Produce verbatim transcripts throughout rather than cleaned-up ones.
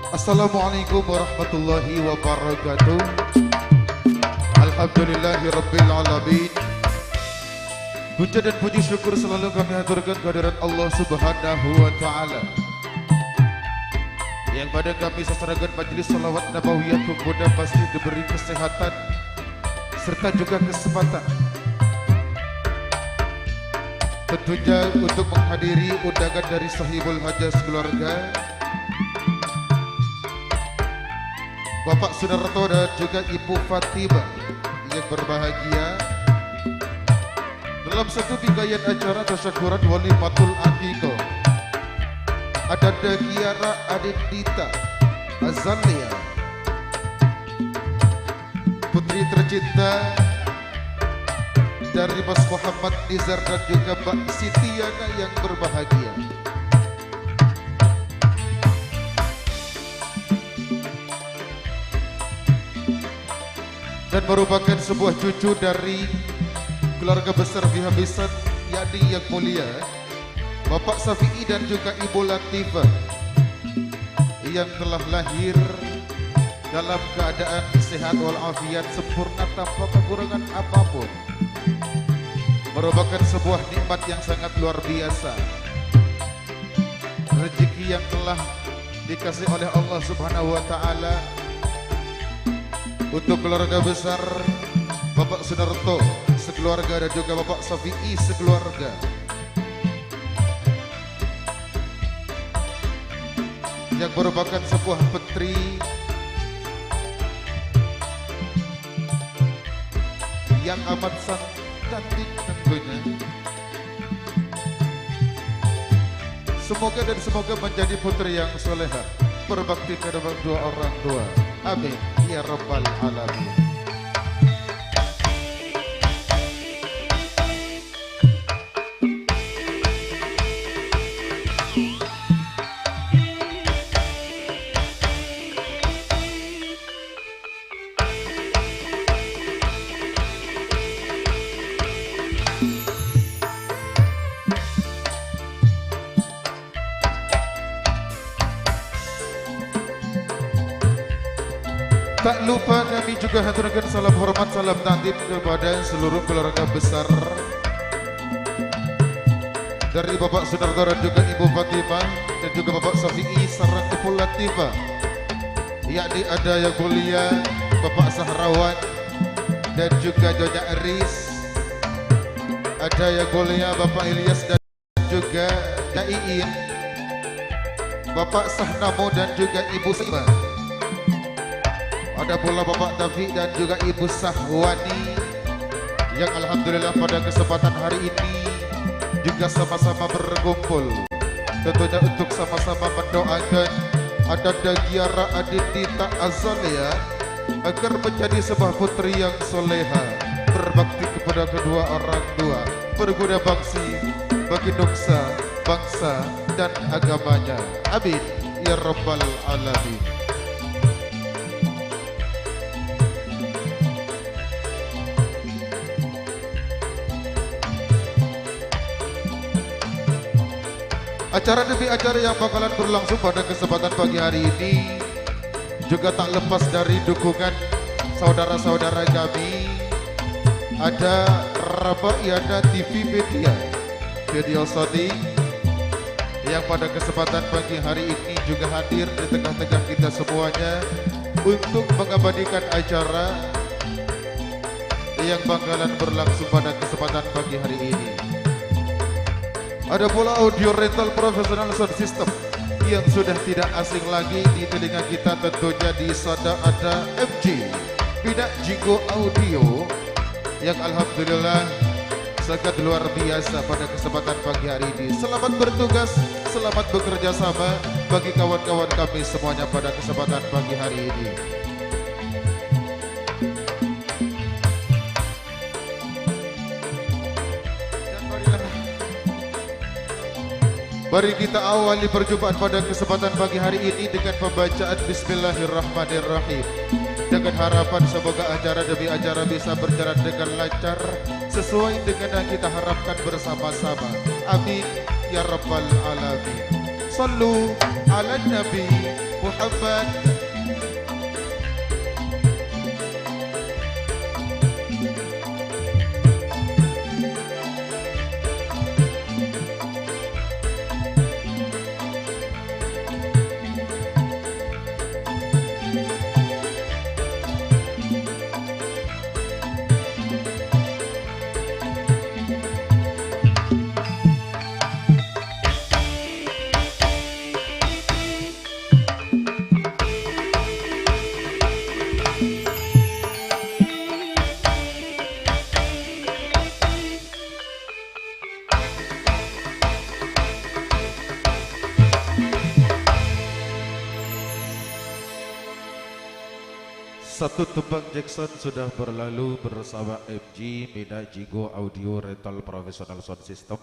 Assalamualaikum warahmatullahi wabarakatuh. Alhamdulillahirabbil alamin. Puja dan puji syukur selalu kami haturkan kehadirat Allah Subhanahu wa Ta'ala, yang pada kami sasaragan majelis sholawat nabawiyah, mudah-mudahan pasti diberi kesehatan serta juga kesempatan, tentunya untuk menghadiri undangan dari Sahibul Hajat sekeluarga, Bapak Sunarto dan juga Ibu Fatimah yang berbahagia. Dalam satu rangkaian acara tasyakuran walimatul aqiqah, Adinda Kiara Adindita Azalea, putri tercinta dari Mas Muhammad Nizar dan juga Mbak Sitiana yang berbahagia. Dan merupakan sebuah cucu dari keluarga besar pihak besan, yakni yang mulia Bapak Syafi'i dan juga Ibu Latifah, yang telah lahir dalam keadaan sehat walafiat sempurna tanpa kekurangan apapun. Merupakan sebuah nikmat yang sangat luar biasa. Rezeki yang telah dikasih oleh Allah Subhanahu wa Ta'ala untuk keluarga besar Bapak Sunarto sekeluarga dan juga Bapak Syafi'i sekeluarga, yang merupakan sebuah putri yang amat sangat cantik tentunya. Semoga dan semoga menjadi putri yang soleha, berbakti kepada kedua orang tua. Amin ya rabbal alamin. Tak lupa kami juga haturkan salam hormat, salam takdim kepada seluruh keluarga besar dari Bapak Sunarto dan juga Ibu Fatimah dan juga Bapak Syafi'i sareng Ibu Latifah, yakni ada yang mulia Bapak Sahrawan dan juga Nyonya Eris, ada yang mulia Bapak Ilyas dan juga Cak Iin, Bapak Sahnamo dan juga Ibu Saima. Ada pula Bapak Taufik dan juga Ibu Sahwani yang alhamdulillah pada kesempatan hari ini juga sama-sama berkumpul. Tentunya untuk sama-sama mendoakan Adinda Kiara Adindita Azalea agar menjadi sebuah putri yang soleha, berbakti kepada kedua orang tua, berguna bangsi bagi nuksa, bangsa, dan agamanya. Amin ya rabbal alamin. Acara demi acara yang bakalan berlangsung pada kesempatan pagi hari ini juga tak lepas dari dukungan saudara-saudara kami. Ada Ramayana T V Media, Video Shooting, yang pada kesempatan pagi hari ini juga hadir di tengah-tengah kita semuanya untuk mengabadikan acara yang bakalan berlangsung pada kesempatan pagi hari ini. Ada pula Audio Rental Professional Sound System yang sudah tidak asing lagi di telinga kita, tentunya di sana ada M J Pinak Jinggo Audio yang alhamdulillah sangat luar biasa pada kesempatan pagi hari ini. Selamat bertugas, selamat bekerja sama bagi kawan-kawan kami semuanya pada kesempatan pagi hari ini. Dan marilah, mari kita awali perjumpaan pada kesempatan pagi hari ini dengan pembacaan Bismillahirrahmanirrahim. Dengan harapan semoga acara demi acara bisa berjalan dengan lancar, sesuai dengan yang kita harapkan bersama-sama. Amin ya rabbal alamin. Sallu ala nabi Muhammad. Satu tembang Jackson sudah berlalu bersama M G Mina Jingo Audio Rental Professional Sound System.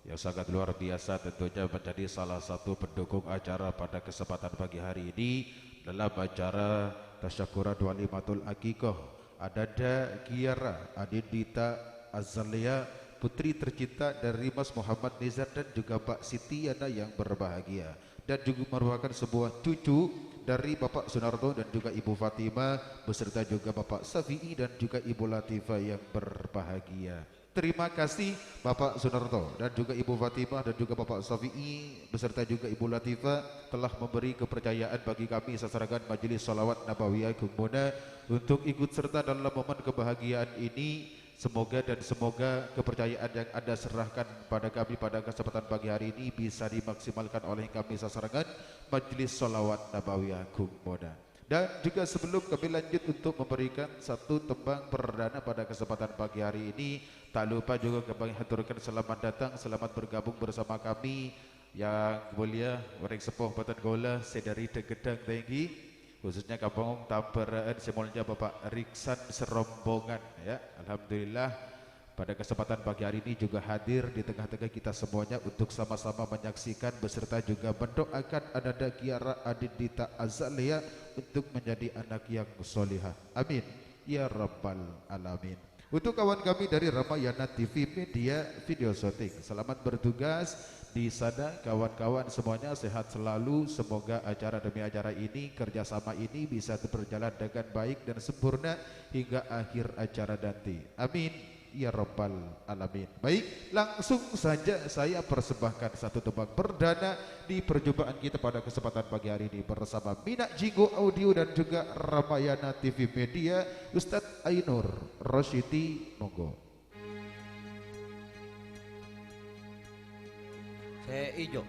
Yang sangat luar biasa tentunya menjadi salah satu pendukung acara pada kesempatan pagi hari ini dalam acara Tasyakuran Walimatul Aqiqah Ananda Kiara Adindita Azalea, putri tercinta dari Mas Muhammad Nizar dan juga Mbak Siti Yana yang berbahagia. Dan juga merupakan sebuah cucu dari Bapak Sunarto dan juga Ibu Fatimah, beserta juga Bapak Syafi'i dan juga Ibu Latifah yang berbahagia. Terima kasih Bapak Sunarto dan juga Ibu Fatimah dan juga Bapak Syafi'i beserta juga Ibu Latifah telah memberi kepercayaan bagi kami sasarengan Majelis Sholawat Nabawiyah Gumuna untuk ikut serta dalam momen kebahagiaan ini. Semoga dan semoga kepercayaan yang Anda serahkan pada kami pada kesempatan pagi hari ini bisa dimaksimalkan oleh kami sasarengan Majelis Sholawat Nabawiyah Gumuna. Dan juga sebelum kami lanjut untuk memberikan satu tembang perdana pada kesempatan pagi hari ini, tak lupa juga kami haturkan selamat datang, selamat bergabung bersama kami yang mulia, orèng seppo bhâdhân kaulâ sè dâri Dhâgghâddhâng Tèngghi, khususnya Kampung Tambârâ'ân sè molja Bapak Riksan Serombongan, ya. Alhamdulillah, pada kesempatan pagi hari ini juga hadir di tengah-tengah kita semuanya untuk sama-sama menyaksikan beserta juga mendoakan Ananda Kiara Adindita Azalea untuk menjadi anak yang solihah. Amin. Ya Rabbal Alamin. Untuk kawan kami dari Ramayana T V Media Video Shooting, selamat bertugas di sana. Kawan-kawan semuanya sehat selalu. Semoga acara demi acara ini, kerjasama ini bisa berjalan dengan baik dan sempurna hingga akhir acara nanti. Amin. Ya Rabbal Alamin. Baik, langsung saja saya persembahkan satu tembang perdana di perjumpaan kita pada kesempatan pagi hari ini bersama Mina Jingo Audio dan juga Ramayana T V Media, Ustadz Ainur Rosyidi. Monggo. Sè ijo.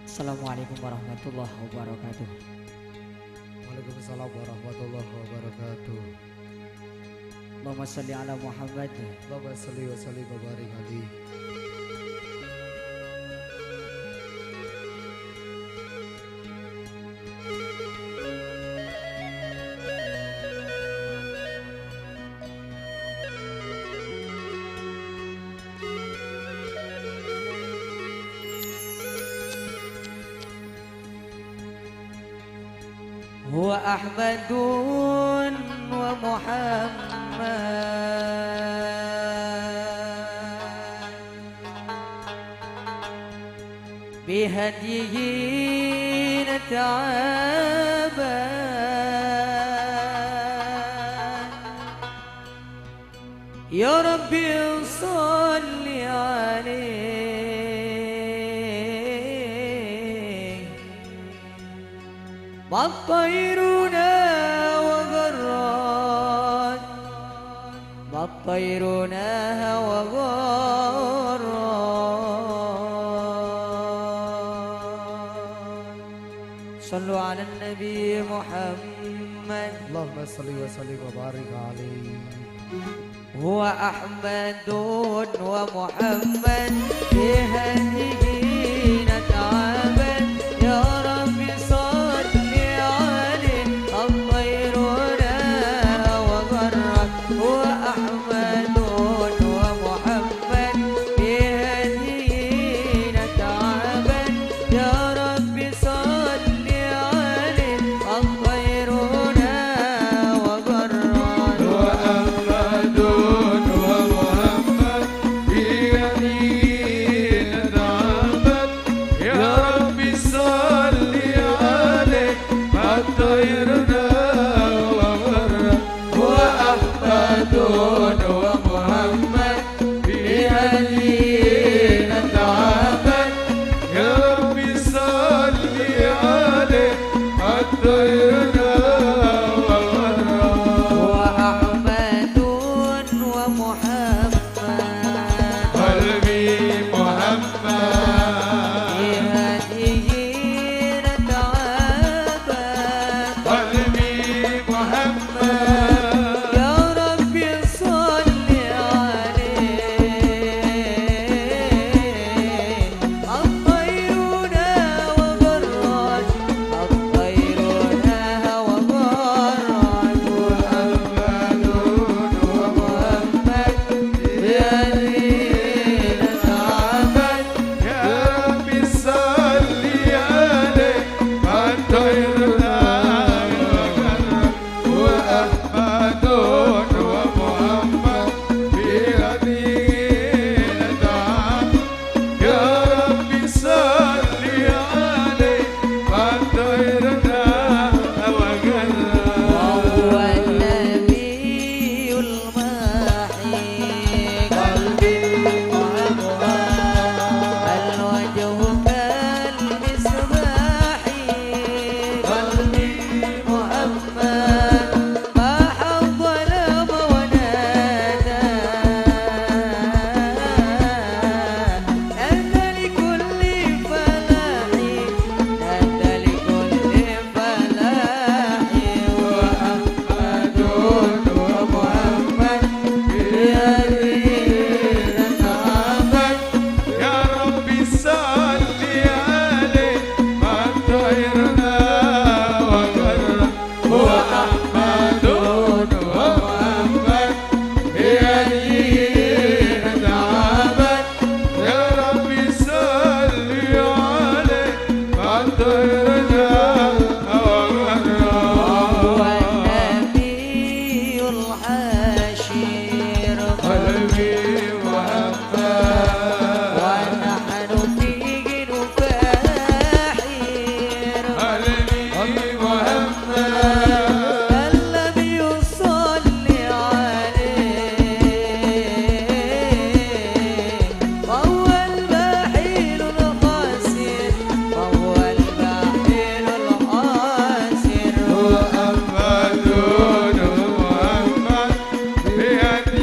Assalamualaikum warahmatullahi wabarakatuh. Waalaikumsalam warahmatullahi wabarakatuh. Allahumma shalli ala Muhammad. Allahumma shalli wa sallim wa barik alaihi. Huwa Ahmadun wa Muhammad. Bihadyihi nata'aban. Ya Rabbi shalli alaihi. Mattairuna wa gharrat. Mattairuna wa gharrat. Shallu ala Nabi Muhammad. Allahumma shalli wa sallim wa barik alaihi. Huwa Ahmadun wa Muhammad, bihadyihi nata'aban. Ya Rabbi shalli alaihi, at-tayruna wa gharrat. Huwa Ahmadun wa Muhammad, bihadyihi nata'aban. Ya Rabbi shalli alaihi, at-tayruna wa gharrat. Wa Ahmadun wa Muhammad, bihadyihi عاشر. قلبي محمد. ونحن فيه نفاحر. قلبي محمد. من لم يصل عليه فهو البخيل الخاسر، فهو البخيل الخاسر. محمد، محمد، بأن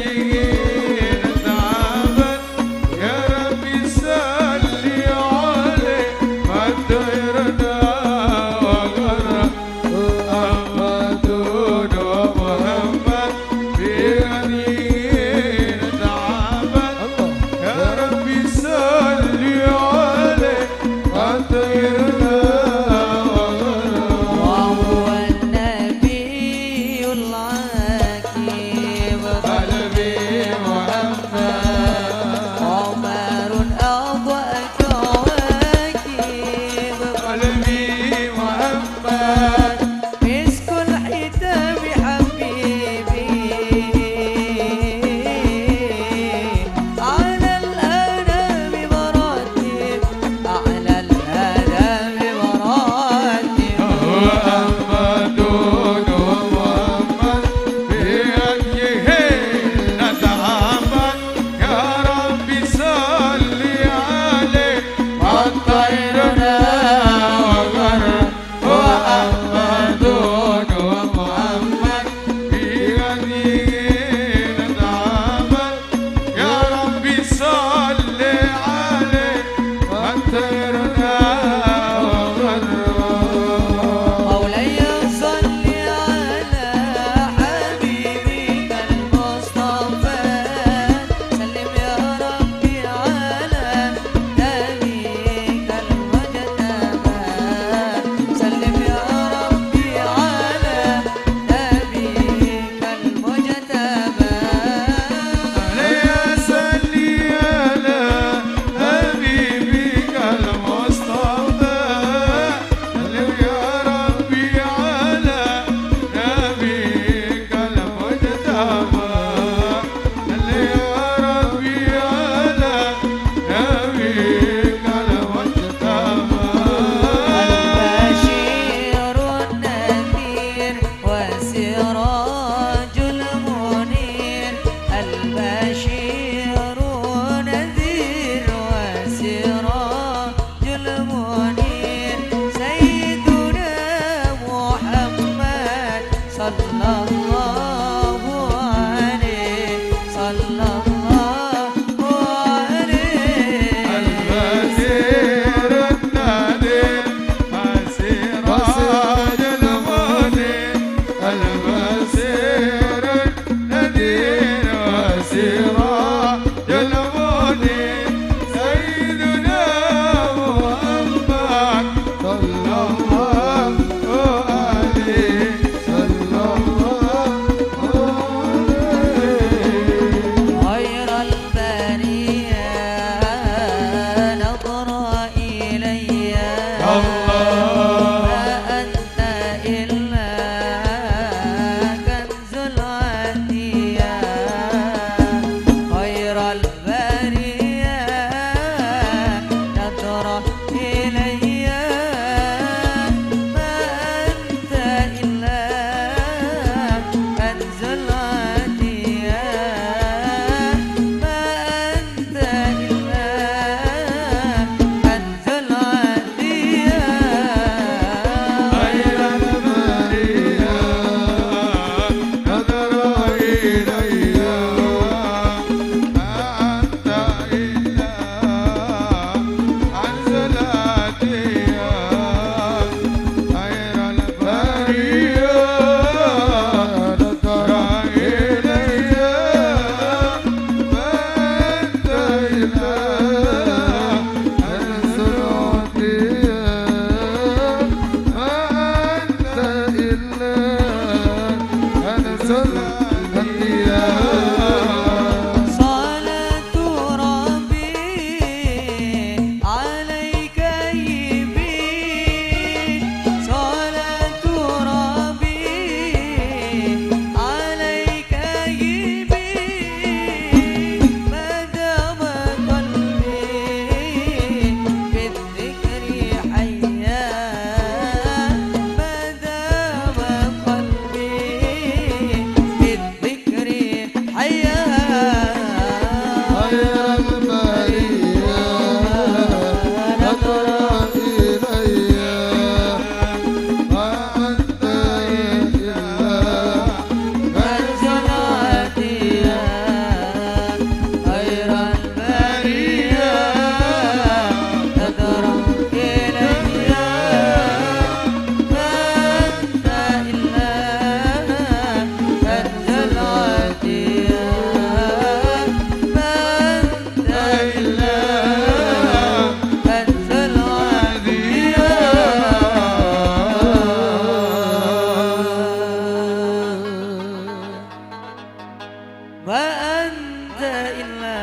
وأنت إلا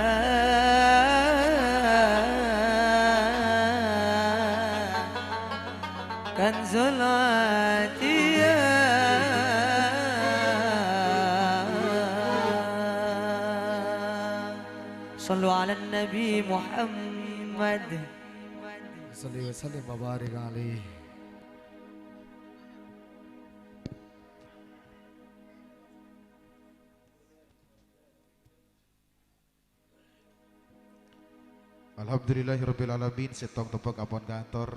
كنز العطية. صلوا على النبي محمد. Shalli wa sallim wa barik alaih. Alhamdulillahirabbil alamin, sèttong teppa' ampon kaator.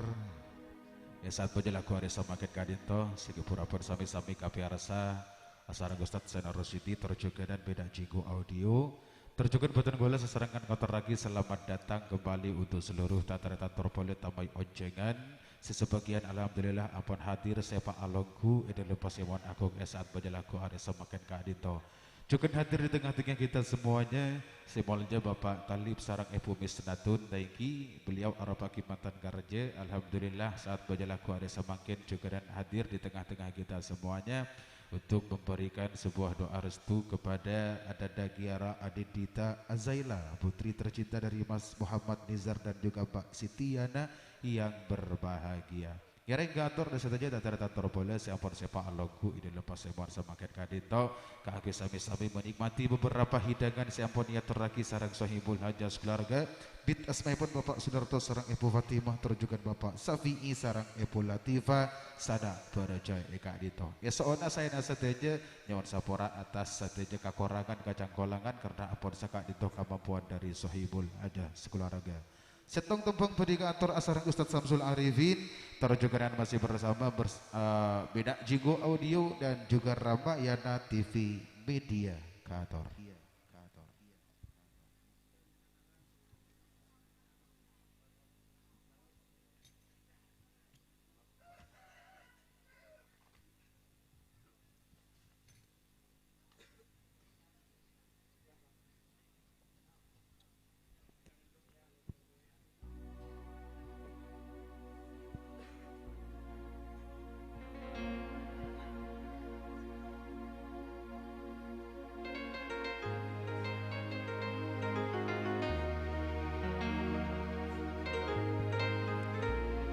È sa'at bâjâ lagghu arè samangkèn ka'dinto, sè kabhur ampon sami-sami kapèyarsa, asareng Ustadz Zainal Rosyidi, tor jhughân Bidang Jinggo Audio. Tor jhughân bhunten kaulâ sasarèngan ngatorraghi selamat datang kembali untuk seluruh tatarètan tor polè tamai onjhângan, sè sabâgiyân alhamdulillah ampon hadir sè pa' alongghu è dhâlem pasemowan aghung è sa'at bâjâ lagghu arè samangkèn ka'dinto. Jhughân hadir di tengah-tengah kita semuanya, sè molja Bapak Talib sareng Ibu Misnatun, nèngghi beliau aropa ghi mantan karja. Alhamdulillah, sa'at bâjâ lagghu arè samangkèn jhughân hadir di tengah-tengah kita semuanya untuk memberikan sebuah doa restu kepada Adinda Kiara Adindita Azaila, putri tercinta dari Mas Muhammad Nizar dan juga Mbak Siti Yana yang berbahagia. Ngèrèng kaator dâ' sadhâjâ tatarètan tor polè sè ampon sè pa' alongghu è dhâlem pasemowan samangkèn ka'dinto, kaangghuy sami-sami menikmati beberapa hidangan sè ampon èyatorraghi sareng sohibul hajah sakalowarga, bit asmaèpon Bapak Sunarto sareng Ibu Fatimah, tor jhughân Bapak Safi'i sareng Ibu Latifah, sana bârâjâ è ka'dinto. Èso'ona saèna sadhâjâ, nyo'on sapora atas sadhâjâ kakorangan kacangkolangan karna ampon saka'dinto kamampowan dâri sohibul hajah sakalowarga. Sèttong tembhâng bhâdhi kaator asareng Ustadz Samsul Arifin, tor jhughân masih bersama bers-, eh, Bidang Jinggo Audio dan juga Ramayana T V Media kaator.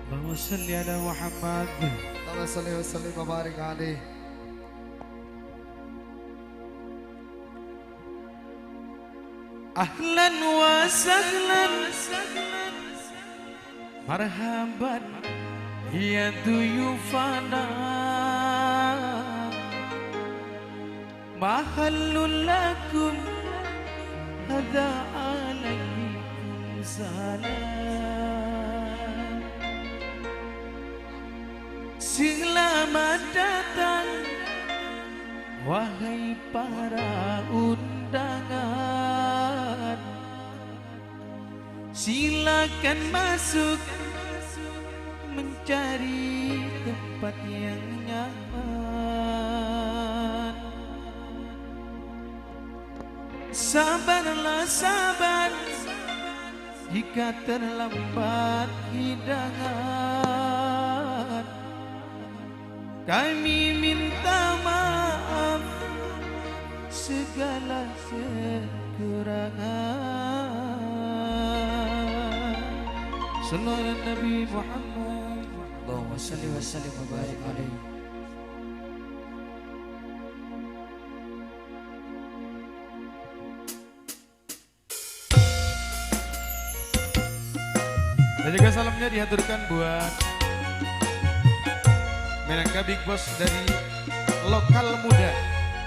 اللهم صل على محمد. اللهم صل وسلم وبارك عليه. Ahlan wa sahlan, marhaban ya duyufana. Mahallul lakum hadza alaikum salam. Selamat datang, wahai para undangan. Silakan masuk, mencari tempat yang nyaman. Sabarlah, sabar, jika terlambat hidangan. Kami minta maaf segala kekurangan. Sallu ala Nabi Muhammad. Allahumma salli wa sallim wa barik alaihi. Dan juga salamnya dihaturkan buat Menangka Big Boss dari Lokal Muda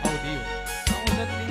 Audio. Pak Muzani.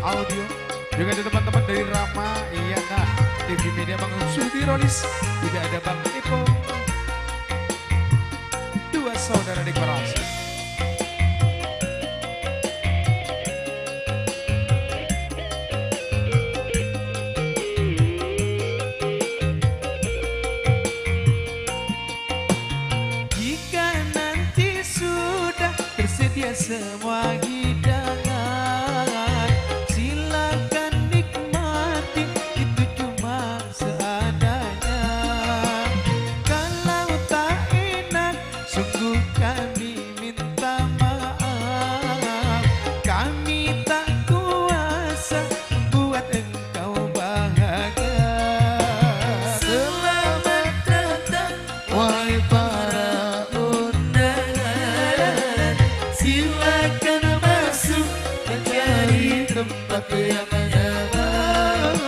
Audio. Juga ada teman-teman dari Rama, iya, nah, T V Media, Bang Sudi Rolis, juga ada Bang Ipong. Dua saudara dekorasi. Jika nanti sudah tersedia semua hidangan, silakan nikmati, itu cuma seadanya. Kalau tak enak, sungguh kami minta maaf. Kami tak kuasa buat engkau bahagia. Selamat datang, wahai para undangan. Silakan masuk, mencari tempat yang nyaman.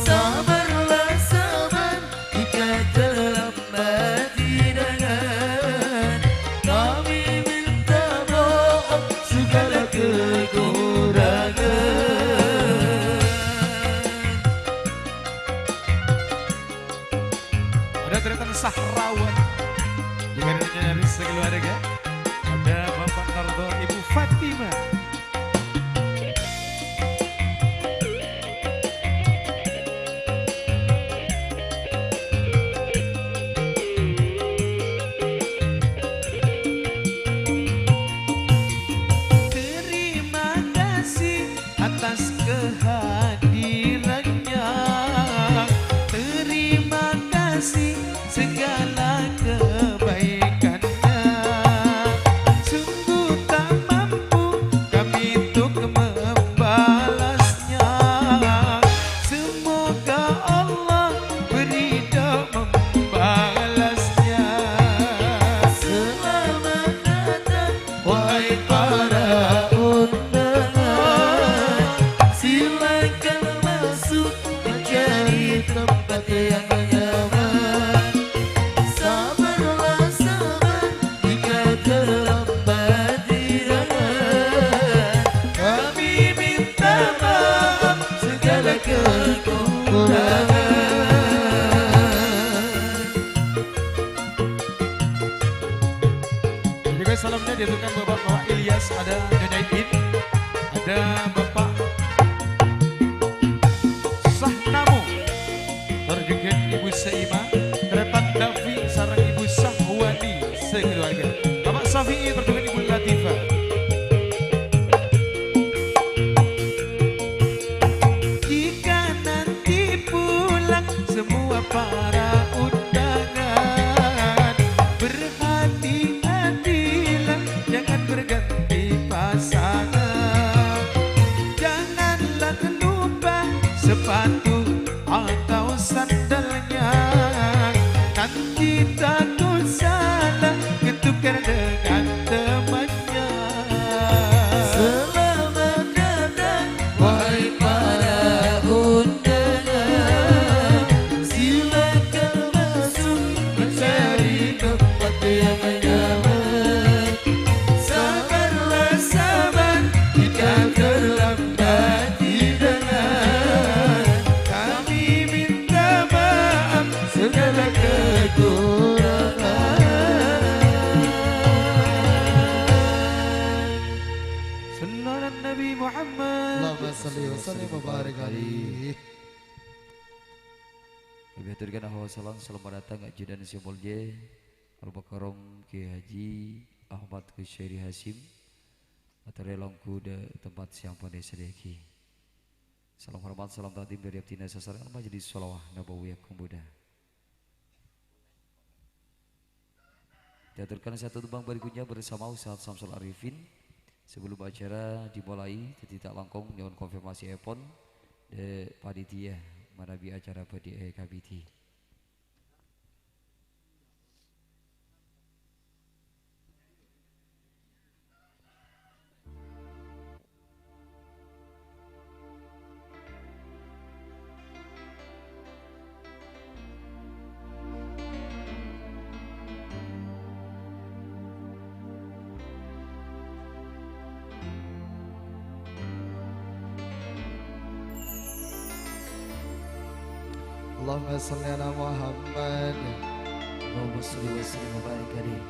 Sabarlah, sabar, jika terlambat hidangan, kami minta maaf segala kekurangan. Ada deretan Sahrawan. Juga ada nyaris sekeluarga. Ada Bapak Narto, Ibu Fatimah. Terima kasih atas kehadirannya. Terima kasih segala kebaikannya. Sungguh tak mampu kami untuk membalasnya. Semoga Allah beridho membalasnya. Selamat datang, wahai para undangan, silakan masuk mencari tempat yang nyaman. Sabarlah, sabar, jika terlambat hidangan, kami minta maaf segala kekurangan. Juga salamnya diaturkan Bapak, Bapak Ilyas, ada Nyonya Iin, ada Bapak Sahnamo, terus juga Ibu Saima, Tretan Davi, sareng Ibu Sahwani sekeluarga. Bapak Safi'i, terus juga Ibu Latifah. Jika nanti pulang semua para undangan, berhati-hatilah, jangan berganti pasangan. Janganlah lupa sepatu atau sandalnya. Nanti takut salah ketukar dengan temannya. Selamat datang, wahai para undangan. Silakan masuk mencari tempat yang nyaman. Sabarlah, sabar, jika terlambat hidangan. Kami minta maaf segala kekurangan. Sallu ala Nabi Muhammad. Allahumma shalli wa sallim wa barik alaih. Kami haturkan hawa salam, selamat datang, ajunan sè molja, Al-Mukarram Kiai Haji Ahmad Kusyairi Hasyim, atorè longghu dâ' tempat sè ampon èsadhiyâaghi. Salam hormat, salam takdim dâri abdhina sasarengan Majelis Sholawah Nabawiyah Agung Muda. Diaturkan satu tembang berikutnya bersama Ustaz Samsul Arifin. Sebelum acara dimulai, dhâddhi ta' langkong nyo'on konfirmasièpon dâ' panitia manabi acara bhâdhi èkabidhi. Allahumma shalli ala Muhammad. Allahumma shalli wa sallim wa barik alaihi.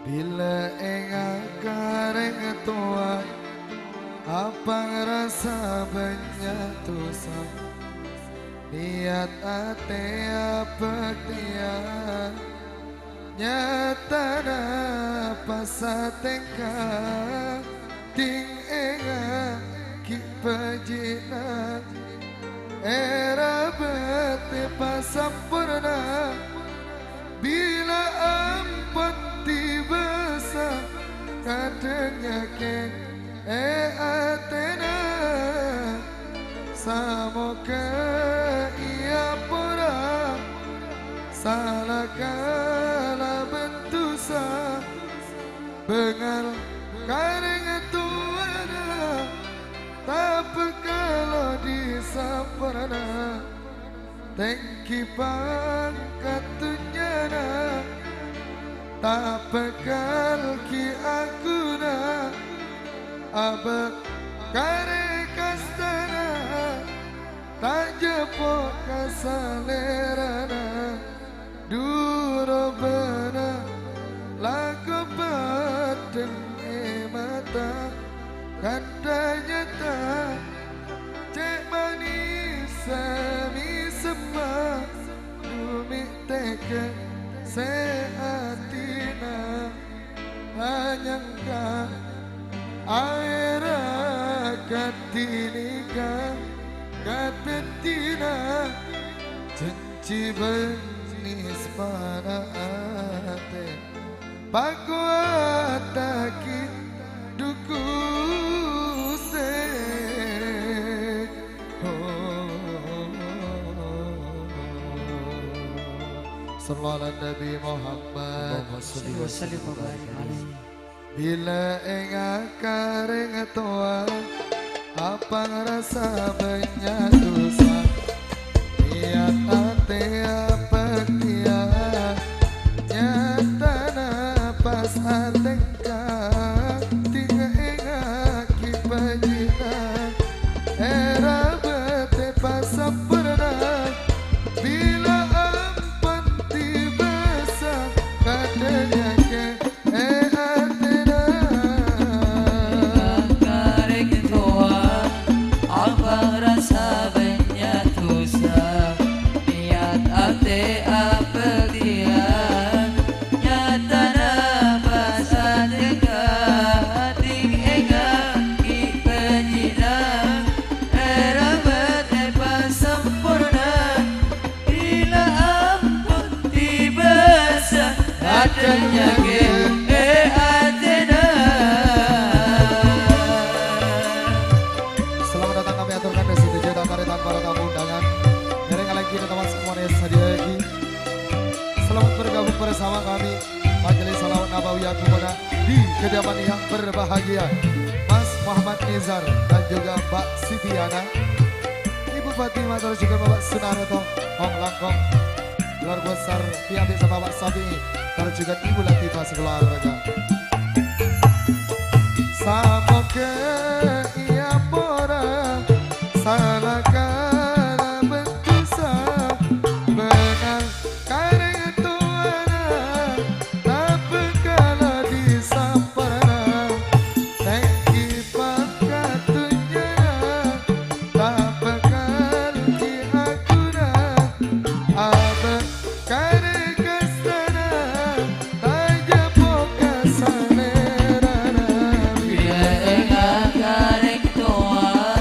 Bilâ enga' ka rèng towa, apa ngrasa bânnya' dusa, niyat atè abhâktèyan, nyatana pas atèngka, dhing enga' ghi' bâji'na, èrabât èpasamporna. Bilâ ampon dibâsa, kadhâng nyakè' è atèna. Samoghâ èapora sala kalabân dusa. Bângal ka rèng towana, ta' bhâkal odi' samporna. Tèngghi pangkat dhunnyana, ta' bhâkal ghi' aghuna. Abâ' karè kastana, ta' jhâpo' ka salèrana. Durobâna lako bâdân è mata, kantha nyata cè' manèssa mèsemma, dhu mè' tèghâ sè atèna. Anyangka aèra kadhinèka kadhâddhiyâna jhânjhi bân nèsmana atè. Pakowattaghi, dhu Ghustè. Sallallahu ala Nabi Muhammad. Allahumma shalli wa sallim wa barik alaihi. Bilâ enga' ka rèng towa, apa ngrasa bânnya' dusa, niyat atè abhâktèyan, nyatana pas atèngka, dhing enga' ghi' bâji'na, èrabât èpasamporna. Bilâ ampon dibâsa, kadhâng nyakè' è atèna. Karèng towa, apa ngrasa bânnya' dusa, niyat atè abhâktèyan, nyatana pas atèngka, dhing enga' ghi' bâji'na, èrabât èpasamporna. Bilâ ampon dibâsa, kadhâng nyakè' è atèna. Selamat datang kami aturkan di sini, jadwal tamu para tamu undangan. Ngèrèng lagi teman semuanya sadia lagi. Selamat bergabung bersama kami. Majelis Shalawat Nabawiyah Kumuna di kediaman yang berbahagia, Mas Muhammad Nizar dan juga Mbak Siti Yana, Ibu Fatimah, terus juga Bapak Sunarto, Hong Langkong, keluarga besar Piyabi sama Pak Sabi'i, terus juga Ibu Latifah sekeluarga. Samoga èapora sala kalabân dusa, bângal karèng towana, ta' bhâkal disamporna. Tèngghi pangkat dhunnyana, ta' bhâkal ghi' aghuna. Abâ' karè kastana, ta' jhâpo' ka salèrana. Bilâ enga' karèng towa,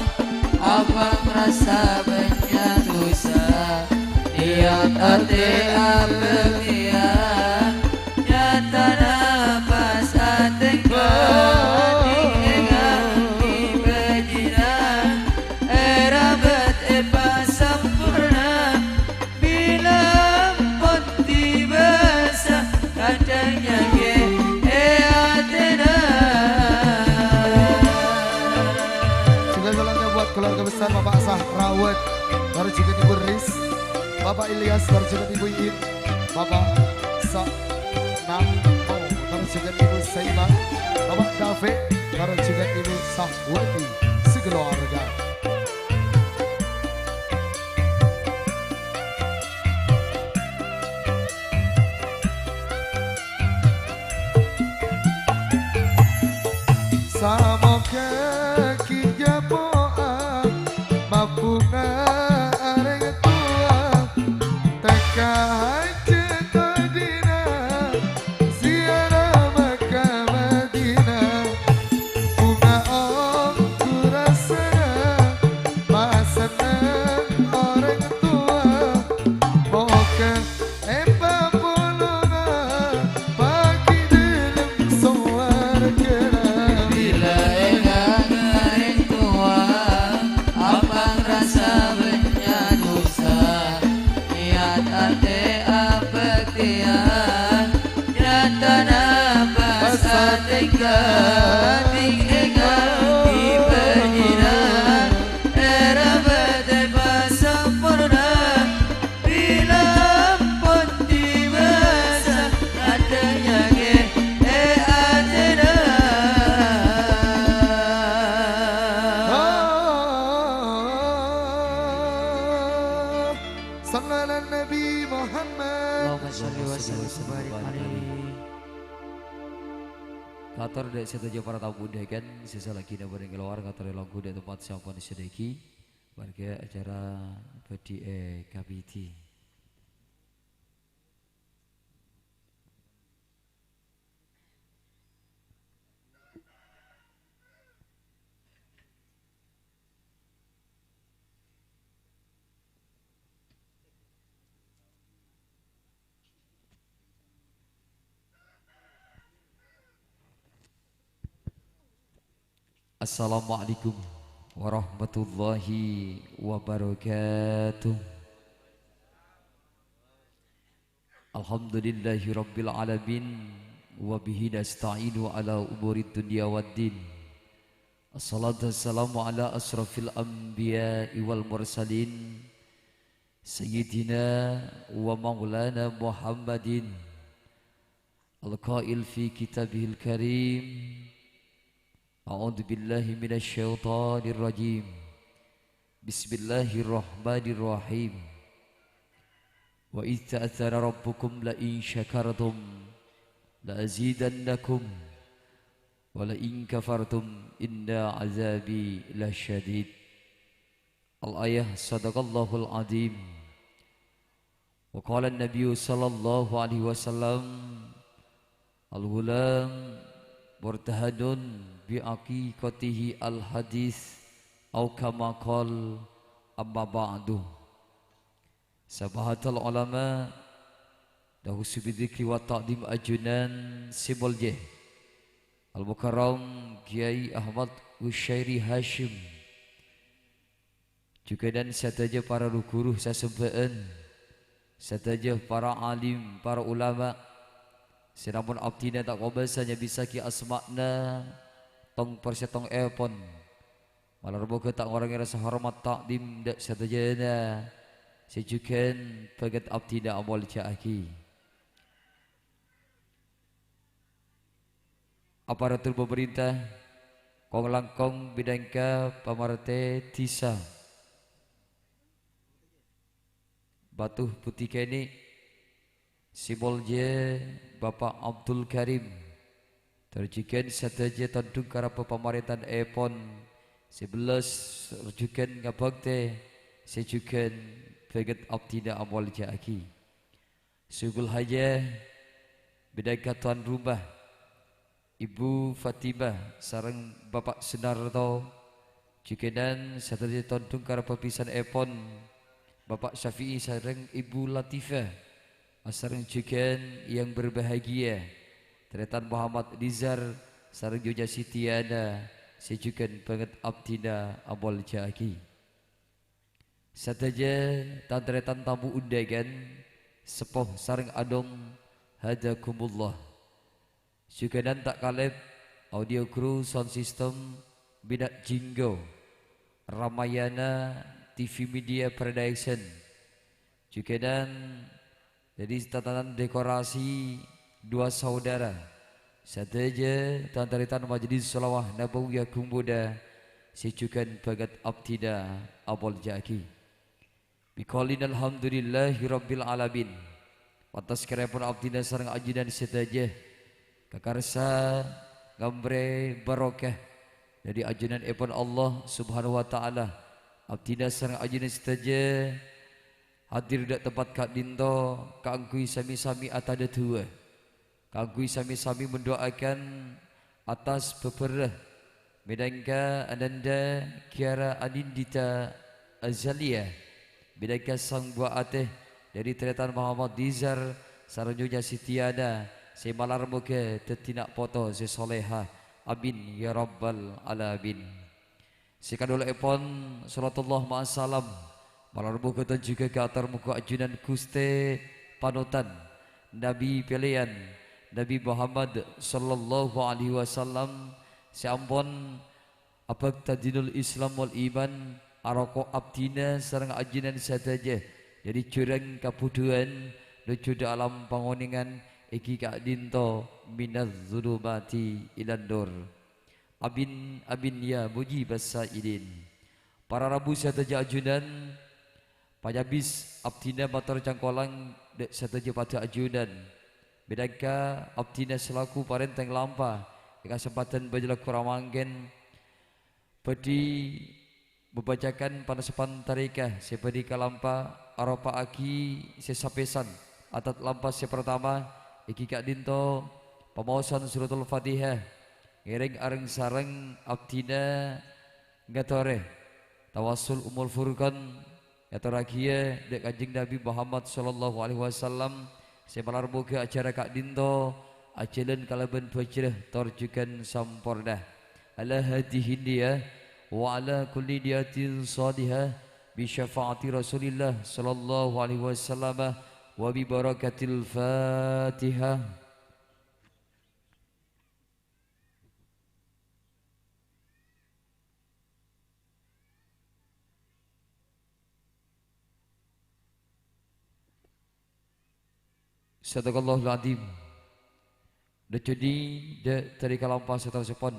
apa ngrasa bânnya' dusa, niyat atè abhâktèyan, nyatana pas atèngka, dhing enga' ghi' bâji'na, èrabât èpasamporna. Bilâ ampon dibâsa, kadhâng nyakè' è atèna. Juga salamnya buat keluarga besar Bapak Sahrawat, terus juga Ibu Riz, Bapak Ilyas, terus juga Ibu Iin, Bapak Sa-, Namo, terus juga Ibu Saima, Bapak David, terus juga Ibu Sahwati, sekeluarga. Samoga ghi' japo'a mabhunga orèng towa, tekka hajjhât Madinah, ziarah Makkah Madinah, bhunga ongghu rassana, masenneng orèng towa, moghâ èpapolonga paghi' dâlem sowarghâna. Bilâ ènga' orèng towa, apa rassa bânnya' dhusa, niyat atè abhâktèyan, nyatana pas atèngka, dhing ènga' dhibâ jiran, èra bâdâ pas samporna. Bilâ ampon dibâsa, adâ nyakè' è atèna. Shallallahu ala Nabi Muhammad. Allahumma shalli wa sallim wa barik alaihi. Kator dâ' sadhâjâ para tamu undangan, sè salaghina bhâreng kalowar, kator èlongghu dâ' tempat sè ampon èsadhiyâaghi. Marghâ acara bhâdhi èkabidhi. Assalamualaikum warahmatullahi wabarakatuh. Alhamdulillahirabbil alamin, wa bihi nasta'inu ala umurid dunya waddin. Assalatu wassalamu ala asyrafil anbiya'i wal mursalin, sayyidina wa maulana Muhammadin, al-qail fi kitabihil karim, a'udzubillahi minasyaitonirrajim. Bismillahirrahmanirrahim. Wa idz ta'adzdzana rabbukum la in syakartum la azidannakum, wa la in kafartum inna adzabi lasyadid. Al-ayah, sadaqallahul adzim. Wa qala an-nabiyyu sallallahu alaihi wasallam, "Al-ghulam murtahanun bi aqiqatihi al-hadits," au kama qal, amma ba'du. Sabahatal ulama, nahussu bidzikri wa ta'dzim ajunan sè molja, Al-Mukarram Kyai Ahmad Husyairi Hasyim. Jhughân sadhâjâ para ru-ghuru sasembhâ'ân, sadhâjâ para alim, para ulama, sè namong abdhina ta' kobâsa nyabisaghi asma'na tong-persèttongnga èpon. Malar moghâ ta' ngorangè rassa hormat ta'dzim dâ' sadhâjâna sè jhughân bhângèt abdhina amolja'aghi. Aparatur pamarènta, kong-langkong minangka pamartè dhisa Batu Putih kènè', sè molja Bapa' Abdul Karim, tor jhughân sadhâjâ tondhung karabhât pamarèntan èpon sè bellas, tor jhughân ngabhâktè sè jhughân bhângèt abdhina amolja'aghi. Sè ghulâ hajâ bhidhâka tuan rumah, Ibu Fatimah sareng Bapa' Sunarto, jhughânan sadhâjâ tondhung karabhât bhisan èpon Bapa' Syafi'i sareng Ibu Latifah, asareng jhughân yang berbahagia, tarètan Muhammad Nizar sareng Nyonya Sitiana, sè jhughân bhângèt abdhina amolja'aghi. Sadhâjâ tan-tarètan tamu undangan, seppo sareng anom, hadzakumullah. Jhughânan ta' kalèp, audio crew, sound system, Bina' Jinggo, Ramayana T V Media Production. Jhughânan dhâri tatanan dekorasi Dua Saudara. Sadhâjâ tan-tarètan Majelis Sholawah Nabawiyah Gung Muda sè jhughân bhângèt abdhina amolja'aghi. Bi qaulin alhamdulillahi rabbil alamin. Pantes karèpon abdhina sareng ajunan sadhâjâ kakarsa ngamrè barokah Dhâddhi ajunanèpon Allah Subhanahu wa Ta'ala, abdhina sareng ajunan sadhâjâ hadir dâ' tempat ka'dinto kaangghuy sami-sami atadhâduwâ, kaangghuy sami-sami mendoakan atas bhâbhârrâ mènangka Ananda Kiara Anindita Azaliyah, mènangka sang buwâ atè dhâri tarètan Muhammad Dizar sareng Nyonya Sitiana sè malar moghâ dhâddhi na' poto sè soleha. Amin ya rabbal alamin. Sè kadhuwâ'èpon, shalatullah ma'as salam, malar moghâ tojjhughâ kaator moghâ ajunan Ghustè panotan, Nabi pèlèyan, Nabi Muhammad sallallahu alaihi wasallam, sè ampon abhâkta dinul Islam wal iman, aroko' abdhina sareng ajunan sadhâjâ dhâri jhurâng kabhudhuwân nojjhu dâ' alam pangonèngan èngghi ka'dinto minadz dzulumati ilan nur. Amin, amin, ya mujibas sa'ilin. Para rabu sadhâjâ ajunan, panyabis abdhina mator cangkolang dâ' sadhâjâ padâ ajunan. Mènangka abdhina salaku parèntèng lampa è kasempadhân bâjâ lagghu' ramangkèn, bhâdhi mabâca'aghi panasabhân tarèka sè bâdhi kalampa aropa'aghi sè sapèsan. Adat lampa sè partama èngghi ka'dinto pamaosan Suratul Fatihah, ngèrèng areng-sareng abdhina ngatorè tawassul Ummul Furqan, ngatorraghiyâ dâ' Kanjeng Nabi Muhammad sallallahu alaihi wasallam, sè malar moghâ acara ka'dinto ajhâlân kalabân bhâjrâ tor jhughân samporna. Ala hadzihin niyah wa ala kulli niyatin shalihah bi syafaati Rasulillah sallallahu alaihi wasallam wa bi barakatil Fatihah. Sadaqallahul adzim. Dâjâdi dâ' dhâri kalampa saterrossèpon,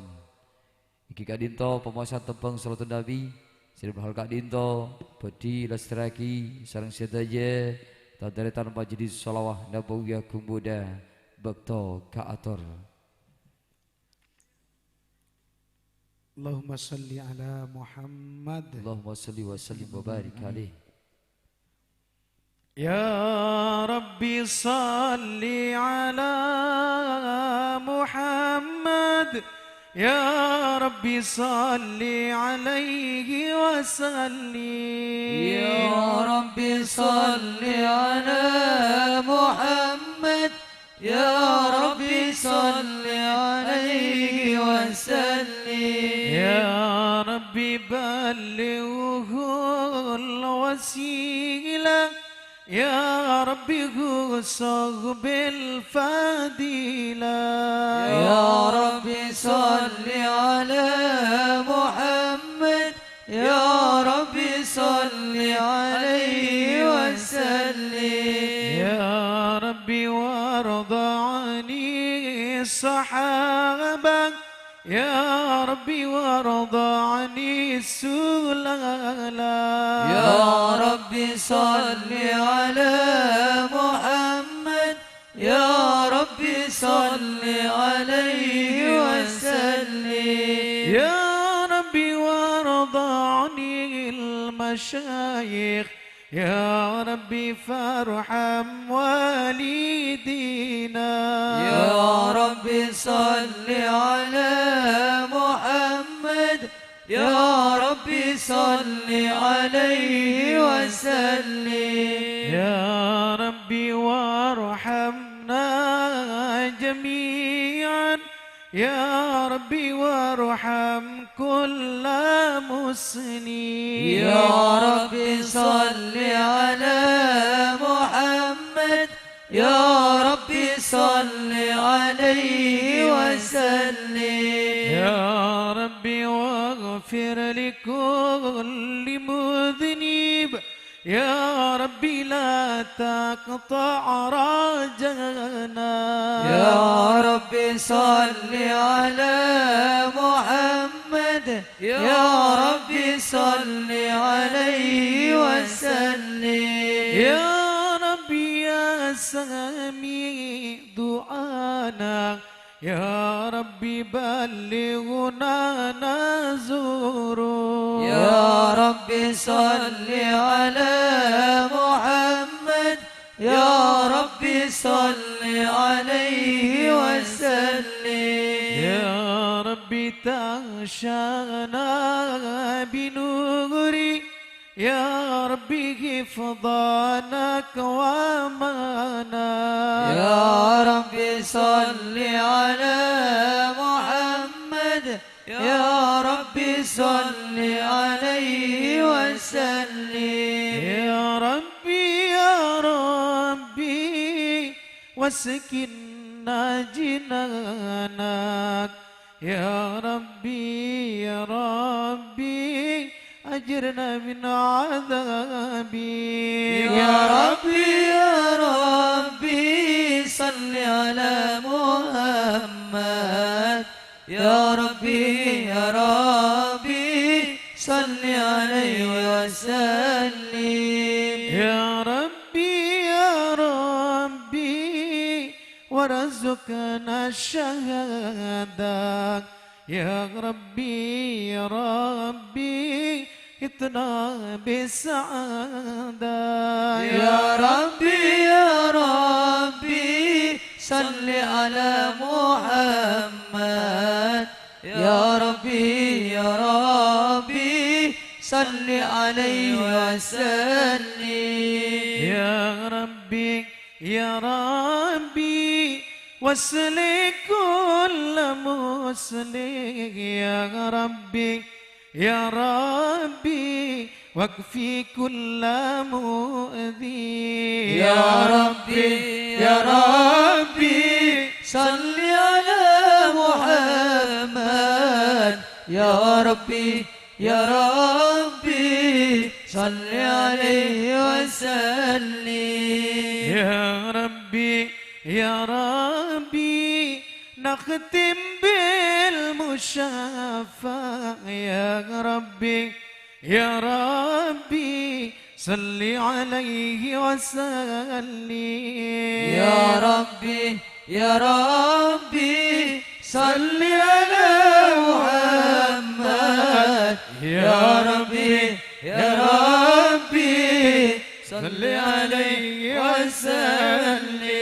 èngghi ka'dinto pamaosan tembhâng Shalatun Nabi, sè dâ' hal ka'dinto bhâdhi èlastèrraghi sareng sadhâjâ tan-tarètan Majelis Shalawah Nabawiyah Gung Buddha bâkto kaator. Allahumma shalli ala Muhammad. Allahumma shalli wa sallim wa barik alaih. يا رب صل على محمد، يا رب صل عليه وسلم. يا رب صل على محمد، يا رب صل عليه وسلم. يا رب بلغه الوسيلة، يا رب خصه بالفضيلة. يا رب صل على محمد، يا رب صل عليه وسلم. يا رب وارض عن الصحابة، يا رب وارض عن السلالة. يا رب صل على محمد، يا رب صل عليه وسلم. يا رب وارض عن المشايخ، يا رب فارحم والدينا. يا رب صل على محمد، يا رب صل عليه وسلم. يا رب وارحمنا جميعا، يا رب وارحم كل مسلم. يا رب صل على محمد، يا رب صل عليه وسلم. يا رب واغفر لكل مذنب، يا رب لا تقطع رجانا. يا رب صل على محمد، يا رب صل عليه وسلم. يا رب يا سميع دعانا، يا رب بلغنا نزوره. يا رب صل على محمد. يا رب صل عليه وسلم. يا رب تغشانا بنوره. يا رب حفظنا قوامنا. يا رب صل على محمد. يا رب صل عليه وسلم. يا ربي، يا ربي، واسكننا جنانك. يا ربي، يا ربي، أجرنا من عذابك. يا ربي، يا ربي، صل على محمد. يا ربي، يا ربي، صل عليه وسلم. يا ربي، يا ربي، وارزقنا الشهادة. يا ربي، يا ربي، اتنا بالسعادة. يا ربي، يا ربي، صل على محمد. يا ربي، يا ربي، صل عليه وسلم. يا ربي، يا ربي، وصل كل مسلم. يا ربي، يا ربي، واكفي كل مؤذي. يا ربي، يا ربي، صل على محمد. يا ربي، يا ربي، صل عليه وسلم. يا ربي، يا ربي، نختم بالمشفع. يا ربي، يا ربي، صل عليه وسلم. يا ربي، يا ربي، صل على محمد. يا ربي، يا ربي، صل عليه وسلم.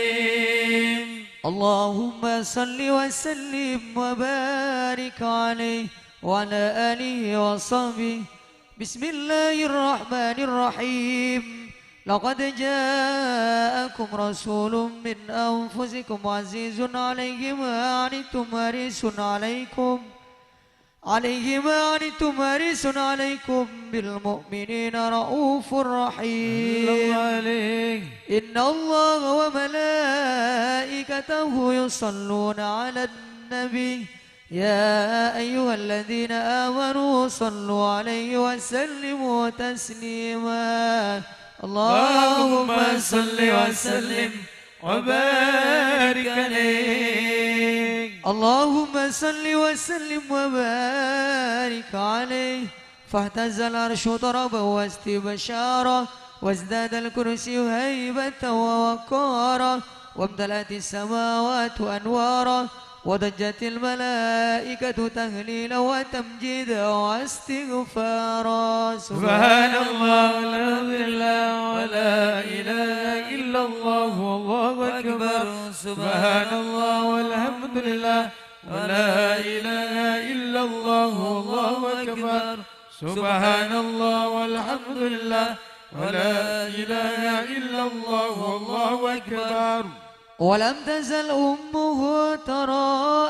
اللهم صل وسلم وبارك عليه وعلى آله وصحبه. بسم الله الرحمن الرحيم. لقد جاءكم رسول من أنفسكم عزيز عليه ما عنتم حريص عليكم، عليه ما عنتم حريص عليكم بالمؤمنين رءوف رحيم. صلى الله عليه. إن الله وملائكته يصلون على النبي. يا أيها الذين آمنوا صلوا عليه وسلموا تسليما. اللهم صل وسلم وبارك عليه. اللهم صل وسلم وبارك عليه. فاهتز العرش طربا واستبشارا، وازداد الكرسي هيبة ووقارا، وامتلأت السماوات أنوارا، وضجت الملائكة تهليلا وتمجيدا واستغفارا. سبحان الله والحمد لله ولا إله إلا الله والله أكبر. سبحان الله والحمد لله ولا إله إلا الله والله أكبر. سبحان الله والحمد لله ولا إله إلا الله والله أكبر. ولم تزل أمه ترى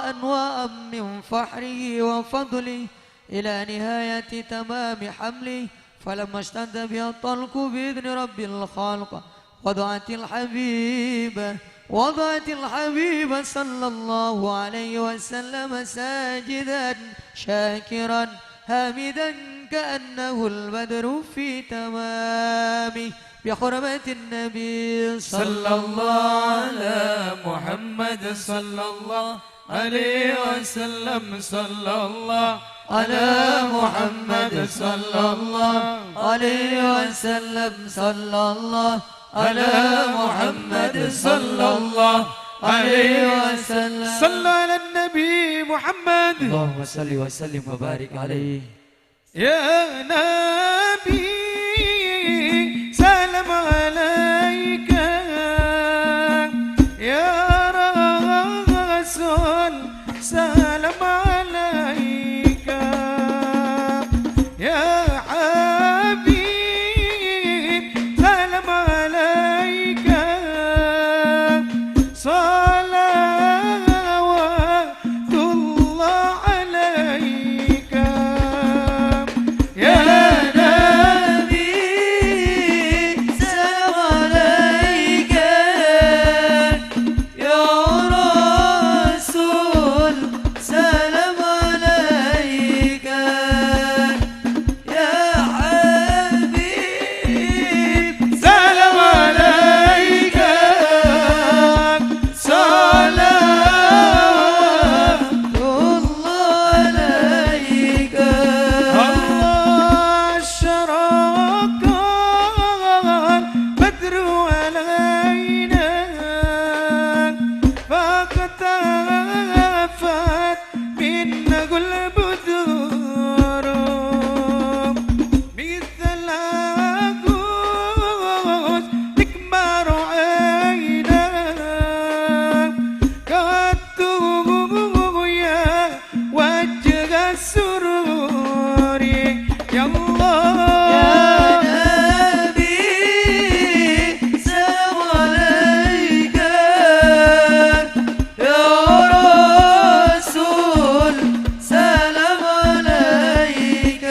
أنواعا من فخره وفضله إلى نهاية تمام حمله، فلما اشتد بها الطلق بإذن رب الخلق، وضعت الحبيب، وضعت الحبيب صلى الله عليه وسلم ساجدا شاكرا حامدا كأنه البدر في تمامه، بحرمة النبي صلى الله على محمد صلى الله عليه وسلم، صلى الله على محمد صلى الله عليه وسلم، صلى الله على محمد صلى الله عليه وسلم. صلوا على النبي محمد. اللهم صل وسلم وبارك عليه. يا نبي، سلام عليك. يا رسول، سلام عليك. يا حبيب، سلام عليك. صلوات الله عليك يا نبي، سلام عليك يا رسول، سلام عليك يا حبيب، سلام عليك، صلوات الله عليك. الله أشرق البدر علينا، فاختفت منه البدور، مثل غث القمر عينا، قد ضيا وجه السرور. يا الله. يا نبي، سلام عليك. يا رسول، سلام عليك.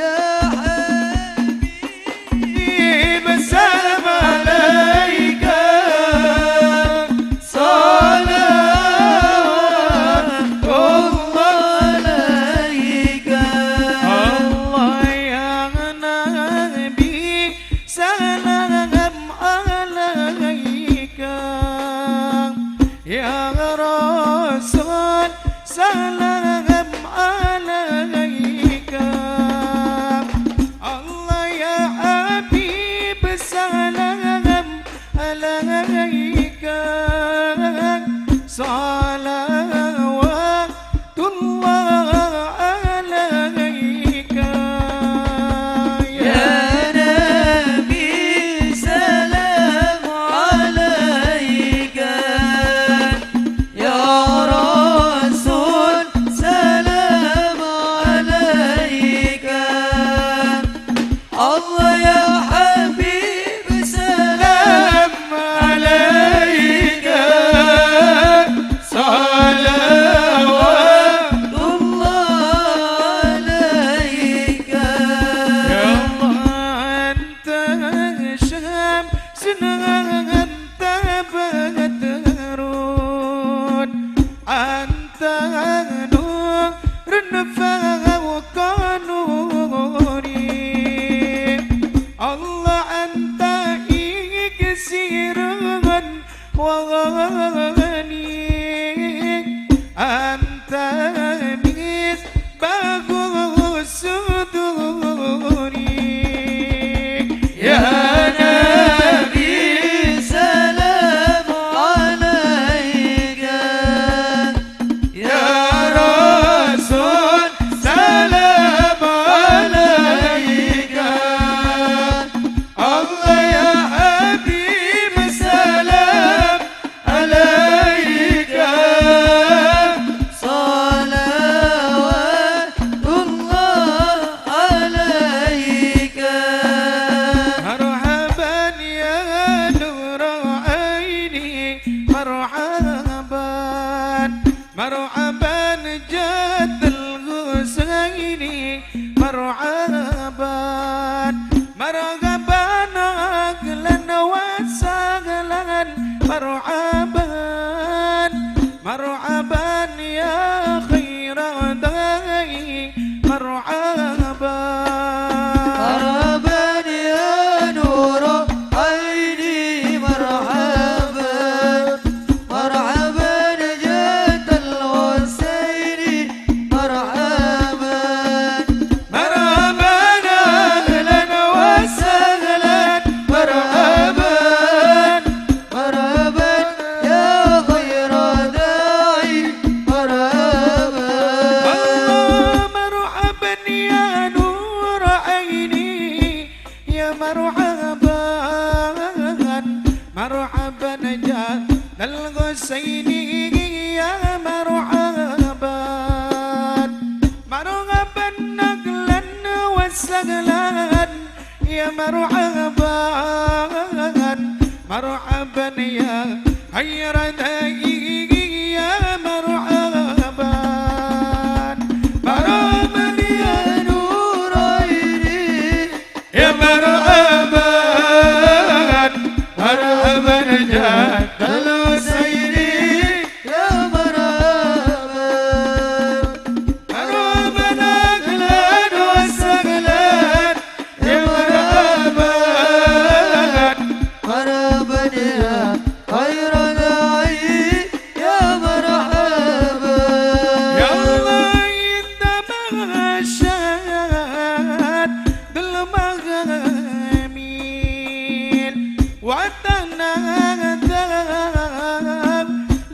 يا حبيب، سلام عليك. صلوات الله عليك. الله يا نبي، سلام عليك. يا رسول، سلام عليك. الله يا حبيب، سلام عليك. صلوات الله عليك يا نبي، سلام عليك يا رسول، سلام عليك. الله يا حبيب، سلام عليك، صلوات الله عليك. يا الله، أنت شمس، أنت بدر، أنت نور فوق نوري. الله، أنت إكسير وغني، أنت مصباح الصدور. يا نبي، سلام عليك. يا رسول، سلام عليك. الله يا حبيب، سلام عليك. صلوات الله عليك. مرحبا يا نور عيني، مرحبا. مرحبا جد الحسين، مرحبا. مرحبا أهلا وسهلا، مرحبا. مرحبا يا خير داعي، مرحبا. مرحبا يا نور عيني، مرحبا. مرحبا جد الحسين، مرحبا. مرحبا مرحبا، مرحبا يا خير داعي، يا مرحبا، مرحبا يا نور عيني، يا مرحبا، مرحبا جد الحسين، يا مرحبا، مرحبا أهلا وسهلا، يا مرحبا، مرحبا يا خير داعي، يا مرحبا. يا الله، أنت مشهد المغامير وتنادى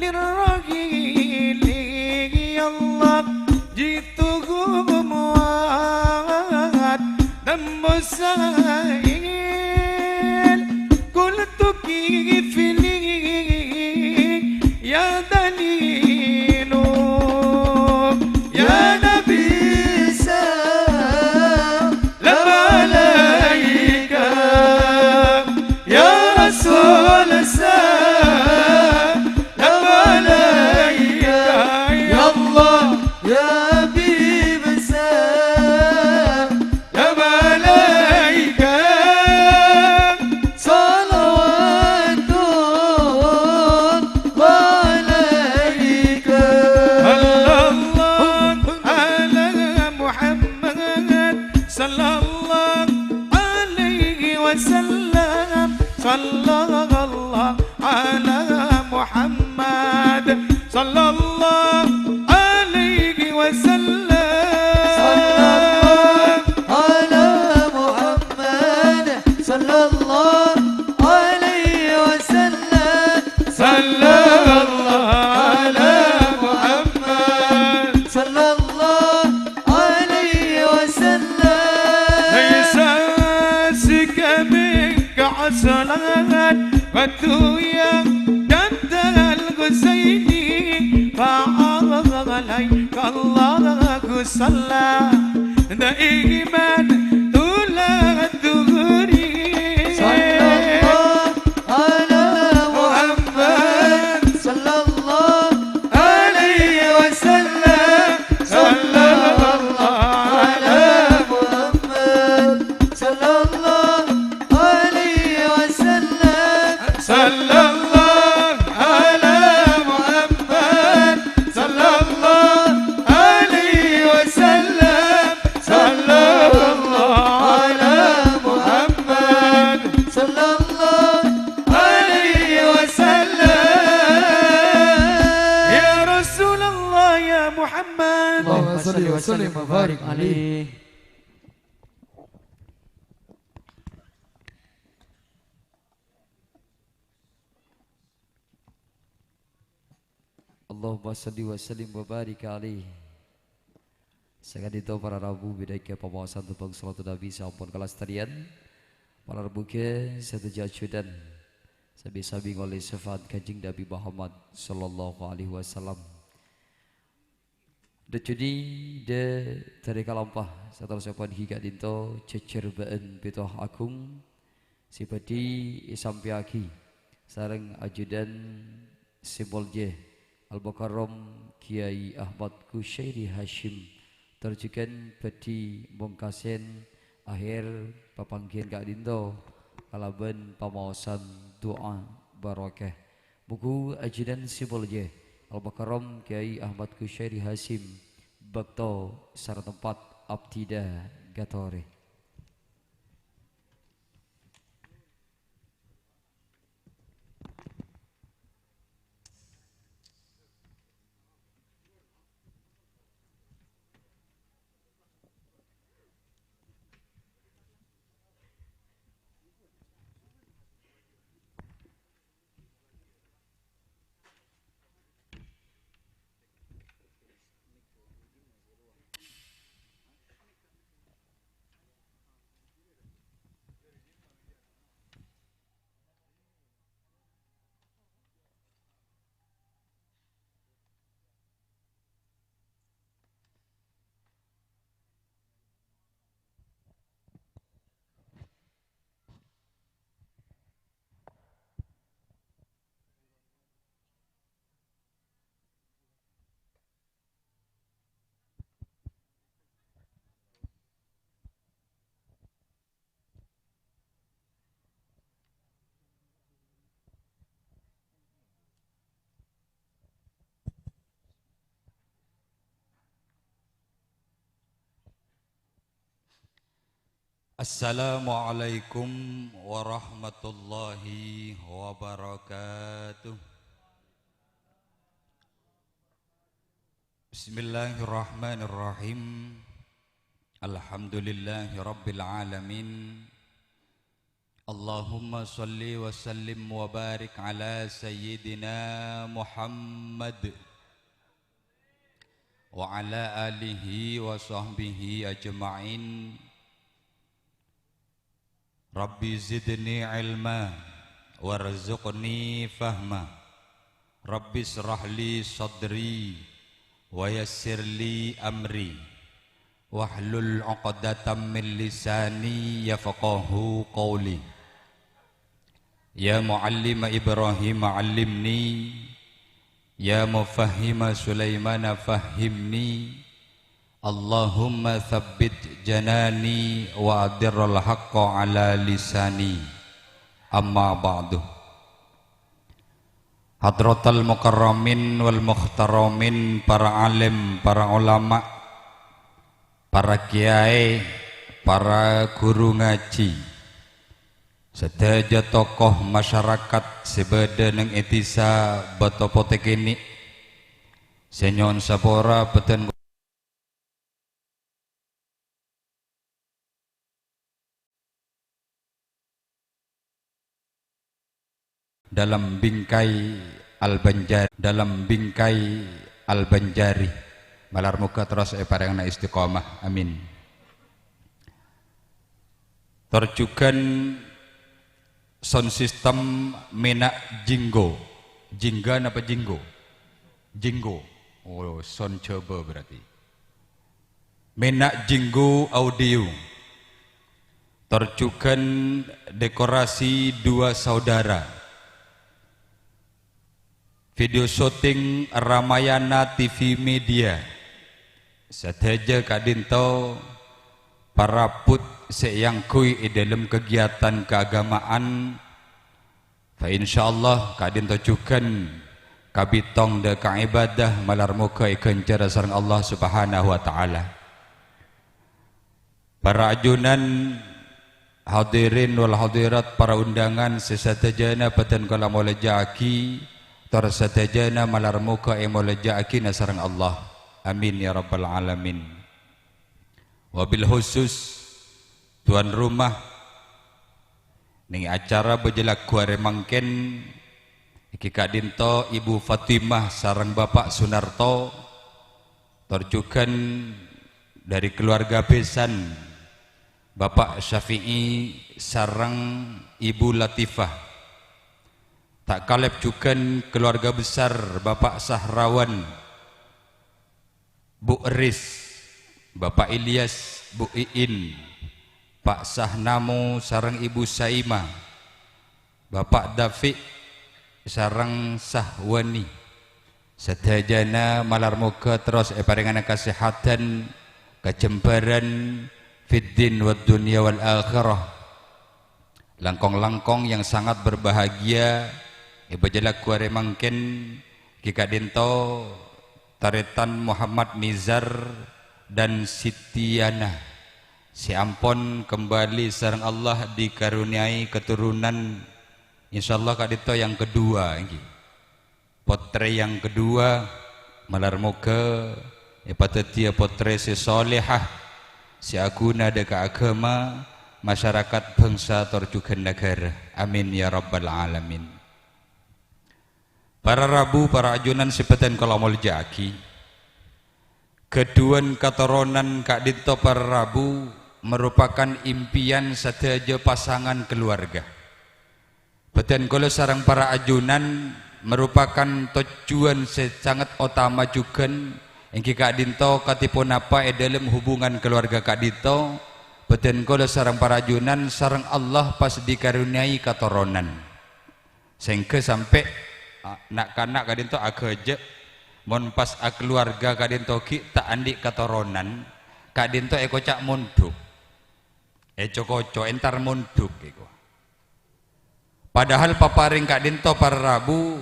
للرحيل، يا الله، جئتكم وعدا مستحيل. قلت كيف لي يا دليل، يا نبي سلام عليك، يا رسول سلام عليك، يا الله يا حبيب سلام عليك، صلوات الله عليك. صلى الله على محمد، صلى الله عليه وسلم، صلى الله على محمد، صلى الله عليه وسلم. صلى الله على محمد، صلى الله عليه وسلم. صلى الله على محمد، صلى الله عليه وسلم. ليس سكمك عسلا فتويا جد الحسين، فعليك الله صلى دائما طول الدهور. صلى الله على محمد، صلى الله عليه وسلم. صلى الله على محمد، صلى الله عليه وسلم. صلى الله على محمد، صلى الله عليه وسلم. صلى الله على محمد، صلى الله عليه وسلم. يا رسول الله، يا محمد. اللهم صل وسلم وبارك عليه. Allahumma shalli wa sallim wa barik alaih. Saka'dinto para rabu bidhâika pamaosan tembhâng Shalawatun Nabi sampon kalastarèyan. Para rabu ghâ sadhâjâ ajudan sabi-sabi ngolè syafaat Kanjeng Nabi Muhammad sallallahu alaihi wasallam. Dhâddhi, dhâ-, dhâri kalampa saterrossèpon ghi ka'dinto jhâjhârbâ'ân Pètto Aghung sè bhâdhi èsampèyaghi sareng ajudan sè moljâ Al-Mukarram Kyai Ahmad Kusyairi Hasyim, tor jhughân bhâdhi mongkasèn ahèr papangghiyân ka'dinto kalabân pamaosan du'a barokah. Moghâ ajunan sè moljâ Al-Mukarram Kyai Ahmad Kusyairi Hasyim, bâkto sareng tempat abdhina ngatorè. Assalamualaikum warahmatullahi wabarakatuh. Bismillahirrahmanirrahim. Alhamdulillahirabbil alamin. Allahumma shalli wa sallim wa barik ala sayyidina Muhammad wa ala alihi wa sahbihi ajma'in. Rabbi zidni ilma warzuqni fahma. Rabbi israh li sadri wa yassir li amri. Wahlul 'uqdatam min lisani yafqahu qawli. Ya muallima Ibrahim 'allimni, ya mufahhima Sulaimana fahhimni. Allahumma tsabbit janani wa adirral haqqa ala lisani. Amma ba'du. Hadratal mukarramin wal muhtaramin, para alim, para ulama, para kiai, para guru ngaji, sadhâjâ tokoh masyarakat sè bâdâ neng è dhisa Bâto Potè kènè', sè nyo'on sapora bâdân dalam bingkai Al-Banjar-, dalam bingkai Al-Banjari. Malar moghâ terros èparèngana istiqomah. Amin. Tor jhughân sound system mèna Jinggo. Jingga napa Jinggo? Jinggo. Oh, sound Jhâbâ berarti. Mèna Jinggo Audio. Tor jhughân dekorasi dua saudara. Video syuting Ramayana T V Media. Sadhâjâ ka'dinto parabhut sè èangghuy è dâlem kegiatan keagamaan. Fa insyaallah ka'dinto jhughân kabitong dâ' ka ibadah, malar moghâ èghânjhârâ sareng Allah Subhanahu wa Ta'ala. Para ajunan, hadirin wal hadirat, para undangan sè sadhâjâna bâdân kaulâ molja'aghi, tor sadhâjâna malar moghâ èmolja'aghina sareng Allah. Amin ya rabbal alamin. Wabil khusus, tuan rumah neng acara bâjâ lagghu arè mangkèn, èngghi ka'dinto Ibu Fatimah sareng Bapak Sunarto, tor jhughân dâri keluarga besan, Bapak Syafi'i sareng Ibu Latifah. Ta' kalèp jhughân keluarga besar Bapak Sahrawan, Bu Eris, Bapak Ilyas, Bu Iin, Pak Sahnamo sareng Ibu Saima, Bapak Dafiq sareng Sahwani. Sadhâjâna malar moghâ terros èparèngana kasèhadhân, kajembhârân fid din wad dunya wal akhirah. Langkong-langkong yang sangat berbahagia, è bâjâ lagghu arè mangkèn, èngghi ka'dinto tarètan Muhammad Nizar dan Siti Yana, sè ampon kembali sareng Allah dikaruniai keturunan, insyaallah ka'dinto yang kedua, èngghi. Pottrè yang kedua, malar moghâ èpadhâddhiyâ pottrè sè solehah, sè aghuna dâ' ka aghâma, masyarakat, bhângsa, tor jhughân naghârâ. Amin ya rabbal alamin. Para rabu, para ajunan sè bâdân kaulâ molja'aghi. Ghâdhuwân katoronan ka'dinto para rabu merupakan impian sadhâjâ pasangan keluarga. Bâdân kaulâ sareng para ajunan merupakan tojjhuwân sè sanget otama jhughân, èngghi ka'dinto kadhi ponapa è dâlem hubungan keluarga ka'dinto, bâdân kaulâ sareng para ajunan sareng Allah pas dikaruniai katoronan. Sèngghâ sampè', a, na'-kana' ka'dinto aghâjâ', mon pas akaluwarga ka'dinto ghi' ta' andi' katoronan, ka'dinto èkoca' mondhuk. Èco-koco, entar mondhuk, èko. Padahal paparèng ka'dinto para rabu,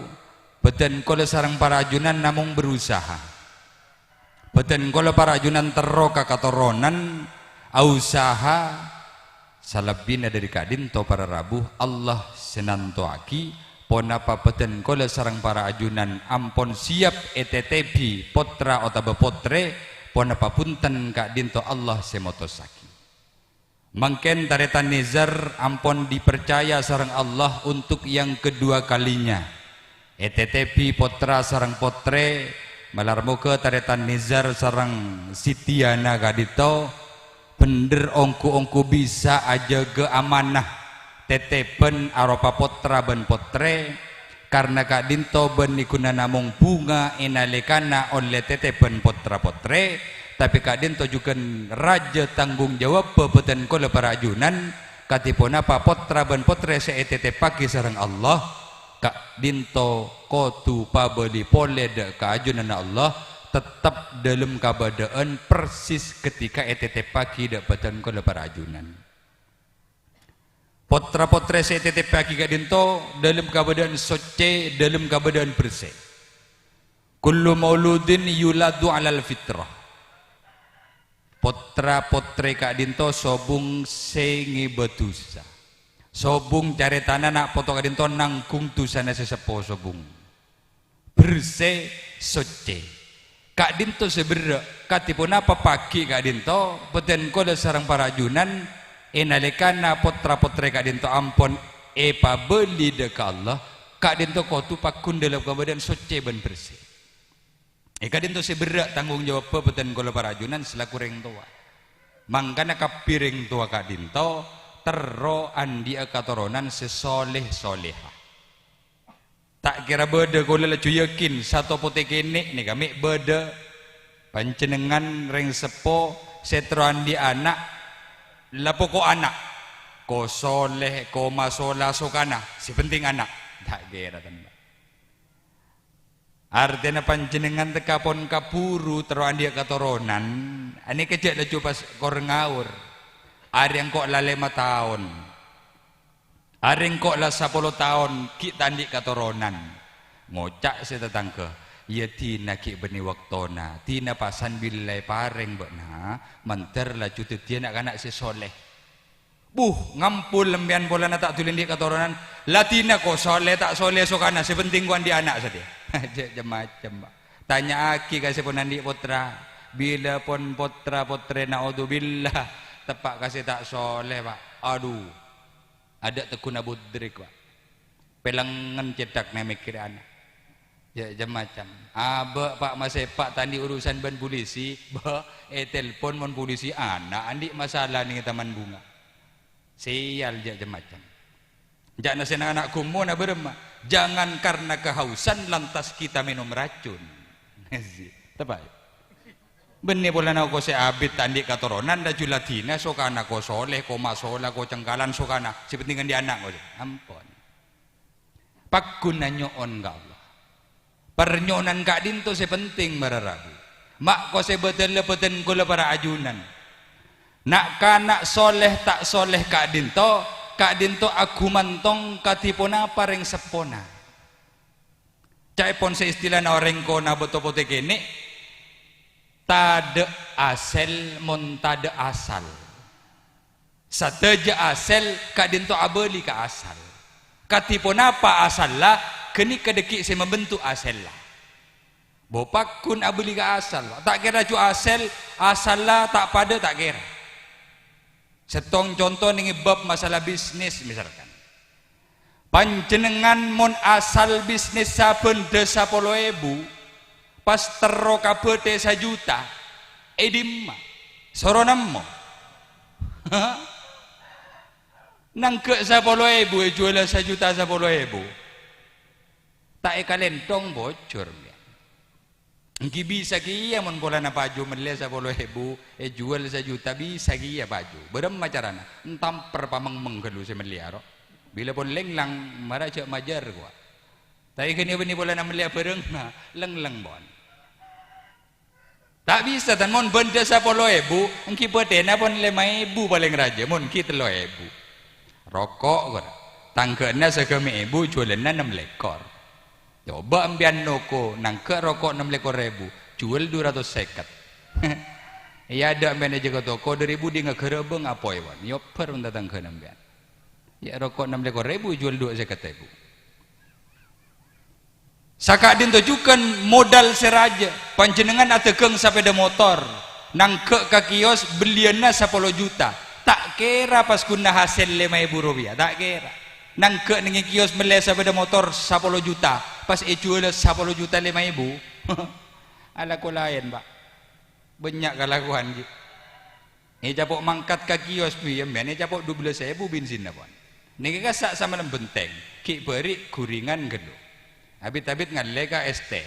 bâdân kaulâ sareng para ajunan namong berusaha. Bâdân kaulâ para ajunan terro ka katoronan, ausaha, Salabbina dhâri ka'dhinto para rabu, Allah sè nantowaghi ponapa bhâdhân kaulâ sareng para ajunan ampon siyap ètètèbi pottra otabâ pottrè, ponapa bhunten ka'dhinto Allah sè motossaghi. Mangkèn tarètan Nizar ampon dipercaya sareng Allah untuk yang kedua kalinya. Ètètèbi pottra sareng pottrè, malar moghâ tarètan Nizar sareng Siti Yana ka'dhinto bhender ongghu-ongghu bisa ajâgâ amanah tètèbhân aropa pottra bân pottrè, karna ka'dhinto bânnè ghuna namong bhunga è nalèkana ollè tètèbhân pottra-pottrè, tapè ka'dhinto jhughân rajâ tanggung jawabbhâ bhâdhân kaulâ para ajunan, kadhi ponapa pottra bân pottrè sè ètètèbbhâghi sareng Allah, ka'dhinto kodhu pabâli polè dhâ' ka ajunanna Allah, tettep dhâlem kabâdâ'ân persis ketika ètètèbbhâghi dhâ' bhâdhân kaulâ para ajunan. Pottra-pottrè sè ètètèbbhâghi ka'dhinto dhâlem kabâdâ'ân soccè, dhâlem kabâdâ'ân bersè. "Kullu mauludin yuladu 'alal fitrah." Pottra-pottrè ka'dhinto sobung sè ngèbâ dhusa. Sobung carètana na' poto ka'dhinto nangghung dhusana sè seppo sobung. Bersè, soccè. Ka'dhinto sè berrâ', kadhi ponapa paghi' ka'dhinto, bhâdhân kaulâ sareng para ajunan, è nalèkana pottra-pottrè ka'dhinto ampon èpabâli dhâ' ka Allah, ka'dhinto kodhu pagghun dhâlem kabâdâ'ân soccè bân bersè. È ka'dhinto sè berrâ' tanggung jawabbhâ bhâdhân kaulâ para ajunan selaku rèng towa. Mangkana kabbhi rèng towa ka'dhinto terro andhi'â katoronan sè soleh-soleha. Ta' kèra bâdâ, kaulâ lajhu yakin, sato potè kènè' nèka mè' bâdâ panjhennengngan rèng seppo sè terro andhi' ana', la poko' ana', ko soleh, ko masola sokana, sè penting ana'. Ta' kèra, tan. Artèna panjhennengngan tekka pon kabhuru terro andhi'â katoronan, anèka jhâ' lajhu pas kor ngaor. Arè engko' la lèma taon. Arè engko' la sapolo taon ghi' ta' andhi' katoronan. Ngoca' sè tatangghâ, "Iyâ, dina ghi' bânnè bâktona, dina pasan bilâ èparèng bâ'na, mandhâr lajhu dhâddhiyâ na'-kana' sè soleh." Buh, ngampol empèyan polana ta' dhuli andhi' katoronan, la dina ko soleh ta' soleh sokana, sè penting ko andhi' ana' satèya. Jhâ' cem-macem, Pak. Tanya'aghi ka sè pon andhi' pottra, bilâ pon pottra-pottrè, naudzubillah, teppa' ka sè ta' soleh, Pak. Adu. Adâ' tegguna budrik, Pak. Pèlengngen cèthak nè mèkkèrè ana'. Jhâ' cem-macem. Abâ', Pak, masèpa' ta' andhi' urusan bân polisi. Bâ, ètelpon mon polisi, ana' andhi' masalah nèng è Taman Bunga. Sèyal, jhâ' cem-macem. Ca'na sè na'-kana' ghumona bârâmma, "Jangan karena kehausan lantas kita minum racun." Teppa'. Bânnè polana ko sè abit ta' andhi' katoronan, lajhu la dina sokana ko soleh, ko masola, ko cengkalan sokana. Sè penting andhi' ana' ko. Ampon. Pagghun nyo'on ka Allah. Parnyo'onan ka'dhinto sè penting, para rabu. Ma' ko sè bâdâlla bhâdhân kaulâ para ajunan. Na'-kana' soleh ta' soleh ka'dhinto, ka'dhinto aghumantong kadhi ponapa rèng seppona. Ca'èpon sè istilana orèng kona bâto potè kènè', tadâ' asèl mon tadâ' asal. Sadhâjâ asèl ka'dhinto abâli ka asal. Kadhi ponapa asalla, ghânèka dhâggi' sè mambentuk asèlla. Bo pagghun abâli ka asal, ta' kèra jhâ' asèl, asalla ta' padâ ta' kèra. Sèttong conto nèng è bab masalah bisnis, misalkan. Panjhennengngan mon asal bisnis sabândhâ sapolo èbu, pas terro ka bâdhâ sajuta, è dimma? Soro nemmo. Nangghâ' sapolo èbu èjhuwâlâ sajuta sapolo èbu. Ta' èkalènthong bocor, ya. Èngghi bisa kèya mon polana paju mellè sapolo èbu, èjhuwâl sajuta, bisa kèya paju. Bârâmma carana? Èntamper pamengmeng ghâllu sè mellèya ro. Bilâ pon lènglang, mara jhâ' majâr, kowa. Tapè ghânèka bânnè polana mellèya bârâng, na, lènglèng pon. Ta' bisa, tan, mon bândhâ sapolo èbu, èngghi bâdhâna pon lèma èbu palèng rajâ, mon èngghi tello èbu. Roko', kowa. Tangghâna saghâmè' èbu, jhuwâlânna nem lèkor. Coba empèyan noko, nangghâ' roko' nem lèkor èbu, jhuwâl du ratos sèket. Iyâ, adâ' sampèyan ajâgâ toko, dâri budi ngaghârâbâng apoy, wan. Èobbhâr mon tatangghâna sampèyan. Iyâ, roko' ennem lèkor èbu èjhuwâl duwâ' sèket èbu. Saka'dinto jhughân modal sè rajâ, panjhennengngan adhâghâng sapèda motor, nangghâ' ka kios belliyânna sapolo juta. Ta' kèra pas ghuna hasèl lèma èbu ropèya, ta' kèra. Nangghâ' neng è kios mellè sapèda motor sapolo juta, pas èjhuwâlâ sapolo juta lèma èbu. Alako laèn, Pa'. Bânnya' kalakowan, ghi. Ècapo' mangkat ka kios, bi, sampèyan ècapo' dubellâs èbu bensinna, pon. Nèka kassa' samalem bhenteng, ghi' bâri' ghuringan ghâllu. Abit-abit ngallè ka S T.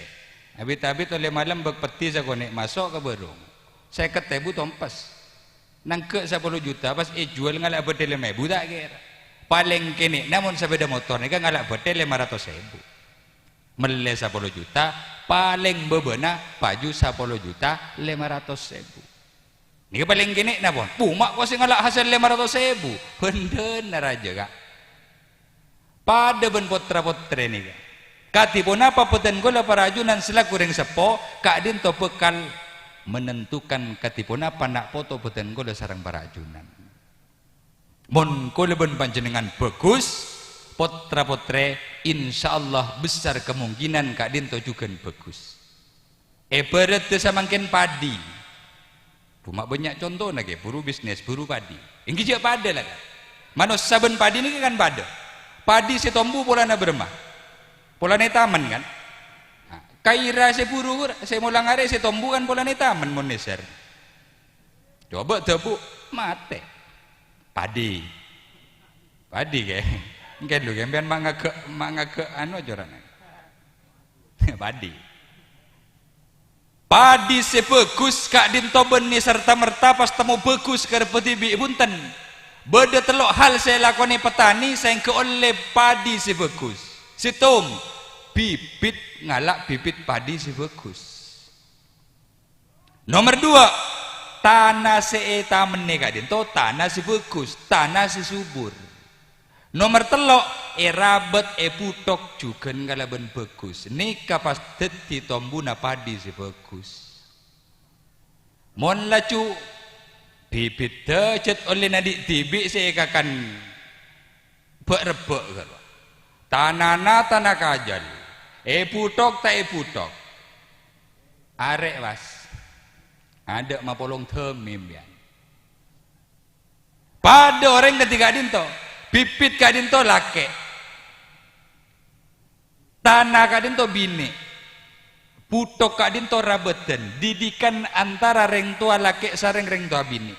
Abit-abit ollè malem bâk peddhi sakonè' maso' ka bârung. Sèket èbu tompes. Nangghâ' sapolo juta pas èjhuwâl ngala' bâdâ lèma èbu ta' kèra. Palèng kènè'na mon sapèda motor nèka ngala' bâdâ lèma ratos èbu. Mellè sapolo juta, palèng bâbâna paju sapolo juta lèma ratos èbu. Nèka palèng kènè'na, pon. Poma' ko sè ngala' hasèl lèma ratos èbu. Bhendhâna rajâ, Ka'. Padâ bân pottra-pottrè nèka. Kadhi ponapa bhâdhân kaulâ para ajunan salaku rèng seppo, ka'dinto bhâkal menentukan kadhi ponapa na' poto bhâdhân kaulâ sareng para ajunan. Mon kaulâ bân panjhennengngan bhâghus, pottra-pottrè, insyaallah besar kemungkinan ka'dinto jhughân bhâghus. Èbhârâddhâ samangkèn padhi. Coma bânnya' contona, ghi, buru bisnis, buru padhi. Èngghi jhâ' padâ la, Ka'. Manossa bân padhi nèka kan padâ. Padhi sè tombu polana bârâmma? Polana è taman, kan? Nah, kaira sè buru, sè molang arè sè tombu kan polana è taman mon nèsèr. Coba dhâbu, matè. Padhi. Padhi, ghi. Engkèn lho, ghi, sampèyan ma' ngaghâ', ma' ngaghâ' anu acorana. Padhi. Padhi sè bhâghus ka'dinto bânnè sarta-merta pas temmo bhâghus karebbhâ dhibi', bhunten. Bâdâ tello' hal sè èlakonè petani saèngghâ ollè padhi sè bhâghus. Sèttong, bibit, ngala' bibit padhi sè bhâghus. Nomer duwâ', tana sè ètamennè ka'dinto tana sè bhâghus, tana sè subur. Nomer tello', èrabât, èbhuthok jhughân kalabân bhâghus. Nèka pas dhâddhi tombuna padhi sè bhâghus. Mon laju bibit dâjât ollèna dhi'-dhibi' sè èkakan bâ'-rebbâ' ghâllu. Tanana tana kajâl. Èbhuthok ta' èbhuthok? Arè', Bas. Adâ' mapolong dhâmmi, sampèyan. Padâ orèng kadhi ka'dinto. Bibit ka'dinto lakè'. Tana ka'dinto binè'. Bhuthok ka'dinto rabâdhân. Didikan antara rèng towa lakè' sareng rèng towa binè'.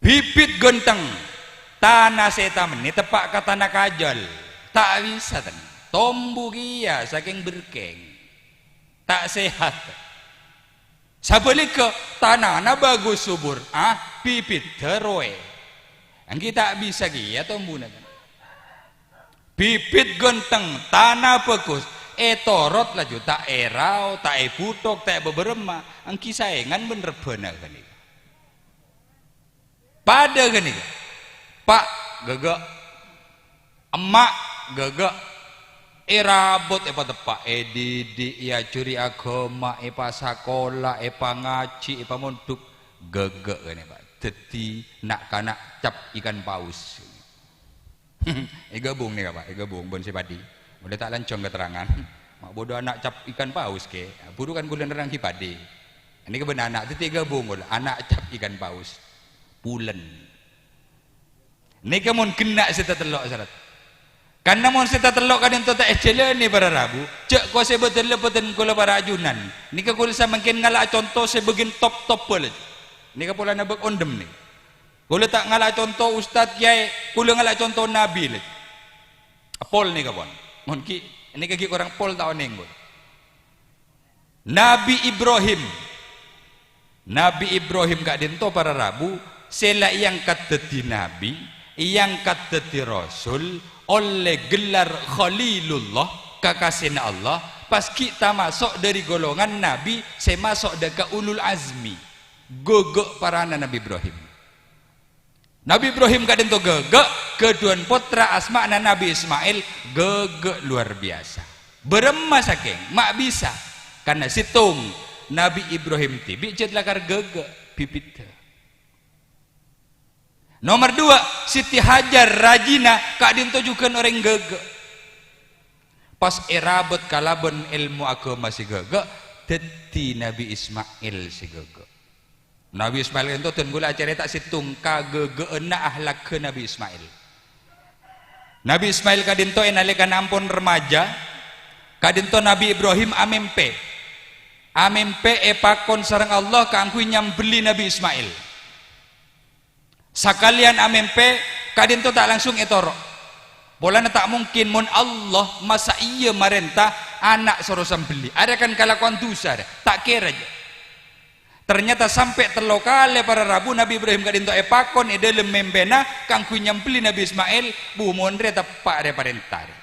Bibit ghântheng, tana sè ètamennè teppa' ka tana kajâl, ta' bisa, ten. Tombu kèya sakèng berkèng. Ta' sehat. Sabhâligghâ, tanana bhâghus subur, ah, bibit dârowè. Èngghi ta' bisa kèya tombuna, ten. Bibit ghântheng, tana bhâghus, ètorot laju ta' èrao, ta' èbhuthok, ta' èbâbârâmma, èngghi saèngan bân rebbhâna ghânèka. Padâ ghânèka. Pa', ghâghâ'. Emma', ghâghâ'. Èrabât èpateppa', èdidik, èajhâri aghâma, èpasakola, èpangajhi, èpamondhuk. Ghâghâ' ghânèka, Pa'. Dhâddhi na'-kana' cap ikan paus. Èghâbung nèka, Pa', èghâbung bân sè padhi. Molaè ta' lanjhâng katerrangan. Ma' bâdâ ana' cap ikan paus, kè. Buru kan kaulâ nerrangaghi padhi. Nèka bân ana', dhâddhi èghâbung kaulâ, ana' cap ikan paus. Pulèn. Nèka mon ghenna' sè tatello' sarat. Karna mon sè tatello' ka'dinto ta' èjhâlânè para rabu, jhâ' kosè bâdâlla bâdân kaulâ para ajunan. Nèka kaulâ samangkèn ngala'a conto sè bâgiyân top-top bhâlâ. Nèka polana bâk ondhem nèka. Kaulâ ta' ngala' conto ustad, kèyaè, kaulâ ngala' conto nabi, lè. Pol nèka, pon. Mon ghi', nèka ghi' korang pol ta' onèng, pon. Nabi Ibrahim. Nabi Ibrahim ka'dinto para rabu, sè la èangkat dhâddhi nabi, èangkat dhâddhi rasul, ollè gellar Khalilullah, kakassèna Allah, pas ghi' tamaso' dâri golongan nabi sè maso' dâ' ka ulul azmi. Ghâghâ' parana Nabi Ibrahim. Nabi Ibrahim ka'dinto ghâghâ', ghâdhuwân pottra asma'na Nabi Ismail, ghâghâ' lowar biyasa. Bârâmma sakèng, ma' bisa. Karna sèttong, Nabi Ibrahim dhibi' jhât lakar ghâghâ', bibiddhâ. Nomer duwâ', Siti Hajar rajina ka'dinto jhughân orèng ghâghâ'. Pas èrabât kalabân èlmo aghâma sè ghâghâ', dhâddhi Nabi Ismail sè ghâghâ'. Nabi Ismail ka'dinto dân kaulâ acarèta sèttong kaghâghâ'ânna ahlakka Nabi Ismail. Nabi Ismail ka'dinto è nalèkana ampon remaja, ka'dinto Nabi Ibrahim amèmpè. Amèmpè èpakon sareng Allah kaangghuy nyambelli Nabi Ismail. Sakalèyan amèmpè, ka'dinto ta' langsung ètoro'. Polana ta' mungkin mon Allah masa iyâ marènta ana' soro sambelli. Arèya kan kalakowan dhusa, arèya. Ta' kèra, jâ. Ternyata sampè' tello kalè para rabu Nabi Ibrahim ka'dinto èpakon è dhâlem mèmpèna kaangghuy nyambelli Nabi Ismail, bu mon rè teppa' rè parènta rè.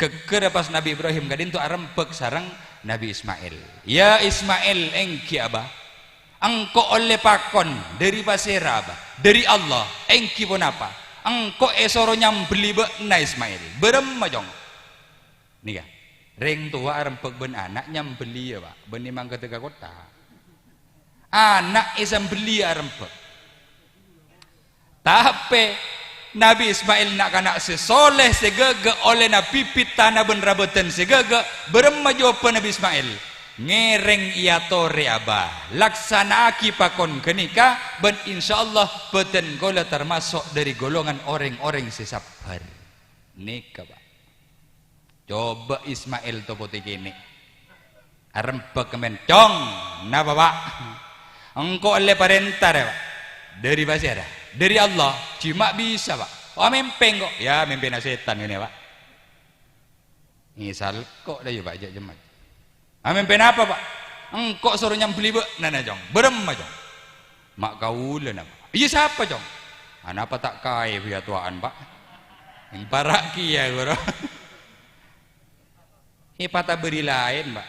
Ghâgghârâ pas Nabi Ibrahim ka'dinto arembhâk sareng Nabi Ismail. "Ya Ismail," "Èngghi, Abah." "Engko' ollè pakon dhâri pasèra, Abah?" "Dhâri Allah." "Èngghi ponapa?" "Engko' èsoro nyambelli bâ'na, Ismail." "Bârâmma, Cong?" Nèka, rèng towa arembhâk bân ana' nyambelli, yâ, Pak, bânnè mangkadhâ ka kottha. Ana' èsambelli arembhâk. Tapè Nabi Ismail na'-kana' sè soleh, sè ghâghâ', ollèna bibit tana bân rabâdhân sè ghâghâ'. Bârâmma jâwâbbhâ Nabi Ismail? "Ngèrèng èyatorè, Abah. Laksana'aghi pakon ghânèka, bân insyaallah bâdhân kaulâ tamaso' dhâri golongan orèng-orèng sè sabbhâr." Nèka, Pak. Coba Ismail to potè kènè'. Arembhâk kemmèn, "Cong, napa, Pak?" "Engko' ollè parènta rè, Pak." "Dhâri pasèra?" "Dhâri Allah." "Jiyâ ma' bisa, Pak." "Oh, mèmpè engko'." "Yâ, mèmpèna sètan kènè', Pak." Ngèsal ko' la yâ, Pak, jâ' jemma. "Amèmpè napa, Pak?" "Engko' soro nyambelli bâ'na, Cong." "Bârâmma, Cong?" "Ma' kaulâ, napa?" "Iyâ, sapa, Cong?" "Anapa ta' kaè bi' atowan, Pak?" Èmpara' kèya, ghuru. Èpatabâri laèn, Pak.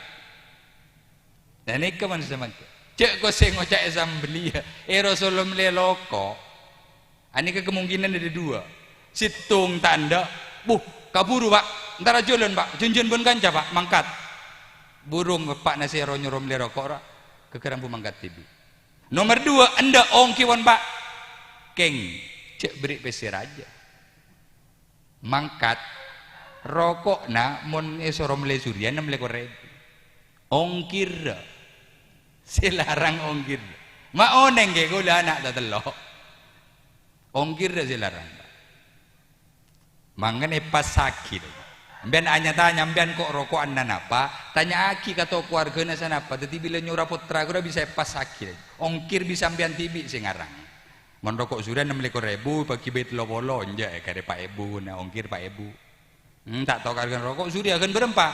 Nah, nèka man samangkè. Jâ' ko sè ngoca'è sambelli, yâ. È Rasulullah mellè loko'. Anèka kemungkinan ada dua. Sèttong ta' endâ', "Bu, kabhuru, Pak. Entara jhâlân, Pak. Jhânjhiyân bân kanca, Pak. Mangkat." Burung eppa'na sè ro-nyoro mellè roko', ra, ghâgghârâ bu mangkat dhibi'. Nomer dua, endâ', "Ongghi, pon, Pak." "Kèng, jâ' bherri' pèssè rajâ." Mangkat, roko'na mon èsoro mellè suriyân, mellè korèbu. Ongkirra. Sè larang ongkirra. Ma' onèng ghi kaulâ ana' ta' tello'. Ongkirra sè larang. Mangkana èpassaghi. Sampèyan anya-tanya, sampèyan ko' roko'an sanapa? Tanya'aghi ka to-, kowargana sanapa. Dhâddhi bilâ nyoro pottra ghuru bisa èpassaghi. Ongkir bisa sampèyan dhibi' sè ngarang. Mon roko' suriyân nem lèkor èbu, bâgi bhâi tello polo, enjâ', èkarè pa' èbu, na ongkir pa' èbu. Hmm, ta' tao kargana roko' suriyân ghân bârâmpa.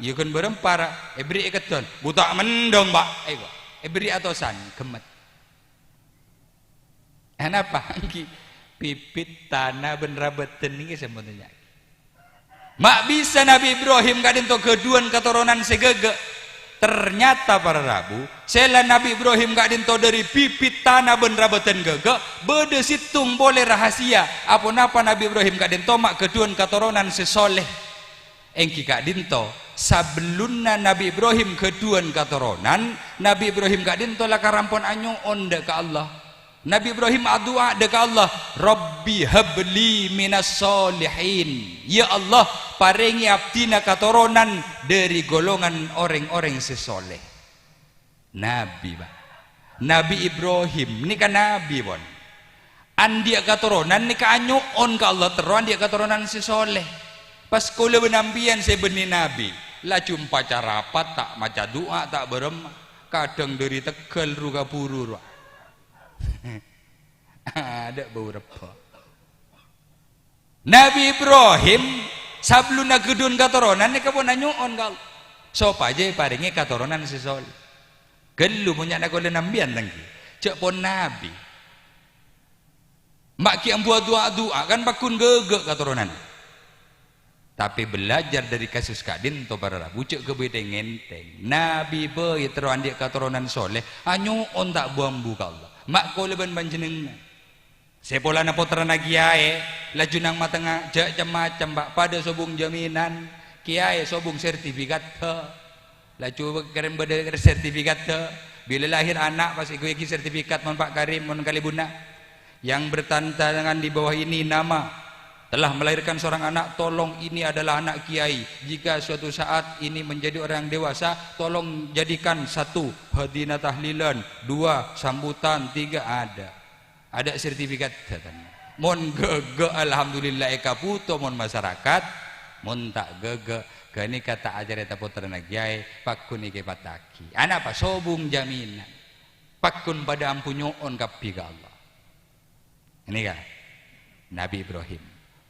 Iyâ ghân bârâmpa, ra, èbherri' èkeddhân. "Bu ta' mendhâng, Pak." Èko, èbherri' atosan, ghemmet. Anapa? Èngghi bibit tana bân rabâdhân nèka sè mon tanya'aghi. Ma' bisa Nabbhi Ibrahim ka'dhinto ghâdhuwân katoronan sè ghâghâ'. Ternyata, para rabu, sèlla Nabbhi Ibrahim ka'dhinto dhâri bibit tana bân rabâdhân ghâghâ', bâdâ sèttong polè rahasia. Aponapa Nabbhi Ibrahim ka'dhinto ma' ghâdhuwân katoronan sè soleh? Èngghi ka'dhinto, sabellunna Nabbhi Ibrahim ghâdhuwân katoronan, Nabbhi Ibrahim ka'dhinto lakar ampon anyo'on dâ' ka Allah. Nabbhi Ibrahim adu'a dâ' ka Allah, "Rabbi habli minas solihin." "Ya Allah, parèngè abdhina katoronan dhâri golongan orèng-orèng sè soleh." Nabbhi, Pak. Nabbhi Ibrahim nèka nabbhi, pon. Andi'â katoronan nèka anyo'on ka Allah terro andi'â katoronan sè soleh. Pas kaulâ bân sampèyan sè bânnè nabbhi, laju maca rapat, ta' maca du'a, ta' bârâmma. Kadhâng dhâri Tegal ru kabhuru, ru. Adâ' bâu rebbhâ. Nabbhi Ibrahim, sabellunna ghâdhuwân katoronan, nèka pon anyo'on ka Allah, sopajâ èparèngè katoronan sè soleh. Ghâllu, mon nya'na kaulâ sampèyan, tèngghi. Jâ' pon nabbhi. Ma' ghi' ambu adu'a-du'a, kan pagghun ghâghâ' katoronan. Tapè belajar dhâri kasus ka'dhinto, para rabu, jâ' ghâbây tèng-ngèntèng. Nabbhi bhâi terro andi'â katoronan soleh, anyo'on ta' bu-ambu ka Allah. Ma' kaulâ bân panjhennengngan. Sè polana pottrana kèyaè, laju nang matengnga jâ' cem-macem, Pak. Padâ sobung jaminan, kèyaè sobung sertifikat, ha. Laju kèrèm bâdâ sertifikat, bilâ lahir ana' pas èghâbây sertifikat mon Pa' Karim, mon kalèbunna. Yang bertanda tangan di bawah ini nama telah melahirkan seorang anak, tolong, ini adalah anak kiai. Jika suatu saat ini menjadi orang dewasa, tolong jadikan satu, hadina tahlilan, dua, sambutan, tiga, ada. Ada sertifikat, katanya. Mon ghâghâ, alhamdulillah, èkabhuto mon masyarakat, mon ta' ghâghâ, ghânèka ta' acarèta pottrana kiyaè, pagghun èkèpatta'aghi. Anapa? Sobung jaminan. Pagghun padâ ambu nyo'on kabbhi ka Allah. Ini ka Nabi Ibrahim.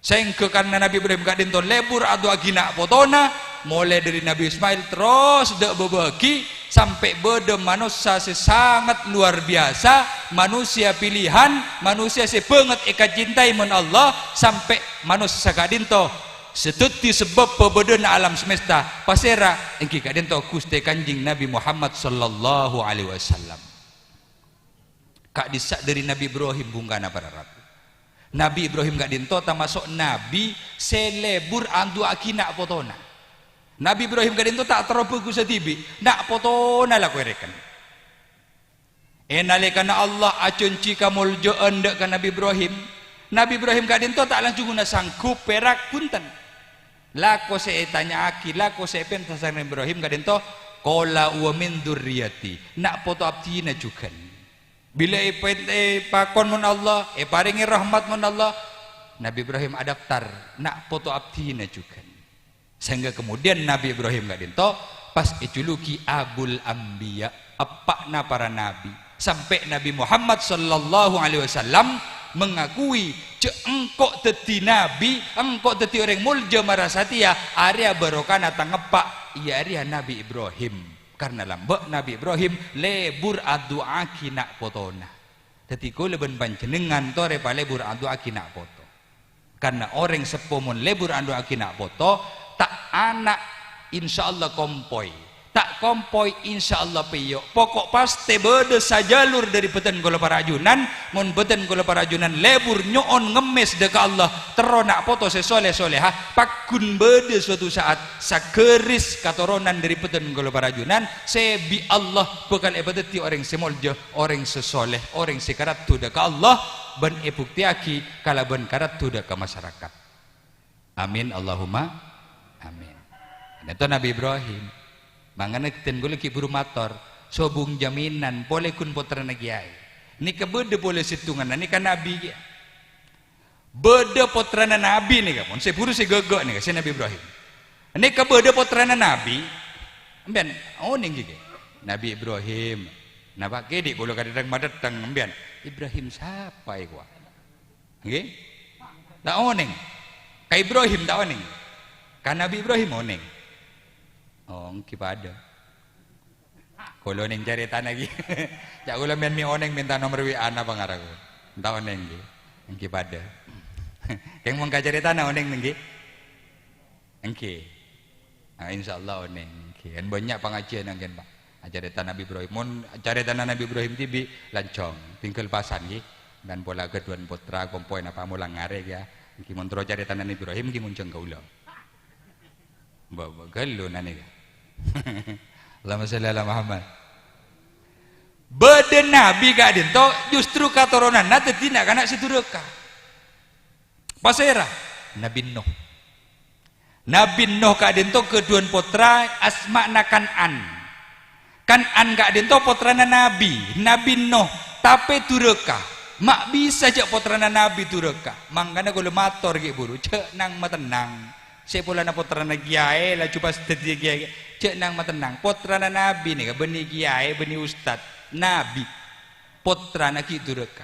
Sehingga karena Nabi Ibrahim ka'dinto lebur adu'aaghi na' potona, molaè dhâri Nabi Ismail terros dâ' bâbâghi, sampè' bâdâ manossa sè sangat luar biasa, manusia pilihan, manusia sè bânget èkacintai mon Allah, sampè' manossa ka'dinto sè dhâddhi sabâb pabâdâna alam semesta. Pasèra? Èngghi ka'dinto Ghustè Kanjeng Nabi Muhammad sallallahu alaihi wasallam. Ka'dissa' dhâri Nabi Ibrahim bhungkana para rabu. Nabi Ibrahim ka'dinto tamaso' nabi sè lebur adu'aaghi na' potona. Nabi Ibrahim ka'dinto ta' terro bhâghussa dhibi', na' potona la kowerrèken. È nalèkana Allah ajhânjhi kamoljâ'ân dâ' ka Nabi Ibrahim, Nabi Ibrahim ka'dinto ta' lanjhungnga sanggup, pèrak, bhunten. Lako sè ètanya'aghi, lako sè èpènta sareng Nabi Ibrahim ka'dinto, "Qala wa min dzurriyyati," na' poto abdhina jhughân. Bilâ èpè-, èpakon mon Allah, èparèngè rahmat mon Allah, Nabi Ibrahim adaptar, "Na' poto abdhina jhughân." Sehingga kemudian Nabi Ibrahim ka'dinto pas èjuluki Abul Anbiya, eppa'na para nabi. Sampè' Nabi Muhammad sallallahu alaihi wasallam mengakui, "Jhâ' engko' dhâddhi nabi, engko' dhâddhi orèng moljâ mara satèya, arèya barokana tang eppa', iyâ arèya Nabi Ibrahim." Karna lambâ' Nabi Ibrahim lebur adu'aaghi na' potona. Dhâddhi, kaulâ bân panjhennengngan torè palebur adu'aaghi na' poto. Karna orèng seppo mon lebur adu'aaghi na' poto, ta' ana', insyaallah kompoy. Ta' kompoy, insyaallah pèyo'. Poko' pastè bâdâ sajalur dhâri bhâdhân kaulâ para ajunan. Mon bhâdhân kaulâ para ajunan lebur nyo'on ngemmès dâ' ka Allah, terro na' poto sè soleh-soleha, pagghun bâdâ suatu saat sagâris katoronan dhâri bhâdhân kaulâ para ajunan sè bi' Allah bhâkal èpadhâddhi orèng sè moljâ, orèng sè soleh, orèng sè karaddhu dâ' ka Allah, bân èbuktèyaghi kalabân karaddhu dâ' ka masarakat. Amin, Allahumma amin. Nèto Nabi Ibrahim. Mangkana dhân kaulâ ghi' bhuru mator, sobung jaminan polè ghun pottrana kiyaè. Nèka bâdâ polè sèttonganna, nèka nabi kèya. Bâdâ pottrana nabi nèka, mon sè buru sè ghâghâ nèka, sè Nabi Ibrahim. Nèka bâdâ pottrana nabi, sampèyan onèng ghi, Kè? Nabi Ibrahim. Napa kèdhi' kaulâ kadhâddhâng madhâddhâng sampèyan? Ibrahim sapa èkowa? Ngghi? Ta' onèng. Ka Ibrahim ta' onèng. Ka Nabi Ibrahim onèng. Oh, èngghi padâ. Kaulâ onèng carètana ghi. Ca' kaulâ mèn mè' onèng mènta nomer W A-na pangara kaulâ. Ta' onèng ghi. Èngghi padâ. Kèng mon ka carètana onèng ngghi? Èngghi. Nah, insyaallah onèng. Èngghi. Kan bânnya' pangajiân angghân, Pak. Acarèta Nabi Ibrahim. Mon carètana Nabi Ibrahim dhibi' lanjhâng. Tinggal pasan ghi. Kan pola ghâdhuwân pottra kompoy napa molang arè kèya. Èngghi mon terro carètana Nabi Ibrahim ghi monjhâng kaulâ. Ba-, ba-, ghâllu nanèka. Allahumma shalli ala Muhammad. Bâdâ nabi ka'dinto justru katoronanna dhâddhi na'-kana' sè duraka. Pasèra? Nabi Nuh. Nabi Nuh ka'dinto ghâdhuwân pottra asmana Kan'an. Kan'an ka'dinto pottrana nabi, Nabi Nuh, tapè duraka. Ma' bisa jhâ' pottrana nabi duraka. Mangkana kaulâ mator ghi' buru, jhâ' nang-matennang. Sè polana pottrana kiyaè, laju pas dhâddhiyâ kiyaè, jhâ' nang-matennang. Pottrana nabi nèka bânnè kiyaè, bânnè ustad, nabi. Pottrana ghi' duraka.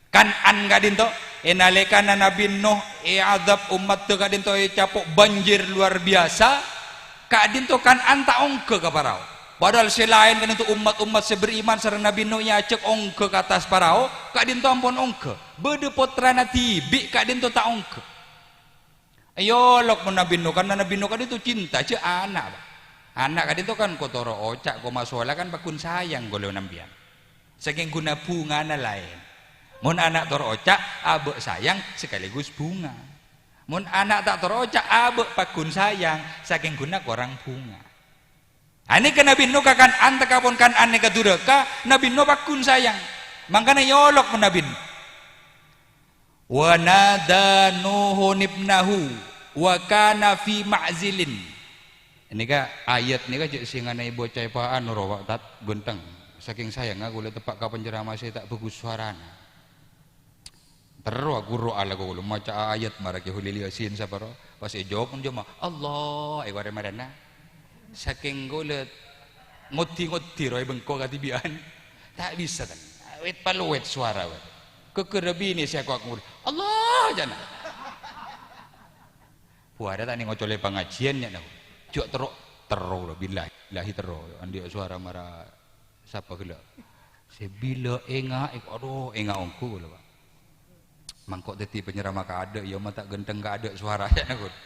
Kan'an ka'dinto, è nalèkana Nabi Nuh èadhâb ommaddhâ ka'dinto ècapo' banjir luar biasa, ka'dinto Kan'an ta' ongghâ ka parao. Padahal sè laèn ka'dinto ommat-ommat sè beriman sareng Nabi Nuh èajhâk ongghâ ka attas parao, ka'dinto ampon ongghâ. Bâdâ pottrana dhibi' ka'dinto ta' ongghâ. Èolok mon Nabi Nuh, karna Nabi Nuh ka'dinto cinta, jhâ' ana', Pak. Ana' ka'dinto kan ko toro' oca', ko masola kan paggun sayang ghâllu sampèyan. Sakèng ghuna bhungana laèn. Mon ana' toro' oca', abâ' sayang sekaligus bunga. Mon ana' ta' toro' oca', abâ' paggun sayang, sakèng ghuna korang bunga. Anèka Nabbhi Nuh ka Kan'an, tèkapon Kan'an nèka duraka, Nabbhi Nuh paggun sayang. Mangkana èolok mon Nabbhi Nuh. "Wa nada Nuhun ibnahu wa kana fi ma'zilin." Nèka ayat nèka jhâ' sè nganè'è bocah èpa'an ro, Pak Tat, ghântèng. Sakèng sayangnga kaulâ teppa' ka penceramah sè ta' bhâghus sowarana. Terro aghuru alako kaulâ maca'a ayat mara Kè Kholil Yasin saparo. Pas èjawab mon jhâ' ma, "Allah," èwarè marèna. Sakèng kaulâ ngodhi-ngodhi ro è bengko kadhibi'ân. Ta' bisa, tan. Wèt palowèt sowara, wèt. Ghâghârâ binè sè akowa' ngol-, "Allah," jhâna. Buwârâ ta' nèng ocolè pangajiân, nya'na. Jhâ' terro, terro, billahi, billahi terro. Andi'â sowara mara sapa ghellâ'. Sè bilâ enga', adhu, enga' ongghu kaulâ, Pak. Mangko dhâddhi penceramah kaadâ', iyâ ma' ta' ghântèng kaadâ' sowara, nya'na, kaulâ.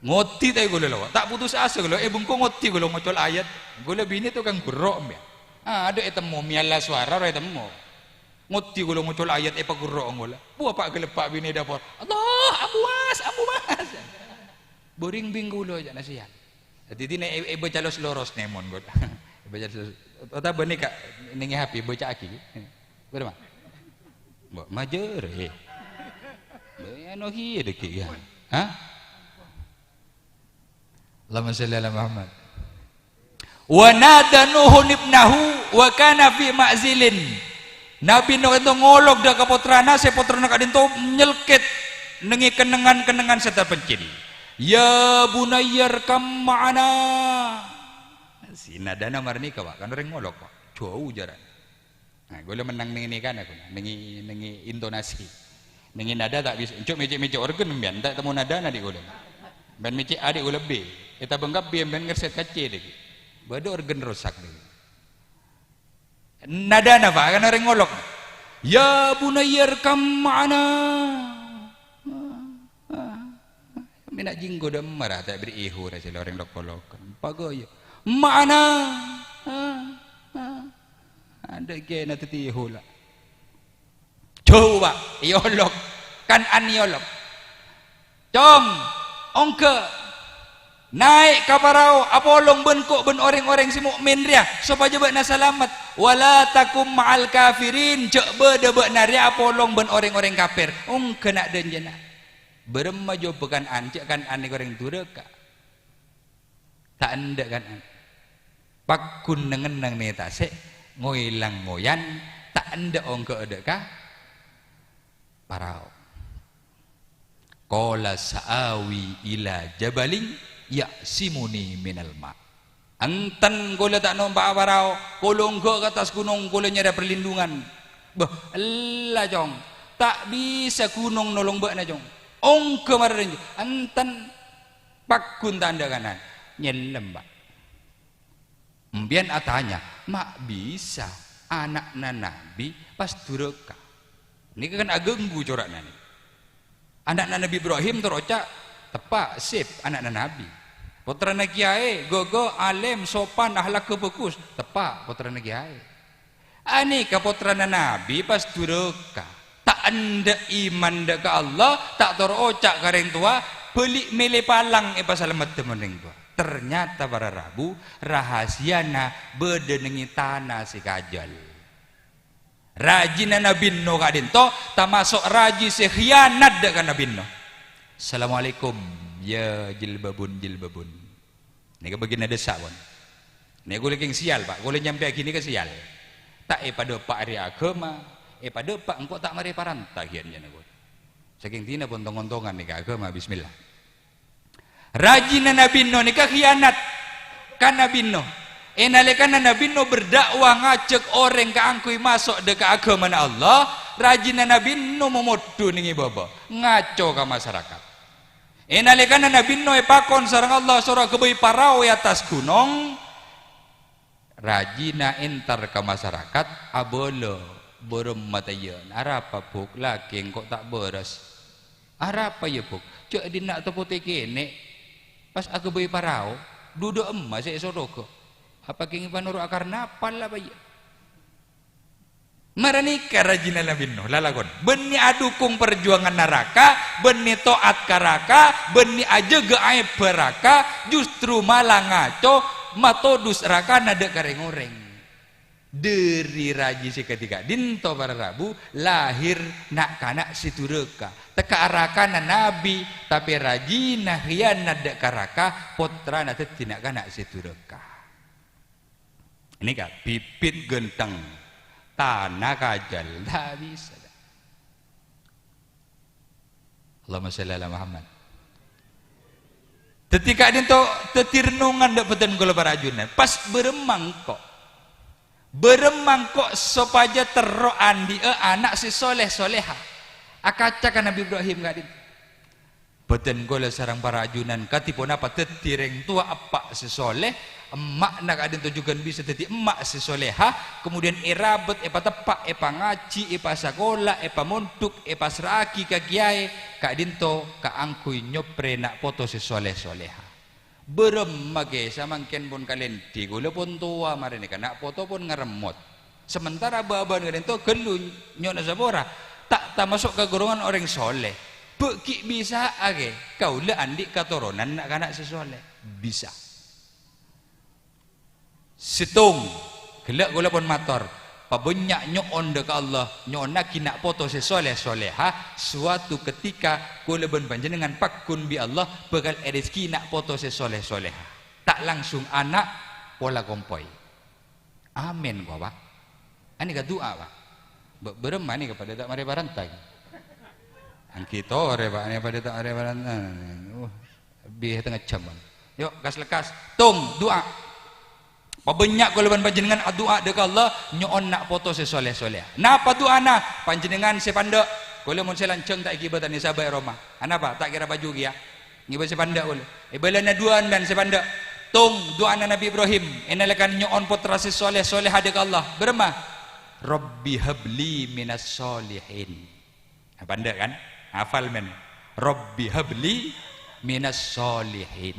Ngodhi ta' kaulâ, Pak. Ta' putus asa kaulâ, è bengko ngodhi kaulâ ngocol ayat. Kaulâ binè tokang ghurro', mè'. Ah, adâ' ètemmo, mèyalla sowara ro ètemmo. Ngodhi kaulâ ngocol ayat èpaghurro' kaulâ. Buwâ pa' ghâlâbâ' binè dâpor. "Allah, ambu, Mas, ambu, Mas." Bhâring bing kaulâ, jhâna sèyang. Dhâddhi nè è-, èbâca los-loros nèmon, kaulâ. Èbâca los-, otabâ nèka nèng H P bâca'aghi. Bârâmma? Mbok majâr, eh. Mbok anu kèya dhâggi', ya. Hah? Allahumma shalli ala Muhammad. "Wa nada Nuhun ibnahu wa kana fi ma'zilin." Nabbhi Nuh ènto ngolok dâ' ka pottrana, sè pottrana ka'dinto nyelkèt nèngè kennengngan-kennengngan sè terpencil. "Ya bunayya rkam ma'ana." Sè nadâna marèna nèka, Pak, kan orèng ngolok, Pak. Jhâu jhârâna. Nah, kaulâ mennang nèng-nèngana, kaulâ. Nèng-, nèng intonasi. Nèng nada ta' bisa. Enco' mècè'-mècè' organ, sampèyan ta' temmo nadâna, dhi' kaulâ. Sampèyan mècè' A, dhi' kaulâ B. Ètabâng ka B, sampèyan ngersèt ka C, dhâggi'. Bâdâ organ rosak, dhâggi'. Nadâna, Pak, kan orèng ngolok. "Ya bunayya rkam ma'ana." Mèna jhinggo dâ' emma ra ta' èberri' èhura sè la orèng lok-polok. Paghâjâ. Ma'ana. Adâ' kèna dhâddhi èhula. Jhâu, Pak. Èolok. Kan'an èolok. "Cong, ongghâ. Naè' ka parao, apolong bân ko-, bân orèng-orèng sè mo'min rèya, sopajâ bâ'na salamet. Wa la takum ma'al kafirin, jhâ' bâdâ bâ'na rèya apolong bân orèng-orèng kafir." Ongghâ na' dhânjhâna. Bârâmma jhâwâbbhâ Kan'an, jhâ' Kan'an nèka orèng duraka. Ta' endâ' Kan'an. Paggun neng-enneng nè tasè', ngoylang ngoyan, ta' endâ' ongghâ dâ' ka parao. Qala sa'awi ila jabalin ya'simuni minal ma'. Enten kaulâ ta' nompa'a parao, kaulâ ongghâ ka attas ghunong, kaulâ nyarè perlindungan. Bâh, ella, Cong. Ta' bisa ghunong nolong bâ'na, Cong. Ongghâ mara dhânjhâ. Enten paggun ta' endâ' Kan'an. Nyellem, Pak. Sampèyan atanya, "Ma' bisa ana'na Nabbhi pas duraka?" Nèka kan aghânggu cora'na nèka. Ana'na Nabbhi Ibrahim tor oca', teppa', sip, ana'na Nabbhi. Pottrana kèyaè, ghâghâ, alèm, sopan, akhlakka bhâghus, teppa', pottrana kèyaè. Anèka pottrana Nabbhi pas duraka. Ta' endâ' iman dâ' ka Allah, ta' tor oca' ka rèng towa, bâli' mèlè palang èpasalameddhâ mon rèng towa. Ternyata para rabu, rahasiana bâdâ nèng è tana sè kajâl. Rajina Nabbhi Nuh ka'dinto tamaso' raji sè khianat dâ' ka Nabbhi Nuh. "Assalamualaikum, ya jilbabun-jilbabun." Nèka bâgiânna dâssa', pon. Nèka kaulâ kèng sèyal, Pak. Kaulâ nyampèyaghi nèka sèyal. Ta' èpadâpa' arè aghâma, èpadâpa' engko' ta' marè paranta ghiyan jâna kaulâ. Sakèng dinah pon tong-ontongan nèka aghâma, bismillah. Rajina Nabbhi Nuh nèka khianat ka Nabbhi Nuh. È nalèkana Nabbhi Nuh berdakwah ngajhâk orèng kaangghuy maso' dâ' ka aghâmana Allah, rajina Nabbhi Nuh momodhu nèng è bâbâ, ngaco ka masarakat. È nalèkana Nabbhi Nuh èpakon sareng Allah soro aghâbây parao è attas ghunong, rajina entar ka masarakat, abâlâ bârâmma tèya', "Arapa, Buk, lakè engko' ta' bârâs?" "Arapa, yâ, Buk?" "Jhâ' dinna' topotè kènè', pas aghâbây parao, duduk emma sè èsoroghâ. Apa kèng panoro' akarnapal apa, yâ?" Mara nèka rajina Nabbhi Nuh, lalakon. Bânnè adukung parjuwangan naraka, bânnè to'at ka raka, bânnè ajâgâ aèbbhâ raka, justru mala ngaco, matodus rakana dâ' ka rèng-orèng. Dâri raji sè kadhi ka'dinto para rabu, lahir na'-kana' sè duraka. Tekka' rakana nabi, tapè rajina khiyanat dâ' ka raka, pottrana dhâddhi na'-kana' sè duraka. Ini ka bibit ghântheng, tana kajal, ta' bisa. Allahumma shalli ala Muhammad. Dhâddhi ka'dinto dhâddhi rennongan dâ' bâdân kaulâ para ajunan. Pas bârâmma engko'? Bârâmma engko' sopajâ terro andi'â ana' sè soleh soleha? Akaca ka Nabi Ibrahim ka'dinto. Bâdân kaulâ sareng para ajunan kadhi ponapa dhâddhi rèng towa eppa' sè soleh, emma'na ka'dinto jhughân bisa dhâddhi emma' sè soleha, kemudian èrabât, èpateppa', èpangajhi, èpasakola, èpamondhuk, èpassra'aghi ka kèyaè, ka'dinto kaangghuy nyoprè na' poto sè soleh soleha. Bârâmma kè samangkèn pon kalèndhi, kaulâ pon towa marè nèka, na' poto pon ngaremmot. Sementara bâbâna ka'dinto ghâllu nyo'ona sapora, ta' tamaso' ka ghulongan orèng soleh. Bâ' ghi' bisa'a kè kaulâ andi' katoronan na'-kana' sè soleh? Bisa. Sèttong, ghellâ' kaulâ pon mator, pabânnya' nyo'on dâ' ka Allah, nyo'onnaghi na' poto sè soleh soleha, suatu ketika kaulâ bân panjhennengngan pagghun bi' Allah bhâkal èrèzeki na' poto sè soleh soleha. Ta' langsung ana', pola kompoy. Amin, kok, Pak. Anèka du'a, Pak. Bâ-, bârâmma nèka padâ ta' marè parènta, ghi? Angghi torè, Pak, nèka padâ ta' marè parènta. Uh, lebbi tengnga jhâm, Pak. Yo, kas-lekkas. Tong, du'a. Pabânnya' kaulâ bân panjhennengngan adu'a dâ' ka Allah, nyo'on na' poto sè soleh soleha. Napa du'ana? Panjhennengngan sè pandâ'. Kaulâ mon sè lanjhâng ta' èghibâtani sabâ' è roma. Anapa? Ta' kèra paju kèya. Ngibâ sè pandâ' kaulâ. È bâlâna du'ana sè pandâ'. Tong, du'ana Nabi Ibrahim, è nalèkana nyo'on pottra sè soleh soleha dâ' ka Allah. Bârâmma? "Rabbi habli minas solihin." Nah, pandâ' kan? Hafal men. "Rabbi habli minas solihin."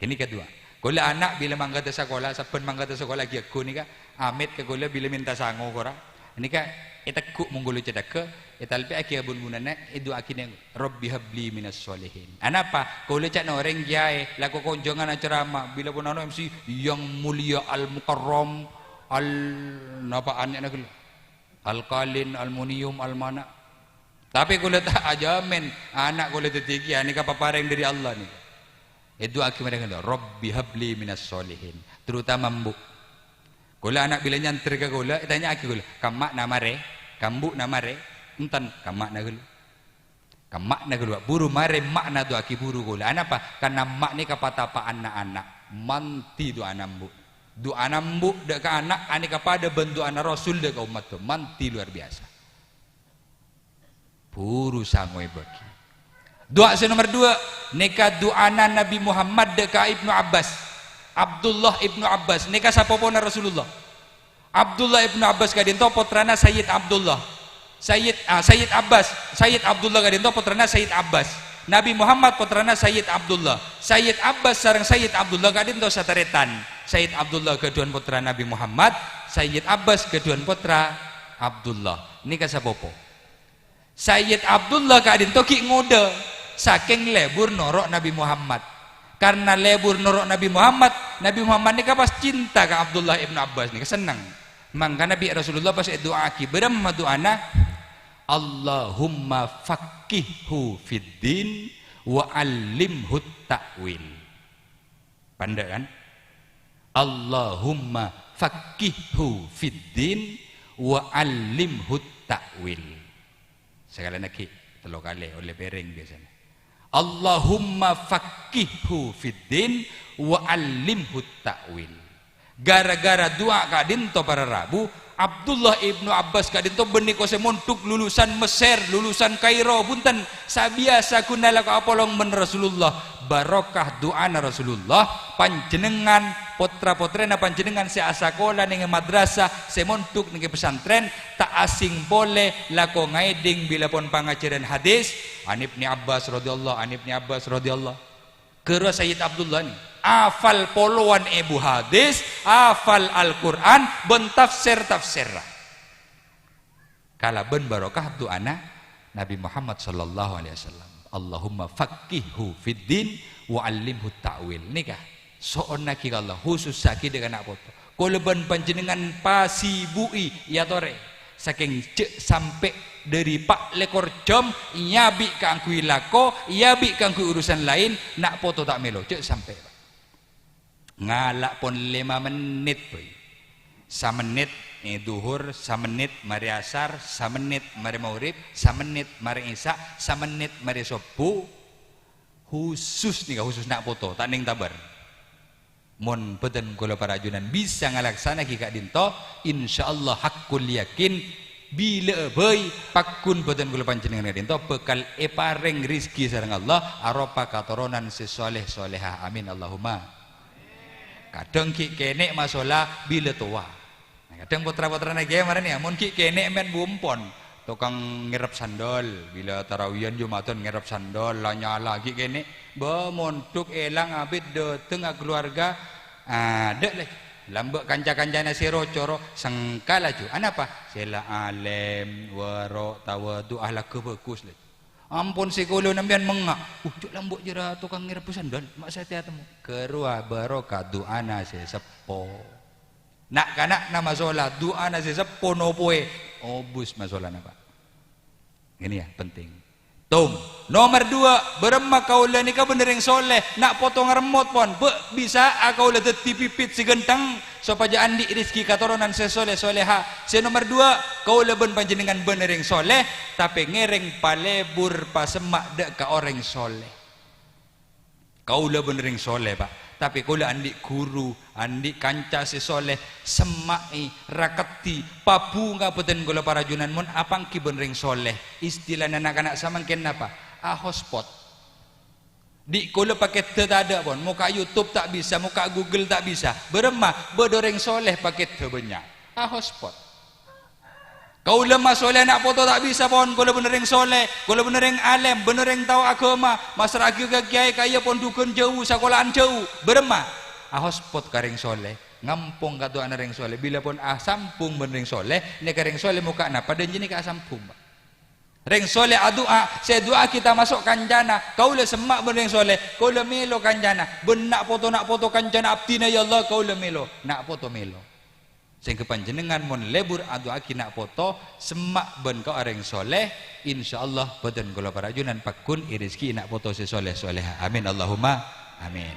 Ghânèka du'a. Kaulâ ana' bilâ mangkada sakola, sabbhân mangkada sakola ghi' agghu nèka, amèt ka kaulâ bilâ mènta sango kora. Nèka ètegghu' mon kaulâ cèthagghâ, ètalpè'aghi abun-bunana, èdu'aaghi neng, "Rabbi habli minas solihin." Anapa? Kaulâ ca'na orèng kèyaè, lako konjhângan acarama, bilâ pon ano M C, yang mulia al-mukarram, al-, napa anya'na ghellâ'? Alkalin, aluminium, almana. Tapè kaulâ ta' ajhâmèn ana' kaulâ dhâddhi kèyaè, nèka paparèng dâri Allah nèka. Èdu'aaghi marè ghellâ', "Rabbi habli minas solihin." Terutama embu'. Kaulâ ana' bilâ nyandher ka kaulâ, ètanya'aghi kaulâ, "Kamma'na marè? Kambu'na marè?" "Enten, kamma'na ghâllu." "Kamma'na ghâllu, Pak." Buru marè emma'na du'aaghi buru kaulâ. Anapa? Karna emma' nèka patapa'anna ana'. Mandhi du'ana embu'. Du'ana embu' dâ' ka ana', anèka padâ bân du'ana Rasul dâ' ka ommaddhâ. Mandhi luar biasa. Buru sangoè bâgi. Du'a sè nomer dua, nèka du'ana Nabi Muhammad dâ' ka Ibnu Abbas. Abdullah Ibnu Abbas, nèka sapopona Rasulullah. Abdullah Ibnu Abbas ka'dinto pottrana Sayyid Abdullah. Sayyid, ah, Sayyid Abbas, Sayyid Abdullah ka'dinto pottrana Sayyid Abbas. Nabi Muhammad pottrana Sayyid Abdullah. Sayyid Abbas sareng Sayyid Abdullah ka'dinto satarètan. Sayyid Abdullah ghâdhuwân pottra Nabi Muhammad, Sayyid Abbas ghâdhuwân pottra Abdullah. Nèka sapopo. Sayyid Abdullah ka'dinto ghi' ngodâ, sakèng lebur noro' Nabi Muhammad. Karna lebur noro' Nabi Muhammad, Nabi Muhammad nèka pas cinta ka Abdullah Ibnu Abbas nèka, senneng. Mangkana bi' Rasulullah pas èdu'aaghi, bârâmma du'ana? "Allahumma faqqihhu fid din wa 'allimhut ta'wil." Pandâ' kan? "Allahumma faqqihhu fid din wa 'allimhut ta'wil." Sakalèna ghi' tello kalè ollè pèrèng biyasana. "Allahumma faqqihhu fid din wa 'allimhut ta'wil." Gara-gara du'a ka'dinto para rabu, Abdullah Ibnu Abbas ka'dinto bânnè kosè mondhuk lulusan Messer, lulusan Kairo, bhunten, sabiyasa ghun alako apolong bân Rasulullah. Barokah du'ana Rasulullah, panjhennengngan, pottra-pottrèna panjhennengngan sè asakola nèng madrasah, sè mondhuk nèng pesantren, ta' asing polè lako ngaèdhing bilâ pon pangajhârân hadis, "An Ibni Abbas radhiyallahu, an Ibni Abbas radhiyallahu." Ghâruwa Sayyid Abdullah nèka, afal polowan èbu hadis, afal Al-Qur'an, bân tafsir-tafsirra. Kalabân barokah du'ana Nabi Muhammad sallallahu alaihi wasallam. "Allahumma faqqihhu fid din wa 'allimhu ta'wil." Nèka, So'onnaghi ka Allah, khusussaghi dâ' ka na' poto. Kaulâ bân panjhennengngan pasibu'i, èyatorè. Sakèng jhâ' sampè' dâri pa' lèkor jam, èabi' kaangghuy lako, èabi' kaangghuy urusan laèn, na' poto ta' mèlo, jhâ' sampè', Pak. Ngala' pon lèma mennit, bhâi. Samennit, è, dhuhur, samennit marè asar, samennit marè maghrib, samennit marè isya, samennit marè sobbhu. Khusus nèka, khusus na' poto, ta' nèng tabâr. Mon bâdân kaulâ para ajunan bisa ngalaksana'aghi ka'dinto, insyaallah haqqul yakin, bilâ'â bhâi paggun bâdân kaulâ panjhennengngan ka'dinto bhâkal èparèng rejhekkè sareng Allah aropa katoronan sè soleh solehah. Amin, Allahumma. Kadhâng ghi' kènè' masola bilâ towa. Nah, kadhâng potra-potrana kèya marèna, ya, mon ghi' kènè' mèn bumpon. Tokang ngèrep sandal, bilâ tarawiyan Jumatan ngèrep sandal, la nyala ghi' kènè'. Bâ, mondhuk èlang abit dâteng ka kaluwarga, adâ' laju. Lambâ' kanca-kancana sè ro-coro, sengka laju. Anapa? Sè la alèm, waro', tawadhu, ahlakka bhâghus laju. Ampon sè kaulâ sampèyan mengnga', "Uh, jhâ' lambâ' jârèya tokang ngèrep sandal, ma' satèya temmo." Ghâruwa barokah du'ana sè seppo. Na'-kana'na masola, du'ana sè seppo nopowè, obus masolana, Pak. Ini ya, penting. Tung, nomer dua, bârâmma kaulâ nèka bân orèng soleh, na' poto ngaremmot pon, bâ' bisa'a kaulâ dhâddhi pipit sè ghântheng, sopajâ andi' rejhekkè katoronan sè soleh soleha. Sè nomer dua, kaulâ bân panjhennengngan bân orèng soleh, tapè ngèrèng palebur pasemma' dâ' ka orèng soleh. Kaulâ bân orèng soleh, Pak. Tapè kaulâ andi' ghuru, andi' kanca sè soleh, semma'è, rakeddhi, pabhunga bâdân kaulâ para ajunan mon apangghi bân orèng soleh. Istilana na'-kana' samangkèn napa? Ahospot. Dhi' kaulâ pakèddhâ tadâ' pon, mokka' YouTube ta' bisa, mokka' Google ta' bisa. Bârâmma? Bâdâ orèng soleh pakèddhâ bânnya'. Ahospot. Kaulâ masoleh na' poto ta' bisa pon, kaulâ bân orèng soleh, kaulâ bân orèng alèm, bân orèng tao aghâma, massra'aghi ka kèyaè, ka iyâ pondhughân jâu, sakola'an jâu. Bârâmma? Ahospot ka rèng soleh, ngampong kadu'ana rèng soleh. Bilâ pon asambhung bân rèng soleh, nèka rèng soleh mokka' napa dhânjina ka asambhung, Pak. Rèng soleh adu'a, sè du'aaghi tamaso' kancana, kaulâ semma' bân rèng soleh, kaulâ mèlo kancana, bân na' poto-na' poto kancana abdhina, ya Allah, kaulâ mèlo, na' poto mèlo. Sèngghâ panjhennengngan mon lebur adu'aaghi na' poto, semma' bân ka orèng soleh, insyaallah bâdân kaulâ para ajunan paggun èrejhekkè na' poto sè soleh-soleha. Amin, Allahumma amin.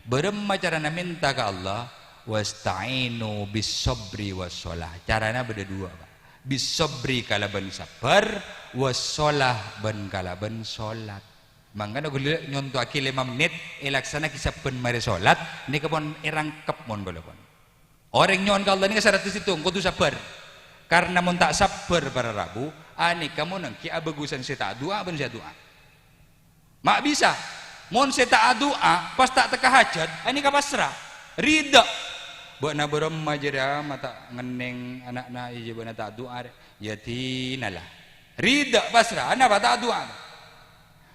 Bârâmma carana mènta ka Allah? "Wasta'inu bis sabri was shalah." Carana bâdâ duwâ', Pak. Bis sabri kalabân sabbhâr, was shalah bân kalabân sholat. Mangkana ghulâ nyonto'aghi lèma mennit, èlaksana'aghi sabbhân marè sholat, nèka pon èrangkep mon kaulâ pon. Orèng nyo'on ka Allah nèka saratè sèttong, kodhu sabbhâr. Karna mon ta' sabbhâr para rabu, anèka mon èngghi abhâghusân sè ta' adu'a bân sè adu'a. Ma' bisa. Mon sè ta' adu'a, pas ta' tekka hajhât, anèka pasra. Ridha. Bâ'na bârâmma jârèya ma' ta' ngennèng ana'na, iyâ bâ'na ta' adu'a rè. Yâ dinala. Ridha pasra, anapa ta' adu'a?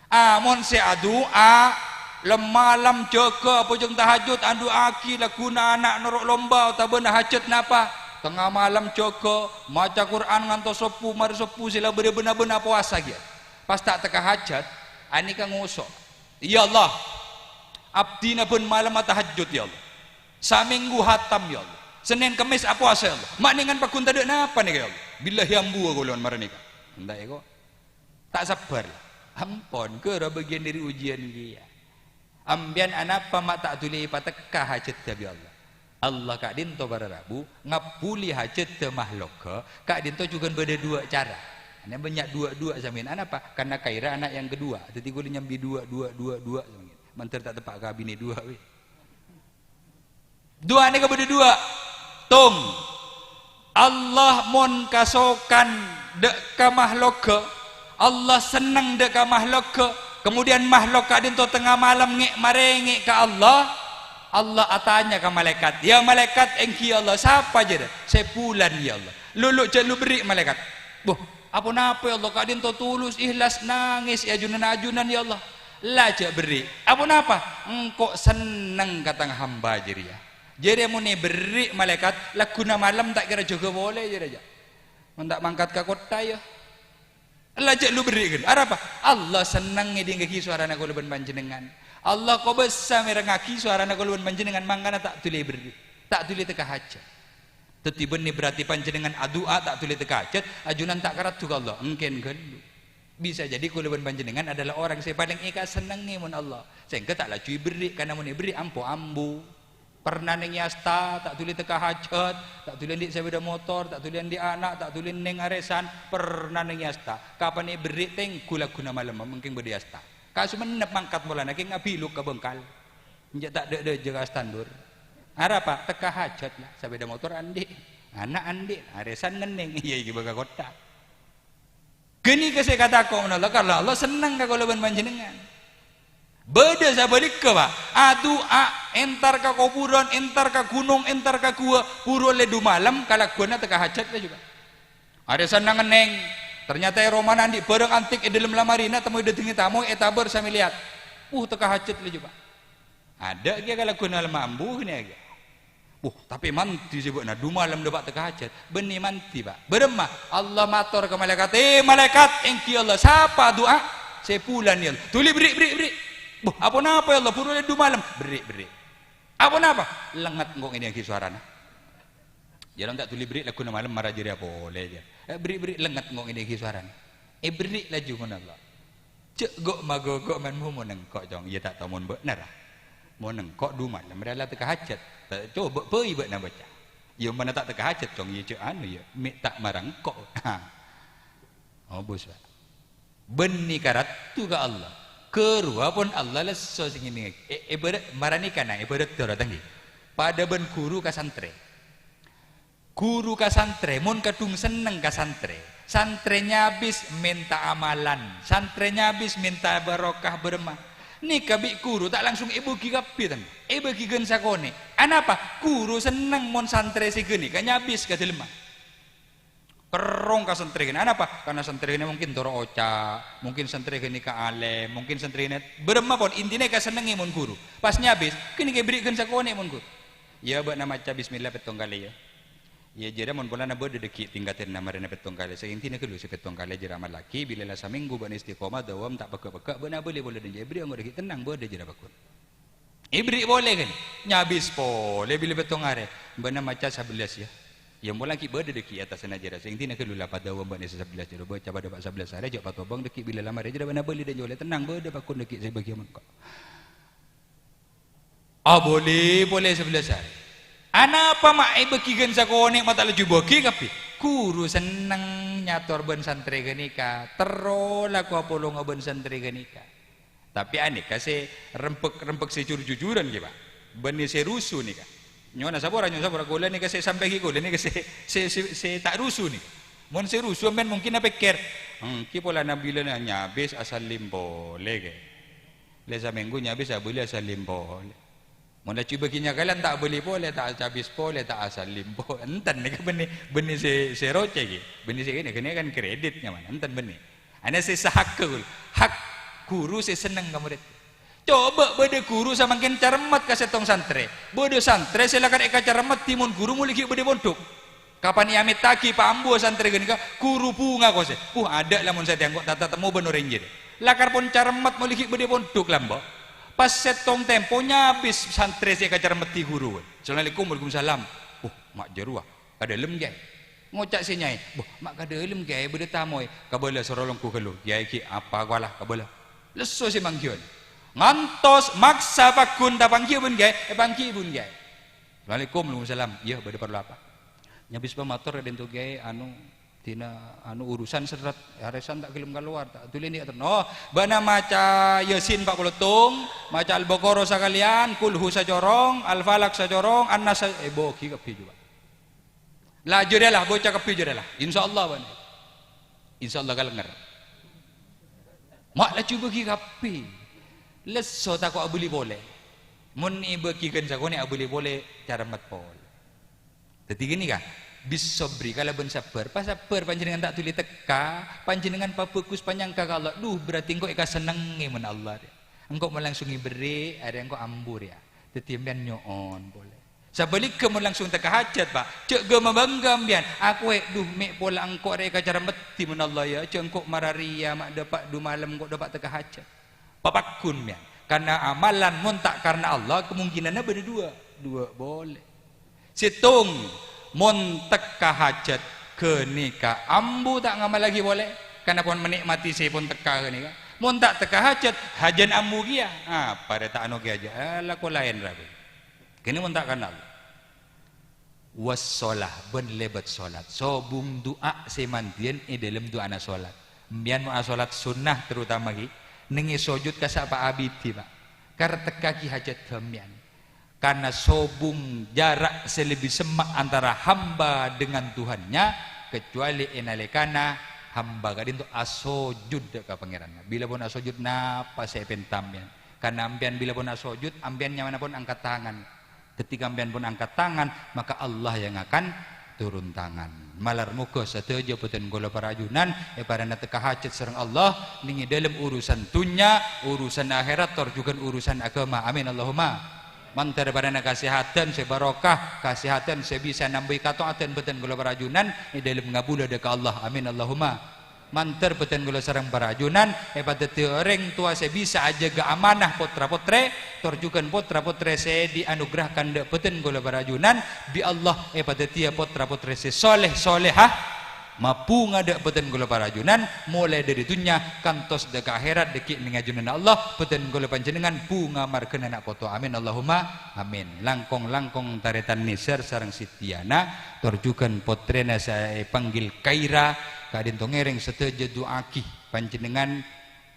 Ah, mon sè adu'a, lem-malem jâgâ abhâjâng tahajjud, adu'aaghi lagghuna ana' noro' lomba otabâna hajhât napa, tengnga malem jâgâ, maca Qur'an ngantos sobbhu, marè sobbhu sè la bârâ bân-abân apowasa kèya. Pas ta' tekka hajhât, anèka ngoso', "Ya Allah, abdhina bân malem atahajjud, ya Allah. Samènggu hatam, ya Allah. Sennèn Kemmès apowasa, ya Allah. Ma' nèngan paggun tadâ' napa nèka, ya Allah. Billahi ambuwâ kaulâ marè nèka." Enta' èko. Ta' sabbhâr. Ampon, ghârâ bâgiyân dâri ujiyân kèya. Ampèyan anapa ma' ta' dhuli èpatekka hajhâddhâ bi' Allah. Allah ka'dinto para rabu ngabbhuli hajhâddhâ mahlokka, ka'dinto jhughân bâdâ duwâ' cara. Ana bânnya' duwâ'-duwâ' sampèyan. Anapa? Karna Khaira ana' yang kedua. Dhâddhi ghulâ nyambi duwâ', duwâ', duwâ', duwâ' sampèyan. Mandhâr ta' teppa' ka abinè duwâ' bhâi. Duwâ' nèka bâdâ duwâ'. Tung. Allah mon kasokan dâ' ka mahlokka, Allah senneng dâ' ka mahlokka, kemudian mahlok ka'dinto tengnga malem ngè'-marèngè' ka Allah, Allah atanya ka malaèkat, "Ya malaèkat, èngghi ya Allah, sapa jârèya?" "Sè bulân, ya Allah." "Lo', lo', jhâ' lo' berri', malaèkat." "Boh, aponapa, ya Allah, ka'dinto tulus, ikhlas, nangès è ajunan-ajunan, ya Allah." "La jhâ' berri'." "Aponapa?" "Engko' senneng ka tang hamba jârèya." Jârèya mon èberri' malaèkat, lagghuna malem ta' kèra jâgâ polè jârèya, jâ'. Mon ta' mangkat ka kottha, ya. La jhâ' lo' berri' ghân. Arapa? Allah senneng ngèdhingngaghi sowarana kaulâ bân panjhennengngan. Allah kobâsa mèrengngaghi sowarana kaulâ bân panjhennengngan, mangkana ta' dhuli èberri', ta' dhuli teka hajhât. Dhâddhi bânnè berarti panjhennengngan adu'a ta' dhuli teka hajhât, ajunan ta' karaddhu ka Allah, èngkèn ghâllu. Bisa jadi kaulâ bân panjhennengngan adalah orang sè palèng èkasennengngè mon Allah, sehingga ta' laju èberri', karna mon èberri' ampo ambu. Pernah neng yasta, ta' dhuli teka hajhât, ta' dhuli andi' sapèda motor, ta' dhuli andi' ana', ta' dhuli neng arèsan, pernah neng yasta. Kapan èberri' tèngghu lagguna malem, mangkèn bâdâ yasta. Ka Songennep mangkat molana kèng abiluk ka Bengkal. Enjâ' ta' dâ'-dâjâ ka Astandur. Arapa? Teka hajhât la, sapèda motor andi', ana' andi', arèsan ngennèng, iyâ ghibâ ka kottha. Ghânèka sè èkatako' mon Allah, karna Allah senneng ka kaulâ bân panjhennengngan. Bâdâ sabhâligghâ, Pa'. Adu'a, entar ka kobhurân, entar ka ghunong, entar ka ghuwâ, buru ollè du malem, kalagghuwânna teka hajhât laju, Pa'. Arèsanna ngennèng, ternyata è romana andi' bârâng antik è dhâlem lamarina, temmo èdhâddhingè tamoy, ètabâr samè lèyat. Uh, teka hajhât laju, Pa'. Adâ' kèya kalagghuwânna malem ambu ghânèka. Wah, tapè mandhi sè bâ'na, du malem dâpa' teka hajhât. Bânnè mandhi, Pa'. Bârâmma? Allah mator ka malaèkat, "È, malaèkat, ènggi Allah. Sapa adu'a?" "Sè bulân, ya Allah." "Dhuli berri', berri', berri'." "Bâh, aponapa, ya Allah? Buru ollè du malem." "Berri', berri'." "Aponapa?" "Lengnget engko' ngèdhingngaghi sowarana." Jârèya ta' dhuli berri' lagguna malem mara jârèya polè, jâ. "Eh, berri', berri', lengnget engko' ngèdhingngaghi sowarana." Èberri' laju mon Allah. Jâ' gok-magok, gok-magok, mon engko', Cong. Iyâ ta' tao mon bâ'na, ra. Mon engko' du malem rèya la teka hajhât. Ta-, coba bhâi bâ'na bâca. Iyâ, mon ta' teka hajhât, Cong, iyâ jâ' anu, iyâ, mè' ta' mara engko'. Obus, Pa'. Bânnè karaddhu ka Allah. Ghâruwa pon Allah lesso sè ngèdhingngaghi. E-, èbârât, mara nèka, na, èbârât dârâ tèngghi. Padâ bân ghuru ka santrè. Ghuru ka santrè, mon kadhung senneng ka santrè, santrè nyabis mènta amalan, santrè nyabis mènta barokah bârâmma. Nèka bi' ghuru ta' langsung èbâgi kabbhi, ten. Èbâgi ghân sakonè'. Anapa? Ghuru senneng mon santrè sè ghânèka nyabis ka dâlemma. Kerrong ka santrè ghânèka. Anapa? Karna santrè ghânèka mungkin toro' oca', mungkin santrè ghânèka alèm, mungkin santrè ghânèka bârâmma pon, intina èkasennengngè mon ghuru. Pas nyabis, ghânèka èberri' ghân sakonè' mon ghuru. Iyâ, bâ'na maca bismillah pèttong kalè, yâ. Iyâ, jârèya mon polana bâdâ dâggi' tingkaddhâ marèna pèttong kalè, sè intina ghâllu sè pèttong kalè jârèya amallaghi, bilâ la samènggu bâ'na istiqomah, dâwâm, ta' pegghâ'-pegghâ', bâ'na abâli polè dâ' jârèya, èberri' angghâ dâggi' tennang, bâdâ jârèya paggun. Èberri' polè, kan? Nyabis polè bilâ pèttong arè, bâ'na maca sabellâs, yâ. Iyâ, mon la ghi' bâdâ dâggi' è attassanna jârèya, sè intina ghâllu la padâwâm bâ'na sè sabellâs jârèya, bâca padâ pa' sabellâs arè, jâ' patobâng dâggi' bilâ la marè jârèya bâ'na abâli dâ' jârèya, tennang, bâdâ paggun dâggi' sè bâgiyân engko'. Abâli polè sabellâs arè. Anapa ma' èbâgi ghân sakonè' ma' ta' laju èbâgi kabbhi? Ghuru senneng nyator bân santrè ghânèka, terro lako apolonga bân santrè ghânèka. Tapè anèka sè rembhâk-rembhâk sè jur-jujuran, ghi, Pa'. Bânnè sè rusu nèka. Nyo'ona sapora, nyo'ona sapora, kaulâ nèka sè sampè' ghi kaulâ nèka sè, sè, sè, sè ta' rusu nèka. Mon sè rusu sampèyan mungkin apèkkèr, "Èngghi polana bilâna nyabis asallim polè, ghi." Lè samènggu nyabis abâli asallim polè. Mon laju bâgi nyakalèyan ta' abâli polè, ta' acabis polè, ta' asallim polè. Enten nèka bânnè, bânnè sè, sè rocè ghi. Bânnè sè kènè, kènè kan kredit nyamana. Enten bânnè. Ana sè sahak ghul. Hak ghuru sè senneng ka morèd. Coba bâdâ ghuru samangkèn caremmet ka sèttong santrè. Bâdâ santrè sè lakar èkacaremmeddhi mon ghuru molaè ghi' bâdâ pondhuk. Kapan èamèttaghi pa' ambu santrè ghânèka, ghuru bhunga kosè. Puh, adâ' la mon satèya engko' ta' tatemmo bân orèng jârèya. Lakar pon caremmet molaè ghi' bâdâ pondhuk lambâ'. Pas sèttong tempo nyabis santrè sè èkacaremmeddhi ghuru. "Assalamualaikum." "Waalaikumsalam." "Puh, ma' jârowa. Ka dâlem, Kèyaè." Ngoca' sè nyaè, "Bâh, ma' ka dâlem, Kèyaè, bâdâ tamoy." "Kabâlâ, soro longghu ghâllu." "Kèyaè ghi' apa kowa la, kabâlâ." Lesso sè mangghiyân. Ngantos maksa pagghun tapangghiyâ bân Kèyaè, èpangghiyâ bân Kèyaè. "Assalamualaikum." "Waalaikumsalam." "Iyâ, bâdâ parlo apa?" "Nyabis pamator ka'dinto, Kèyaè, anu, dina, anu, urusan sèrrèt, arèsan ta' ghellem kalowar, ta' dhuli andi' aterro." "Oh, bâ'na maca Yasin pa' polo tong, maca Al-Baqarah sakalèyan, Qulhu sacorong, Al-Falaq sacorong, An-Nas sa-," èbâgi kabbhi jhuwa. "La jârèya la, bâca kabbhi jârèya la. Insyaallah bâ'na. Insyaallah kalènger." Ma' laju bâgi kabbhi. Lesso tako' abâli polè. Mon èbâgi ghân sakonè' abâli polè, caremmet polè. Dhâddhi ghânèka, bis sabri kalabân sabbhâr. Pasabbhâr panjhennengngan ta' dhuli tekka, panjhennengngan pabhâghus panyangka ka Allah. Dhu, berarti engko' èkasennengngè mon Allah rèya. Engko' mon langsung èberri', arèya engko' ambu rèya. Dhâddhi sampèyan nyo'on polè. Sabhâligghâ mon langsung tekka hajhât, Pa', jhâ' ghâma-bângghâ sampèyan. Akoè, dhu, mè' pola engko' rèya èkacaremmeddhi mon Allah, yâ. Jhâ' engko' mara rèya ma' dâpa' dhu malem engko' dâpa' tekka hajhât. Papagghun, mèyan. Karna amalan mon ta' karna Allah, kemungkinanna bâdâ duwâ'. Duwâ' polè. Sèttong, mon tekka hajat ghânèka ambu ta' ngamallaghi polè, karna pon menikmati sè pon tekka ghânèka. Mon ta' tekka hajat, hajân ambu kèya. Apa rè ta' ano kèya aja, eh, lako laèn rabu. Ghânèka mon ta' karna Allah. Wassholah, bân lèbât sholat. Sobung du'a sè mandiyân è dâlem du'ana sholat. Empèyan mon asolat sunnah terutama ghi, nèngè sojud ka sapa abidhi, Pak. Kar tekkaghi hajat sampèyan. Karna sobung jarak sè lebbi semma' antara hamba dengan Tuhannya, kecuali è nalèkana hamba ka'dinto asojud ka Pangèranna. Bilâ pon asojud, napa sè èpènta sampèyan? Karna sampèyan bilâ pon asojud, sampèyan nyamana pon angkat tangan. Ketika sampèyan pon angkat tangan, maka Allah yang akan turun tangan. Malar moghâ sadhâjâ bhâdhân kaulâ para ajunan èparèngana tekka hajat sareng Allah, nèng è dâlem urusan dhunnya, urusan akhèrat, tor jhughân urusan aghâma. Amin, Allahumma. Mandhâr èparèngana kasèhadhân sè barokah, kasèhadhân sè bisa nambâi kataatan bhâdhân kaulâ para ajunan è dâlem ngabulâ dâ' ka Allah. Amin, Allahumma. Mandhâr bhâdhân kaulâ sareng para ajunan èpadhâddhi orèng towa sè bisa ajâgâ amanah potra-potrè, tor jhughân potra-potrè sè dianugerahkan dâ' bhâdhân kaulâ para ajunan, bi' Allah èpadhâddhiyâ potra-potrè sè soleh-solehah, mabhunga dâ' bhâdhân kaulâ para ajunan, molaè dâri dhunnya kantos dâ' ka akhèrat dâgghi' nèng ajunanna Allah, bhâdhân kaulâ panjhennengngan bhunga marghâna na' poto. Amin, Allahumma amin. Langkong-langkong tarètan Nizar sareng Siti Diana, tor jhughân potrèna sè èpanggil Khaira, ka'dinto ngèrèng sadhâjâ du'aaghi. Panjhennengngan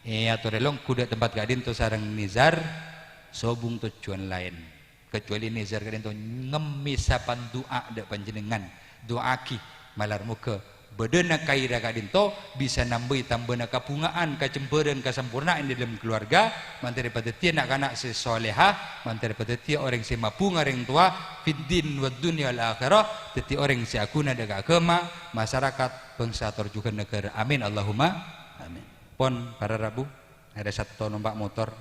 èyatorè longghu dâ' tempat ka'dinto sareng Nizar, sobung tojjhuwân laèn. Kecuali Nizar ka'dinto ngemmè sapa'an du'a dâ' panjhennengngan. Du'aaghi, malar moghâ bâdâna Khaira ka'dinto bisa nambâi tambâna kabhunga'an, kajembhârân, kasamporna'an è dâlem kaluwarga, mandhâr èpadhâddhiyâ na'-kana' sè soleha, mandhâr èpadhâddhiyâ orèng sè mabhunga rèng towa, fid din wad dunya wal akhirah, dhâddhi orèng sè aghuna dâ' ka aghâma, masarakat, bhângsa, tor jhughân naghârâ. Amin, Allahumma amin. Pon, para rabu, arè Sabto nompa' motor,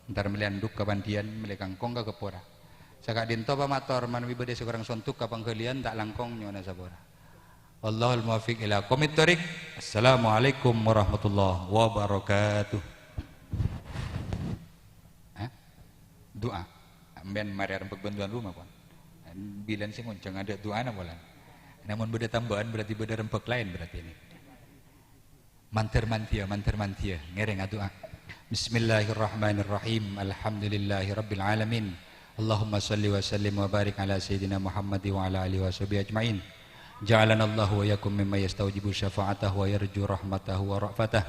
entar mellè andhuk ka pandhiyân, mellè kangkong ka Gapura. Saka'dinto pamator, manabi bâdâ sè korang sondhuk ka pangghâliyân, ta' langkong nyo'ona sapora. Wallahul muwaffiq ila aqwamit thoriq. Assalamualaikum warahmatullahi wabarakatuh. Hah? Du'a. Sampèyan marè arembhâk bân tuan rumah, pon. Bilân sè ngonjhâng adâ' du'ana polana. Namong bâdâ tambâ'ân, berarti bâdâ rembhâk laèn berarti ini. Mandhâr mandhiyâ, mandhâr mandhiyâ. Ngèrèng adu'a. Bismillahirrahmanirrahim. Alhamdulillahirabbil alamin. Allahumma shalli wa sallim wa barik ala sayyidina Muhammad wa ala alihi wa sahbihi ajma'in. Ja'alanallahu wa iyyakum mimman yastaujibu syafa'atahu wa yarju rahmatahu wa ra'fatah.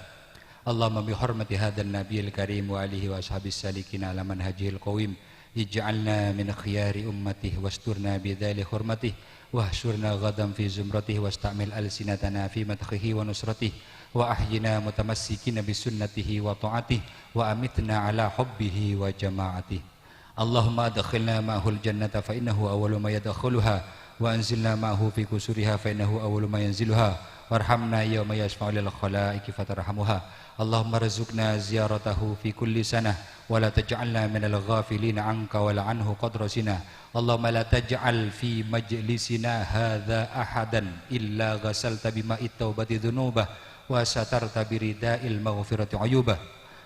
Allahumma bi hurmati hadzan nabiyil karim wa alihi wa ashabis salikin ala manhajihil qawim. Ij'alna min khiyari ummatih wasturna bidzali hurmatih wahsyurna ghadan fi zumratih wasta'mil alsinatana fi madhihi wa nusratih wa ahyina mutamassikina bi sunnatihi wa ta'atih wa amitna ala hubbihi wa jama'atih. Allahumma adkhilna ma'ahul jannata fa innahu awwalu ma yadkhuluha wa anzilna ma'ahu fi qusuriha fa innahu awwalu ma yanziluha warhamna yauma yashfa'u lil khalaiqi fatarhamuha. Allahumma rzuqna ziyaratahu fi kulli sanah wa la taj'alna minal ghafilina anka wa la anhu qadra sina. Allahumma la taj'al fi majlisina hadza ahadan illa ghasalta bima'it taubati dzunubah wa satarta birida'il maghfirati uyubah.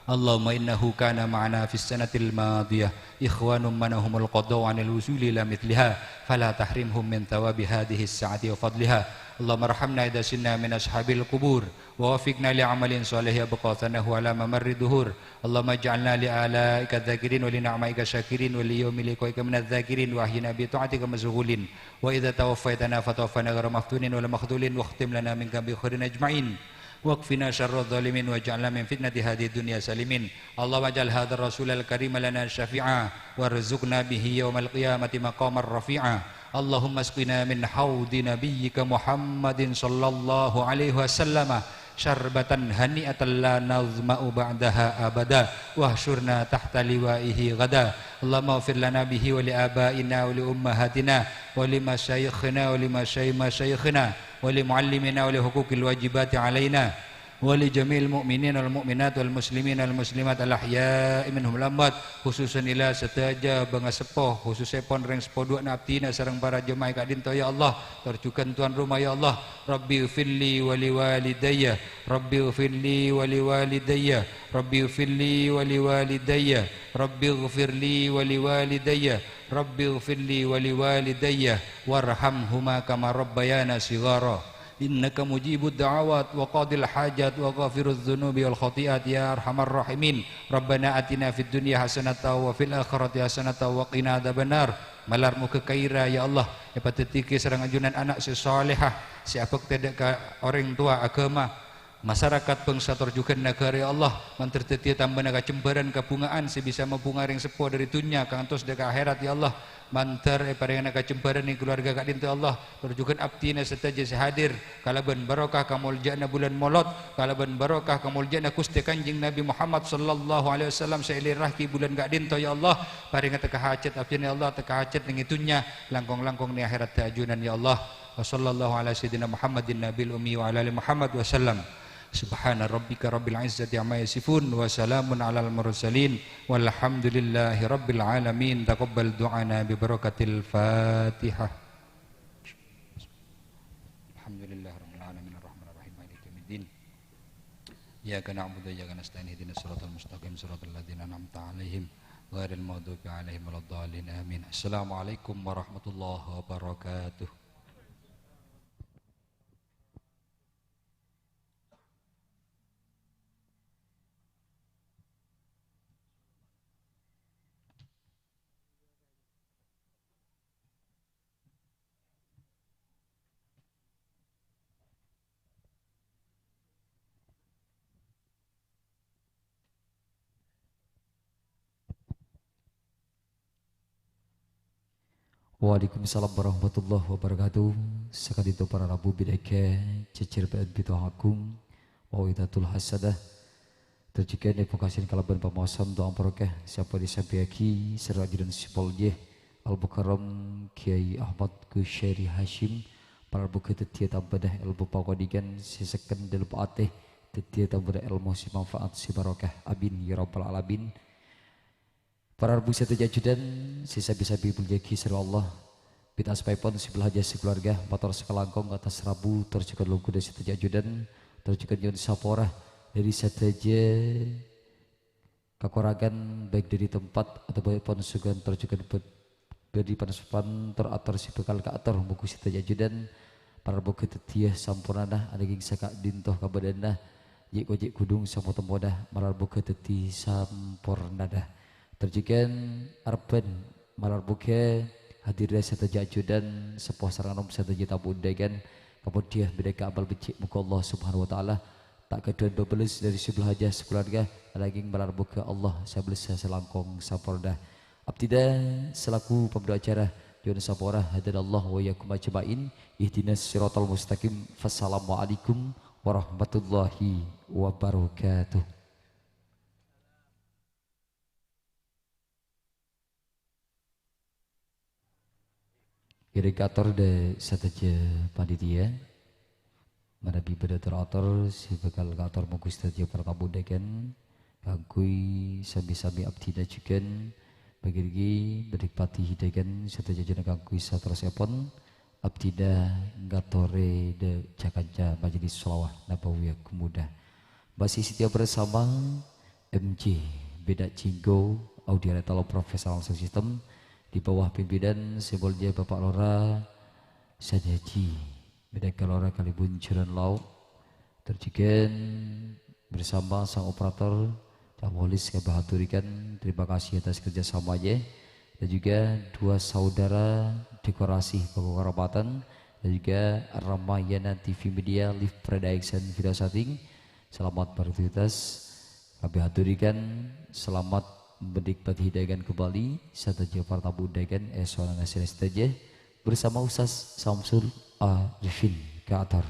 Allahumma innahu kana ma'ana fis sanatil madiyah ikhwanun manahumul qada'u anil wusuli ila mithliha fala tahrimhum min thawabi hadhihi sa'ati wa fadliha. Allahumma arhamna idza sirna min ashabil qubur wa wafiqna li amalin shalih yabqa thanahu ala mamarri dhuhur. Allahumma ij'alna li alaika dzakirin wa li na'maika syakirin wa li yaumi liqaika minadz dzakirin wa ahyina bi ta'atika masyghulin. Wa idza tawaffaitana fatawaffana ghaira maftunin wa la makhdhulin wa khtim lana minka bi khairin ajma'in. Wakfina syarra dhalimin waj'alna min fitnati hadhihi dunya salimin. Allahumma ij'al hadzal rasulal karima lana syafi'a warzuqna bihi yaumal qiyamati maqamar rafi'a. Allahumma asqina min haudhi nabiyyika Muhammadin sallallahu alaihi wasallama syarbatan hani'atan la nazma'u ba'daha abada. Wahsyurna tahta liwa'ihi ghada. Allahumma ighfir lana bihi wa li abaina wa li ummahatina wa li masyayikhina wa li masyayi-, masyayikhina wa li muallimina wa li huquqil wajibati alaina wa li jami'il mu'minin wal mu'minat wal muslimin wal muslimat al ahya'i minhum wal amwat, khususan ila sadhâjâ bângaseppo, khususèpon rèng seppo duwâ'na abdhina sareng para jemaah è ka'dinto, ya Allah, tor jhughân tuan rumah, ya Allah. Rabbi ighfirli wa li walidayya, Rabbi ighfirli wa li walidayya, Rabbighfirli wa liwalidayya. Rabbighfirli wa liwalidayya. Rabbighfirli wa liwalidayya. Warhamhuma kama rabbayana shighara. Innaka mujibud da'awat wa qadil hajat wa ghafirudz dzunubi wal khati'at ya arhamar rahimin. Rabbana atina fid dunya hasanatan wa fil akhirati hasanatan wa qina adzabannar. Malar moghâ kaèra, ya Allah, èpadhâddhiyaghi sareng ajunan ana' sè salehah, sè abhâktè dâ' ka orèng towa, aghâma, masarakat, bhângsa, tor jhughân naghârâ, ya Allah. Mandhâr dhâddhiyâ tambâna kajembhârân kabhungaan sè bisa mabhunga rèng seppo dâri dhunnya kantos dâ' ka akhèrat, ya Allah. Mandhâr èparèngana kajembhârân neng kaluwarga ka'dinto, ya Allah. Tor jhughân abdhina sadhâjâ sè hadir, kalabân barokah kamoljâ'ânna bulân Molod, kalabân barokah kamoljâ'ânna Ghustè Kanjeng Nabi Muhammad sallallahu alaihi wasallam sè èlèrraghi bulân ka'dinto, ya Allah. Parèngaghi ka hajat abdhina, ya Allah, ka hajat neng è dhunnya, langkong-langkong neng akhèrat ajunan, ya Allah. Wa sallallahu ala sayyidina Muhammadin nabil ummi wa ala ali Muhammad wa sallam. Subhana rabbika rabbil izzati amma yasifun, wa salamun alal mursalin, walhamdulillahi rabbil alamin. Taqabbal du'ana bi barakatil Fatihah. Alhamdulillahi rabbil alamin, arrahmanir rahim, maliki yaumiddin. Iyyaka na'budu wa iyyaka nasta'in, ihdinas siratal mustaqim, siratal ladzina an'amta 'alaihim, ghairil maghdubi 'alaihim waladdallin. Amin. Assalamualaikum warahmatullahi wabarakatuh. Waalaikumsalam warahmatullahi wabarakatuh. Saka'dinto para rabu bid'ah, jhâjhâr P N P Toha Agung, Mawidatul Hasanah. Tor jhughân èpungkasan kalabân pamaosan doa barokah sè ampon èsampèyaghi sareng ajunan sè moljâ Al-Mukarram Kyai Ahmad Kusyairi Hasyim, para rabu dhâddhiyâ tambâna èlmo pangodhingân sè sèken dâlem atè, dhâddhiyâ tambâna èlmo sè manfaat sè barokah. Amin ya rabbal alamin. Para rabu sadhâjâ ajunan sè sabi-sabi èmoljâ'aghi sareng Allah, bit asmaèpon sè bâlâjâ sakaluarga, mator sakalangkong atas rabu, tor jhughân longghuddhâ sadhâjâ ajunan, tor jhughân nyo'on sapora dâri sadhâjâ kakorangan, baik dâri tempat otabâèpon soghân, tor jhughân bâ-, bâdhi pan-, pantor ator sè bhâkal kaator, mongghu sadhâjâ ajunan, para rabu ghâ dhâddhiyâ sampornana, anangging saka'dinto kabâdâ'ânna, jhi'-kojhi' ghudhung sampo-tempona, malar moghâ dhâddhi sampornana. Tor jhughân arebbhân malar moghâ hadirrâ sadhâjâ ajunan, seppo sareng anom sadhâjâ tamoy undangan, kamoddhiyâ bhidhâ ka amal beccè', moghâ Allah Subhanahu wa Ta'ala ta' ghâdhuwân pabellâs dâri sè bâlâjâ sakaluarga, anangging malar moghâ Allah sè abellâsa salangkong samporna. Abdhina salaku pambuka acara, nyo'on sapora, hadanallah wa iyyakum ajma'in, ihdinas siratal mustaqim. Wassalamualaikum warahmatullahi wabarakatuh. Ghârâ kaator dâ' sadhâjâ panitia. Manabi bâdâ ator-ator sè bhâkal kaator mongghu sadhâjâ para tamoy undangan kaangghuy sami-sami abdhina jhughân, bâgi-bâgi bâdâ pati hidangan sadhâjâ jhâ' kaangghuy saterrossèpon abdhina ngatorè dâ' ca-kanca Majelis Sholawah Nabawiyah Gumudhâ. Masih setia bersama M J Beda Jinggo Audio Rental Professional Sound System di bawah pimpinan Sè Molja Bapak Lora Sajaji. Beda Lora Kalibun Jalan Lauk. Terjegin bersama sang operator, Cak Molis, kami haturkan terima kasih atas kerjasamanya. Dan juga dua saudara dekorasi pengormatan, dan juga Ramayana T V Media, Live Production, Video Setting. Selamat beraktivitas. Kami haturkan selamat menikmati hidangan kembali, sadhâjâ para tamoy undangan, èsona sadhâjâ bersama Ustaz Samsul Arifin. Kaator.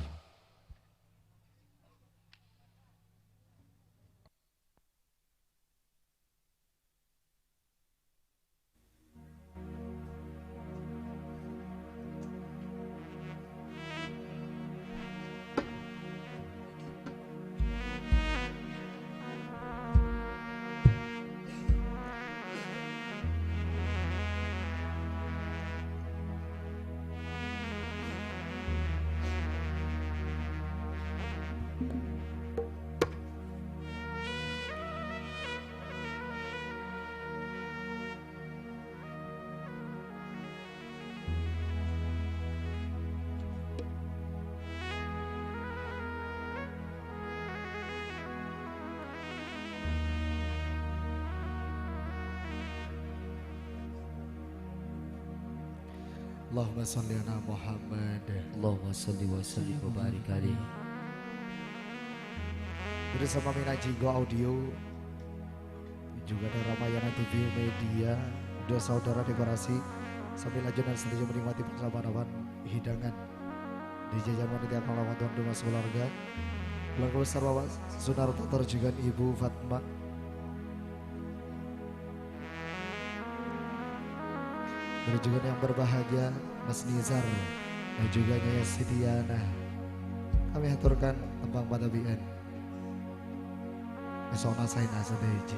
Allahumma sholli ala Muhammad. Allahumma sholli wa sallim wa barik alaih. Bersama Mina Jinggo Audio, juga ada Ramayana T V Media, dua saudara dekorasi, sambil ajunan setuju menikmati bersama-sama hidangan. Di jajanan panitia kang lawan tuan rumah sekeluarga. Keluarga besar Bapak Sunarto Torjugan, Ibu Fatma. Dan juga yang berbahagia Mas Nizar dan juga Nyai Sitiana. Kami haturkan tembang patabi'an. Esona saena sadhâjâ.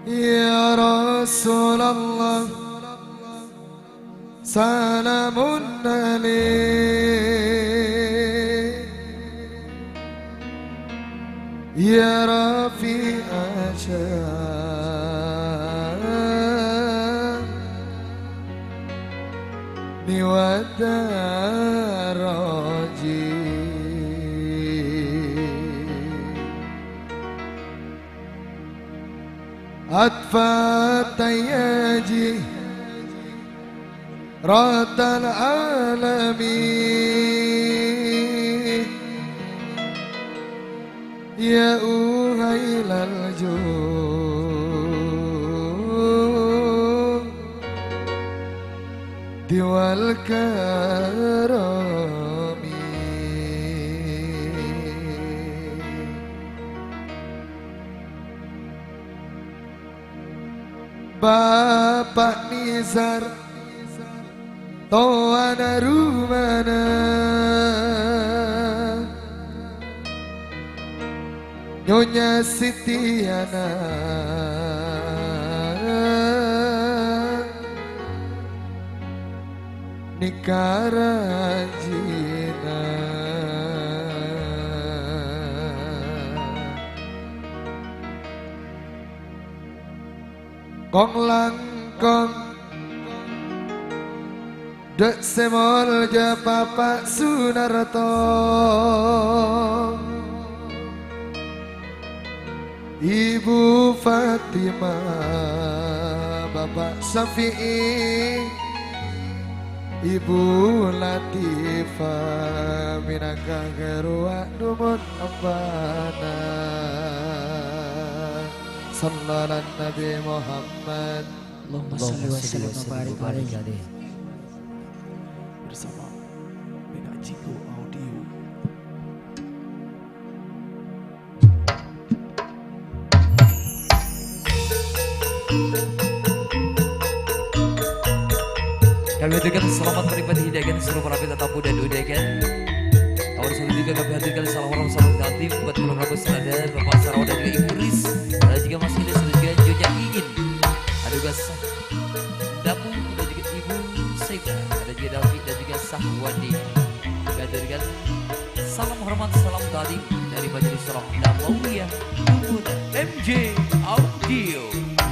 Ya Rasulullah, salamun alaik. Ya Rafi'a sya'ni wa daraji. Atfa tayyaji ratal alami. Ya uhailal judi wal karami. Bapa' Nizar, towana rumana Nyonya Sitiana, nèka rajina. Kong-langkong dâ' sè molja Bapa' Sunarto, Ibu Fatimah, Bapa' Syafi'i, Ibu Latifah, mènangka ghâruwa dhumon ebbâna. Shallallahu ala Nabi Muhammad. Allahumma shalli wa sallim wa barik alaih. Bersama Mina Jinggo Audio. Kami haturkan selamat menikmati hidangan, semoga para tamu dan undangan. Nomor satu juga kami haturkan salam hormat, salam takzim buat Bapak Rabu Senada, Bapak Sarawan dan juga Ibu Ris, dan juga Mas Ilis dan juga Nyonya Iin. Ada juga Sah Dapu dan juga Ibu Sega, ada juga David dan juga Sahwandi. Kami haturkan salam hormat, salam takzim dari Majelis Roh Nabawiyah Lubuna M J Audio.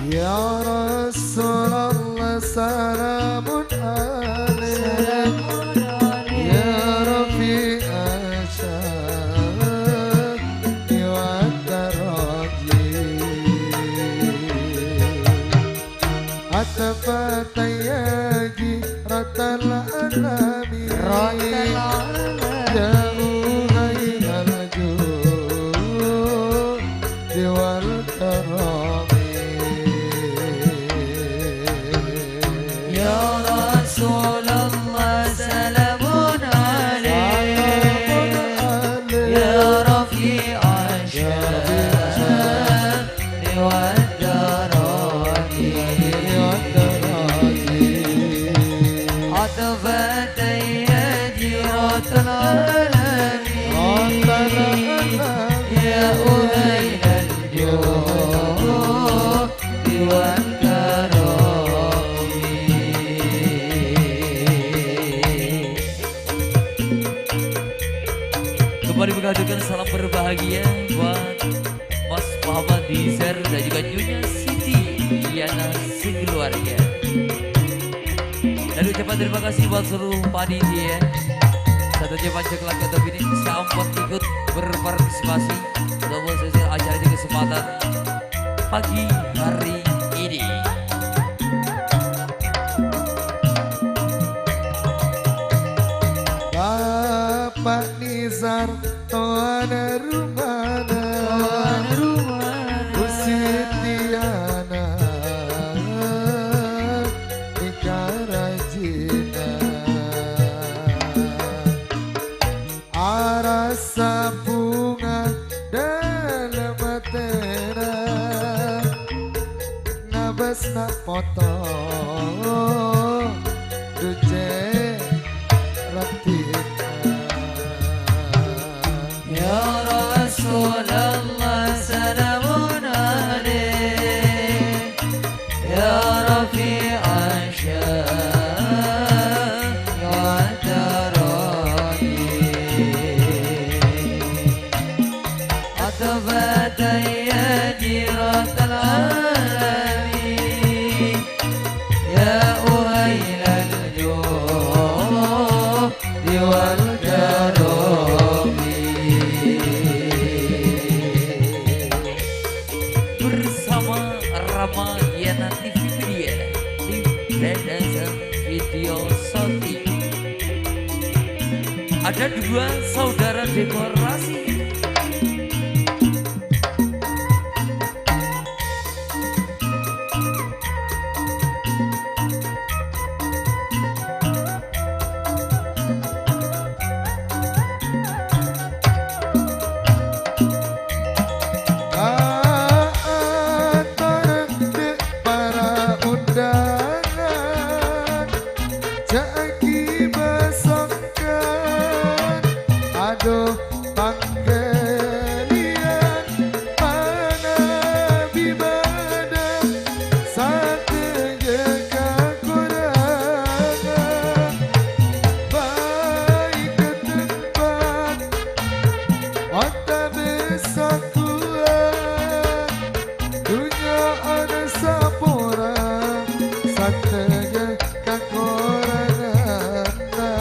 Ya Rasulullah, salamun alaik. Salamun alaik. Ya Rafi'a sya'ni wa daraji. Atfa tayyaji ratal alami. Ratal alami. Jauh hailal judi wal karami. Ya Rasulullah, salamun alaik. Salamun alaik. Ya Rafi'a sya'ni wa daraji. Atfa tayyaji ratal alami. Ya uhailal judi wal karami. Kembali menghaturkan salam berbahagia buat Mas Muhammad Nizar dan juga Nyonya Siti Yana sekeluarga. Dan Ucapan terima kasih buat seluruh panitia. Satu aja panjang lagi atau ini selamat ikut berpartisipasi dalam sesi acara di kesempatan pagi hari ini. Bapak Nizar, towana rumana. Towana rumana. Bu Sitiana, nika rajina. Arassa bhunga dâlem atèna, ngabâsna poto dhu cè' raddhinna. Ya Rasulullah, salamun alaik. Ya Rafi'an sya'ni wa tarani. Atfata ya jiratal alami. Ya uhailal judi wal karami. Bersama Ramayana T V Media, tim Production Video Shooting. Ada dua saudara dekorasi. Ator dâ' para undangan, jhâ' ghibâ songkan. Adhu, pangghâliyân manabi bâdâ sadhâjâ kakorangan, baik tempat otabâ sakowan, dhunnya ana sapora, sadhâjâ kakoranganna.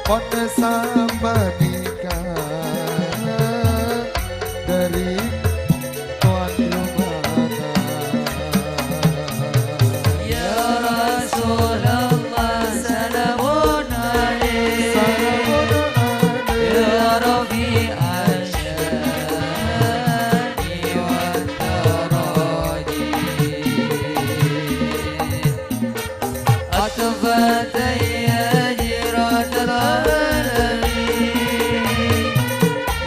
Pon sapanèka dâri towan rumana. Ya Rasulullah, salamun alaik. Salamun alaik. Ya Rafi'an sya'ni wa tarani. Atfata ya jiratal alami,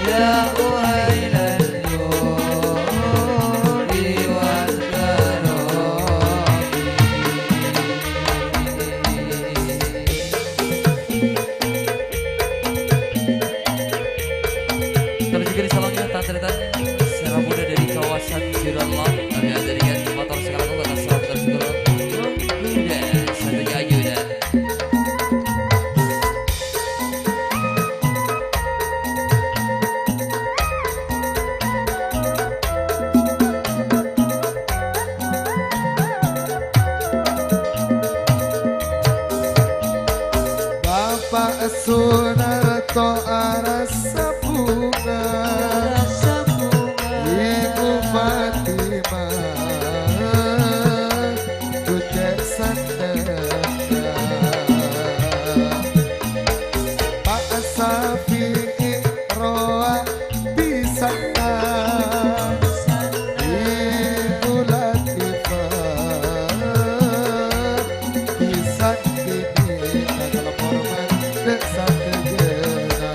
ya uhailal judi wal karami. Terus juga disalami tantri-tantri sè rabuddhâ dâri kawasan Jurallah. Kami aturkan mator sè kalangkong atas sambutan syukur. Udah, satu aja udah. Bapa' Sunarto arassa bhunga, Ibu Fatimah, Ducek Sandra. Pa' Safi'i rowa bisanna, Ibu Latifah bisan binèna, kalemmo hormat dâ' sadhâjâna.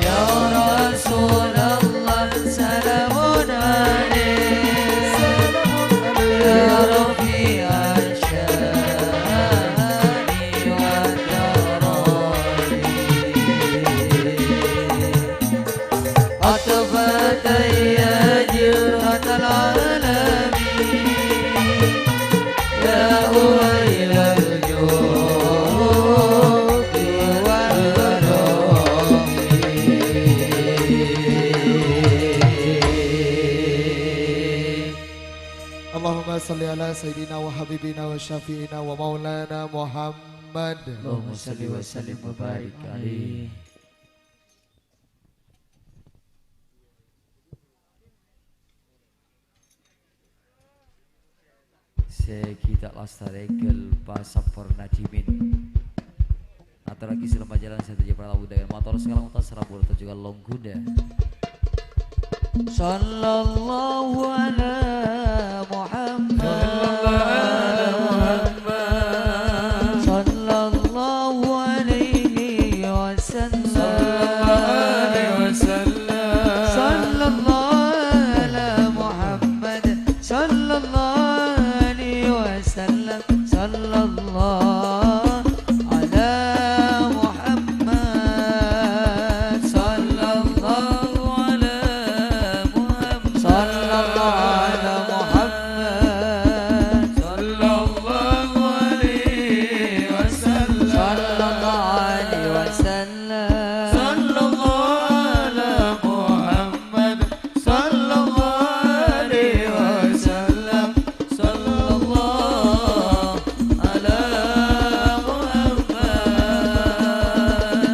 Ya Rasulullah, salamun alaik. Salamun alaik. Ya Rafi'an sya'ni wa tarani. Atfata ya jiratal alami, ya uhailal judi wal karami. Allahumma Shalli ala sayyidina wa habibina wa syafi'ina wa maulana Muhammad. Allahumma shalli wa sallim wa barik alaihi. Sè ghi' ta' lastarè ghâl pasaporna dhimèn. Atorraghi salama jhâlân sadhâjâ para tamu undangan. Mator sakalangkong tas rabu toju' ka Longguna. Sallallahu ala Muhammad. Sallallahu ala Muhammad. Sallallahu alaihi wasallam. Sallallahu alaihi wasallam. Sallallahu ala Muhammad. Sallallahu alaihi wasallam. Sallallahu ala Muhammad. Sallallahu ala Muhammad. Sallallahu ala Muhammad. Sallallahu alaihi wasallam. Sallallahu alaihi wasallam. Sallallahu ala Muhammad. Sallallahu alaihi wasallam. Sallallahu ala Muhammad.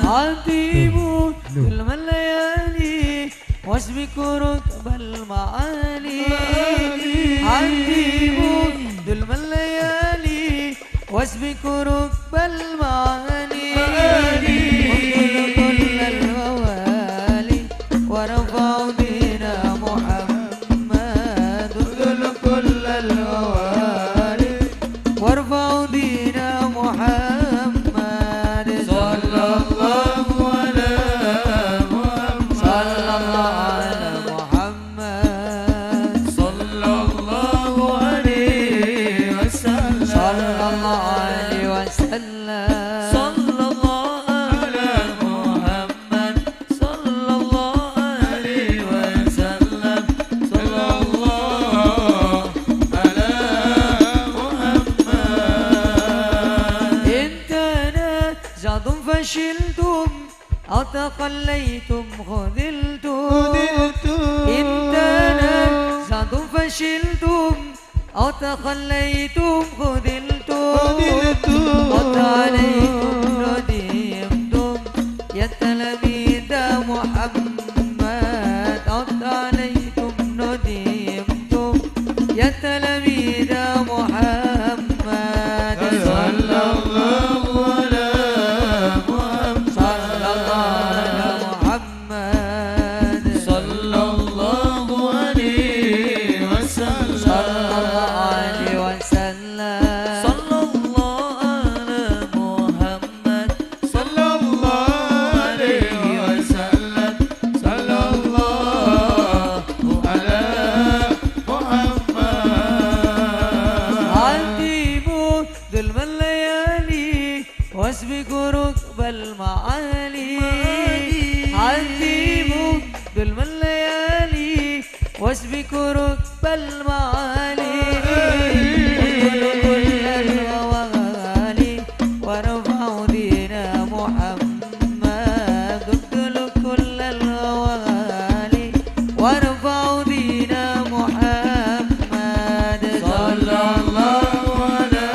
Hatibu zulmal layali wasbiku rukbal ma'ali. Hatibu zulmal layali wasbiku rukbal ma'ali. Uqtul kullal mawali warfa'u dina Muhammad. Uqtul kullal mawali warfa'u dina Muhammad. Sallallahu ala Muhammad. Sallallahu ala Muhammad. Muhammad. Sallallahu alaihi wasallam. Sallallahu alaihi wasallam. Sallallahu ala Muhammad. Sallallahu alaihi wasallam. Sallallahu ala Muhammad. In tanaza'tum fashiltum أو تخليتم خذلتم. خذلتم. إن تنازعتم فشلتم أو تخليتم خذلتم. خذلتم. قد عليتم ندمتم يا تلاميذ محمد. قد عليتم ندمتم يا تلاميذ محمد. صلى الله على محمد. صلى الله على محمد. صلى الله عليه وسلم. صلى الله عليه وسلم. صلى الله على محمد. صلى الله عليه وسلم. صلى الله على محمد. هتموا ظلم الليالي واسبقوا ركب المعالي. هتموا ظلم الليالي واسبقوا ركب المعالي. اقتلوا كل الغوالي وارفعوا دين محمد. اقتلوا كل الغوالي وارفعوا دين محمد. صلى الله على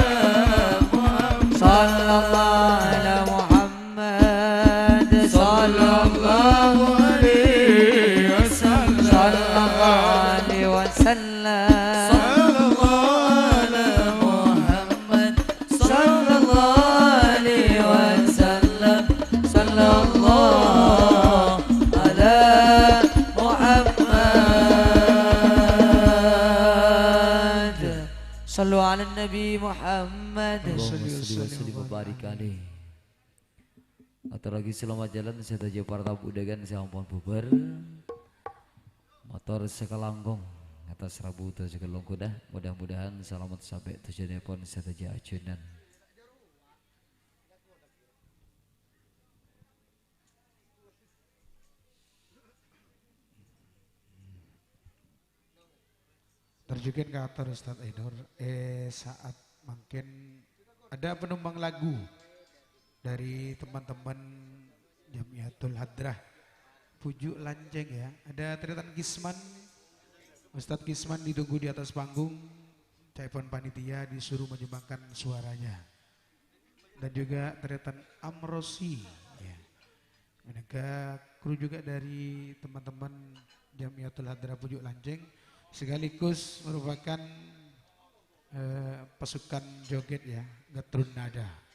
محمد. صلى الله على محمد. محمد صلى الله عليه وسلم. صلى الله عليه وسلم. صلى الله على محمد. صلى الله عليه وسلم. صلى الله على محمد. صلوا على النبي محمد. اللهم صل وسلم وبارك عليه. Atorraghi salamet jhâlân sadhâjâ para tamu undangan sè ampon bhubhâr. Mator sakalangkong atas rabu toju' ka Longguna. Mudah-mudahan salamet sampè' tojjhuwânnèpon sadhâjâ ajunan. Terjukin ka ator Ustadz Ainur. Eh, saat mangkèn ada penumpang lagu dari teman-teman Jamiatul Hadrah. Puju' Lanceng ya. Ada Tretan Gisman. Ustadz Gisman ditunggu di atas panggung. Ca'èpon panitia disuruh menyumbangkan suaranya. Dan juga tarètan Amrosi, ya. Mènangka kru juga dari teman-teman Jam'iyatul Hadrah Pucuk Lancèng, sekaligus merupakan, eh, pasukan joget, ya, Gatrun Nada.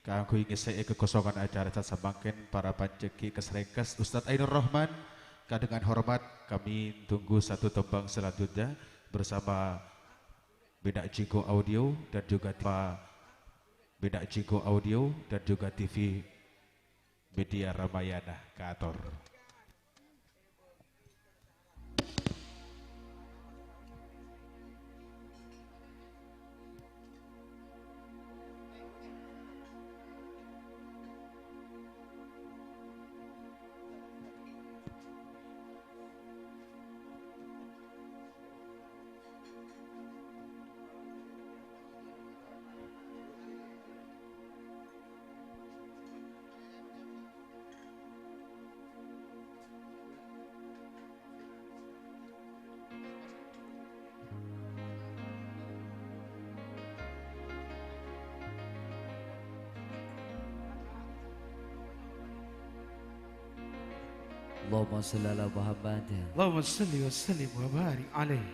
Kaangghuy ngèssè'è kakosongan acara sasamangkèn, para panjheghi' kas-rèngkas Ustadz Ainur Rahman, ka dengan hormat kami tunggu satu tembang selanjutnya bersama Bina Jenggo Audio dan juga T V, Bina Jenggo Audio dan juga T V Media Ramayana, kaator. Allahumma shalli ala Muhammad. Allahumma shalli wa sallim wa barik alaih.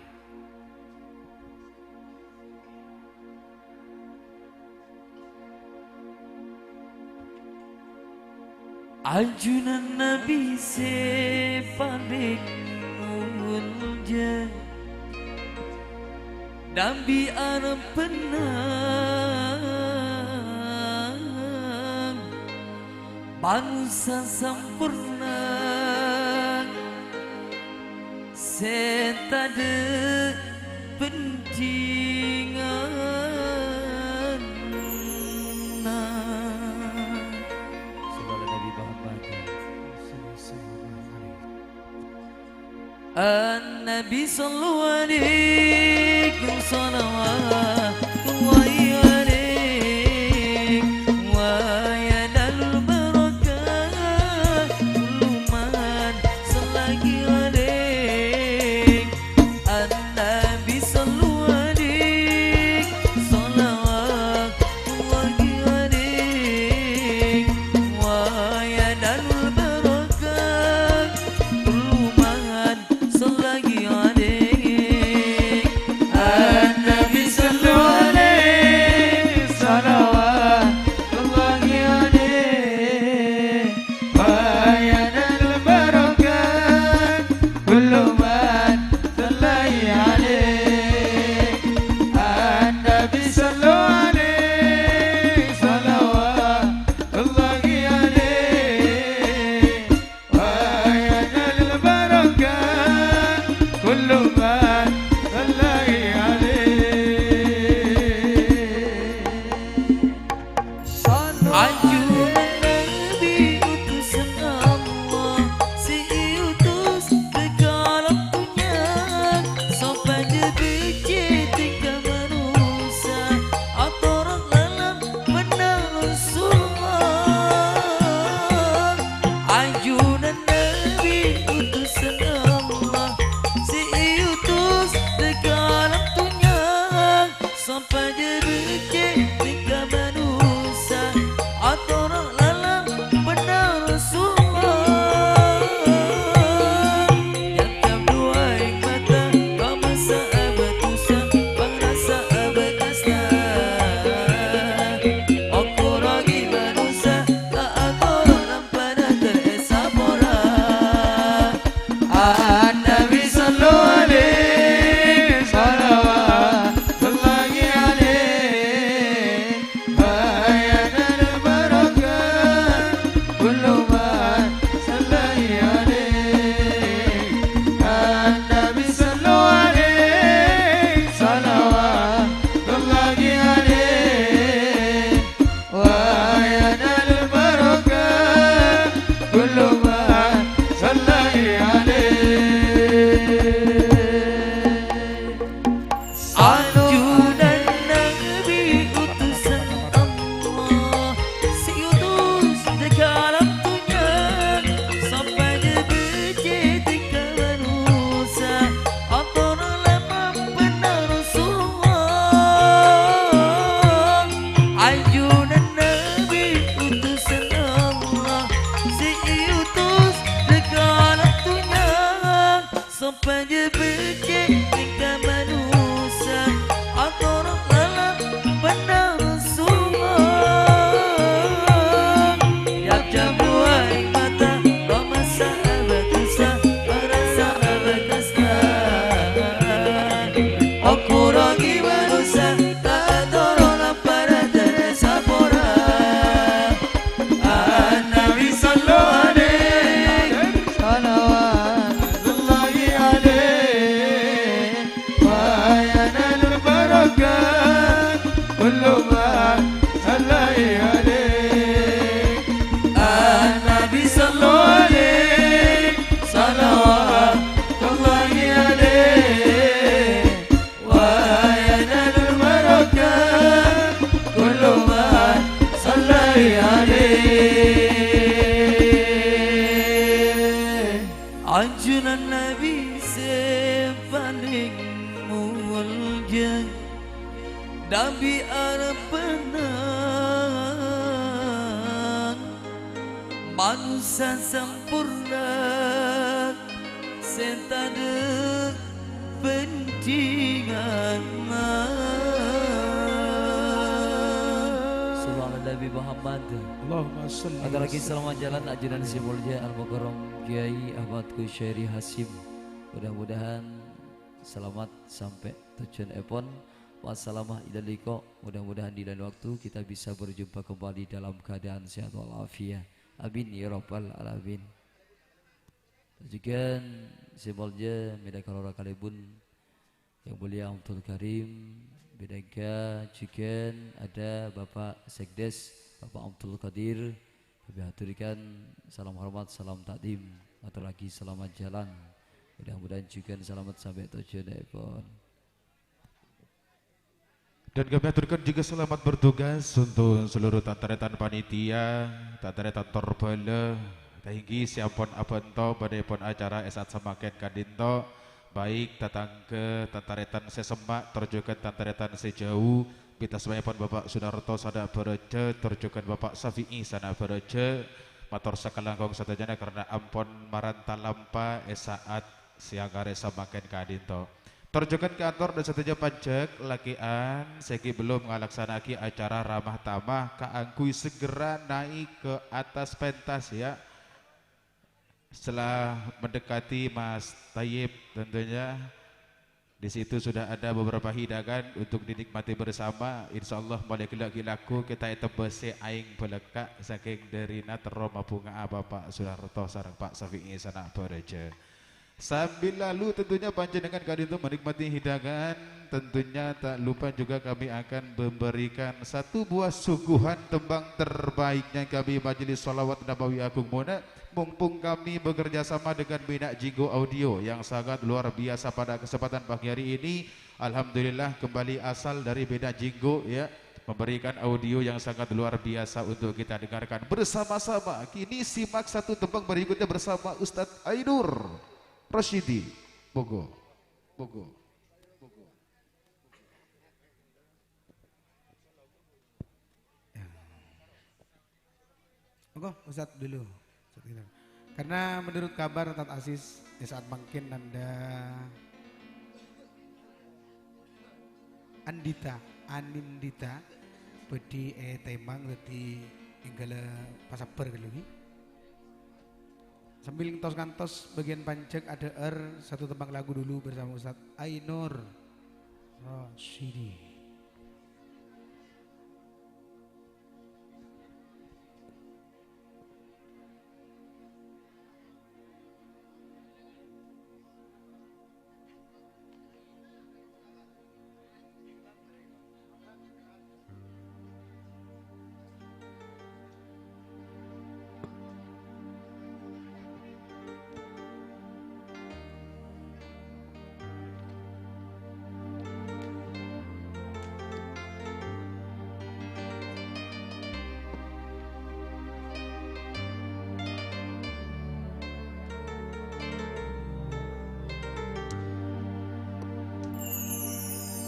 Ajunan Nabi sè palèng mulja, Nabi arep pennang, manossa samporna. Sè tadâ' bhândhinganna. Shallallahu Nabi Muhammad. An-Nabi sallu alaihi, shalawatullahi alaihi, wa ya dalul barakah, kullu man sallaki alaik. An-Nabi sallu alaik, shalawatullahi alaik, wa ya dalul barakah, kullu man sallaki alaik. An-Nabi sallu Ajunan Nabi sè palèng molja, Nabi arebbhâna manossa samporna sè tadâ' bhândhinganna. Sallu ala Nabi Muhammad. Allahumma shalli Aturaghi wa sallim. Salamat jalan ajunan sè molja Al-Mukarram Kiai Ahmad Kusyairi Hasyim. Mudah-mudahan selamat sampai tujuanèpon. Wassalama ila liqa. Mudah-mudahan di lain waktu kita bisa berjumpa kembali dalam keadaan sehat walafiat. Amin ya rabbal alamin. Jhughân sè molja mènta kalora kalèbun Yang Mulia Abdul Karim, bidangka jhughân ada Bapak Sekdes, Bapak Abdul Qadir, kami haturkan salam hormat, salam takdim, aturaghi salamat jalan. Mudah-mudahan jhughân salamet sampè' tojjhuna èpon. Dan kami aturkan juga selamat bertugas untuk seluruh tan-tarètan panitia, tan-tarètan torbhâlâ, kaènggi sè ampon abhânto bâdâèpon acara è sa'at samangkèn ka'dinto, baik tatangghâ, tan-tarètan sè semma', tor jhughân tan-tarètan sè jhâu, bi' tasmaèpon Bapak Sunarto Sanak Bhârâjâ, tor jhughân Bapak Safi'i Sanak Bhârâjâ, mator sakalangkong sadhâjâna karana ampon maranta lampa è sa'at sèyang arè samangkèn ka'dinto. Tor jhughân kaator dâ' sadhâjâ panjhâk lakè'an sè ghi' bellum ngalaksana'aghi acara ramah tamah kaangghuy segera naik ke atas pentas, ya. Setelah mendekati Mas Tayyib, tentunya di situ sudah ada beberapa hidangan untuk dinikmati bersama. Insyaallah, molaè ghellâ' ghi' lagghu kita ètembhâsè aèng bâlâkka' sakèng dârina terro mabhunga'a Bapak Sunarto sareng Pak Safi'i Sanak Bhârâjâ. Sambil lalu tentunya panjenengan ka'dinto menikmati hidangan, tentunya tak lupa juga kami akan memberikan satu buah suguhan tembang terbaiknya kami Majelis Sholawat Nabawi Agung Mona. Mumpung kami bekerja sama dengan Bina Jinggo Audio yang sangat luar biasa pada kesempatan pagi hari ini, alhamdulillah kembali asal dari Bina Jinggo, ya, memberikan audio yang sangat luar biasa untuk kita dengarkan bersama-sama. Kini simak satu tembang berikutnya bersama Ustadz Ainur Rasyidi. Monggo. Monggo. Monggo. Ya. Monggo, Ustadz dulu. Ustadz Ainur. Karena menurut kabar Ustadz Aziz, di saat mangkèn nanda Andita, Anindita, bhâdhi ètèmang dhâddhi èngghâlâ pasabbhâr ghâllu, ghi. Sambil ngantos-ngantos bagian panjhâk adhâ'âr satu tembang lagu dulu bersama Ustadz Ainur Rasyidi.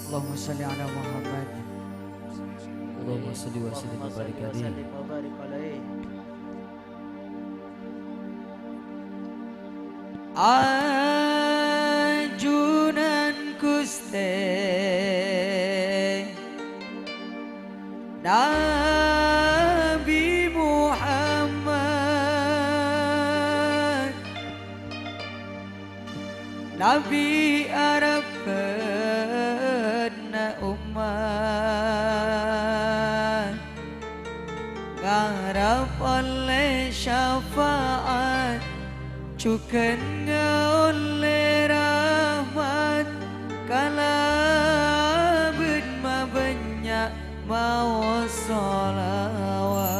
Allahumma shalli ala Muhammad. Allahumma shalli wa sallim wa barik alaih. Ajunan Ghustè Nabi Muhammad, Nabi arebbhâna ommat, ngarep ollè syafaat, jhughân ngaollè rahmat, kalabân mabânnya' maos sholawat.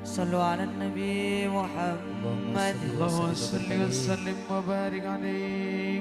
Shallu ala Nabi Muhammad. Allahumma shalli wa sallim wa barik alaih.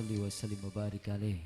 shalli wa sallim wa barik alaih.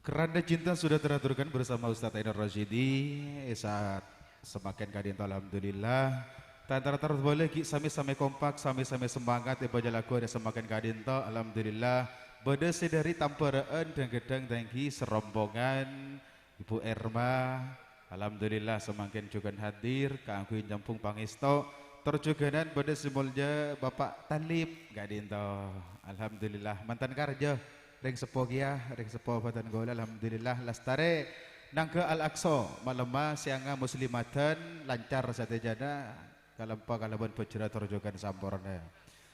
Keranda Cinta sudah teraturkan bersama Ustadz Ainur Rasyidi. Saat semakin ka'dinto, alhamdulillah. Tan-, tan-, tan-, boleh gi' sami-sami kompak, sami-sami semangat, è bâjâ lagu arè semakin ka'dinto, alhamdulillah. Bâdâ sè dâri Tambara'an, dhâng-ghâddhâng tèngghi serombongan Ibu Erma, alhamdulillah, samangkèn jhughân hadir kaangghuy nyambhung pangèsto. Tor jhughânan bâdâ sè molja Bapak Talib ka'dinto. Alhamdulillah, mantan karjâ, rèng seppo kèya, rèng seppo bhâdhân kaulâ, alhamdulillah, lastarè nangghâ Al-Aqsa, malemma, sèyangnga Muslimadan, lancar sadhâjâna. Kalempo kalabân bhâjrâ tor jhughân samporna.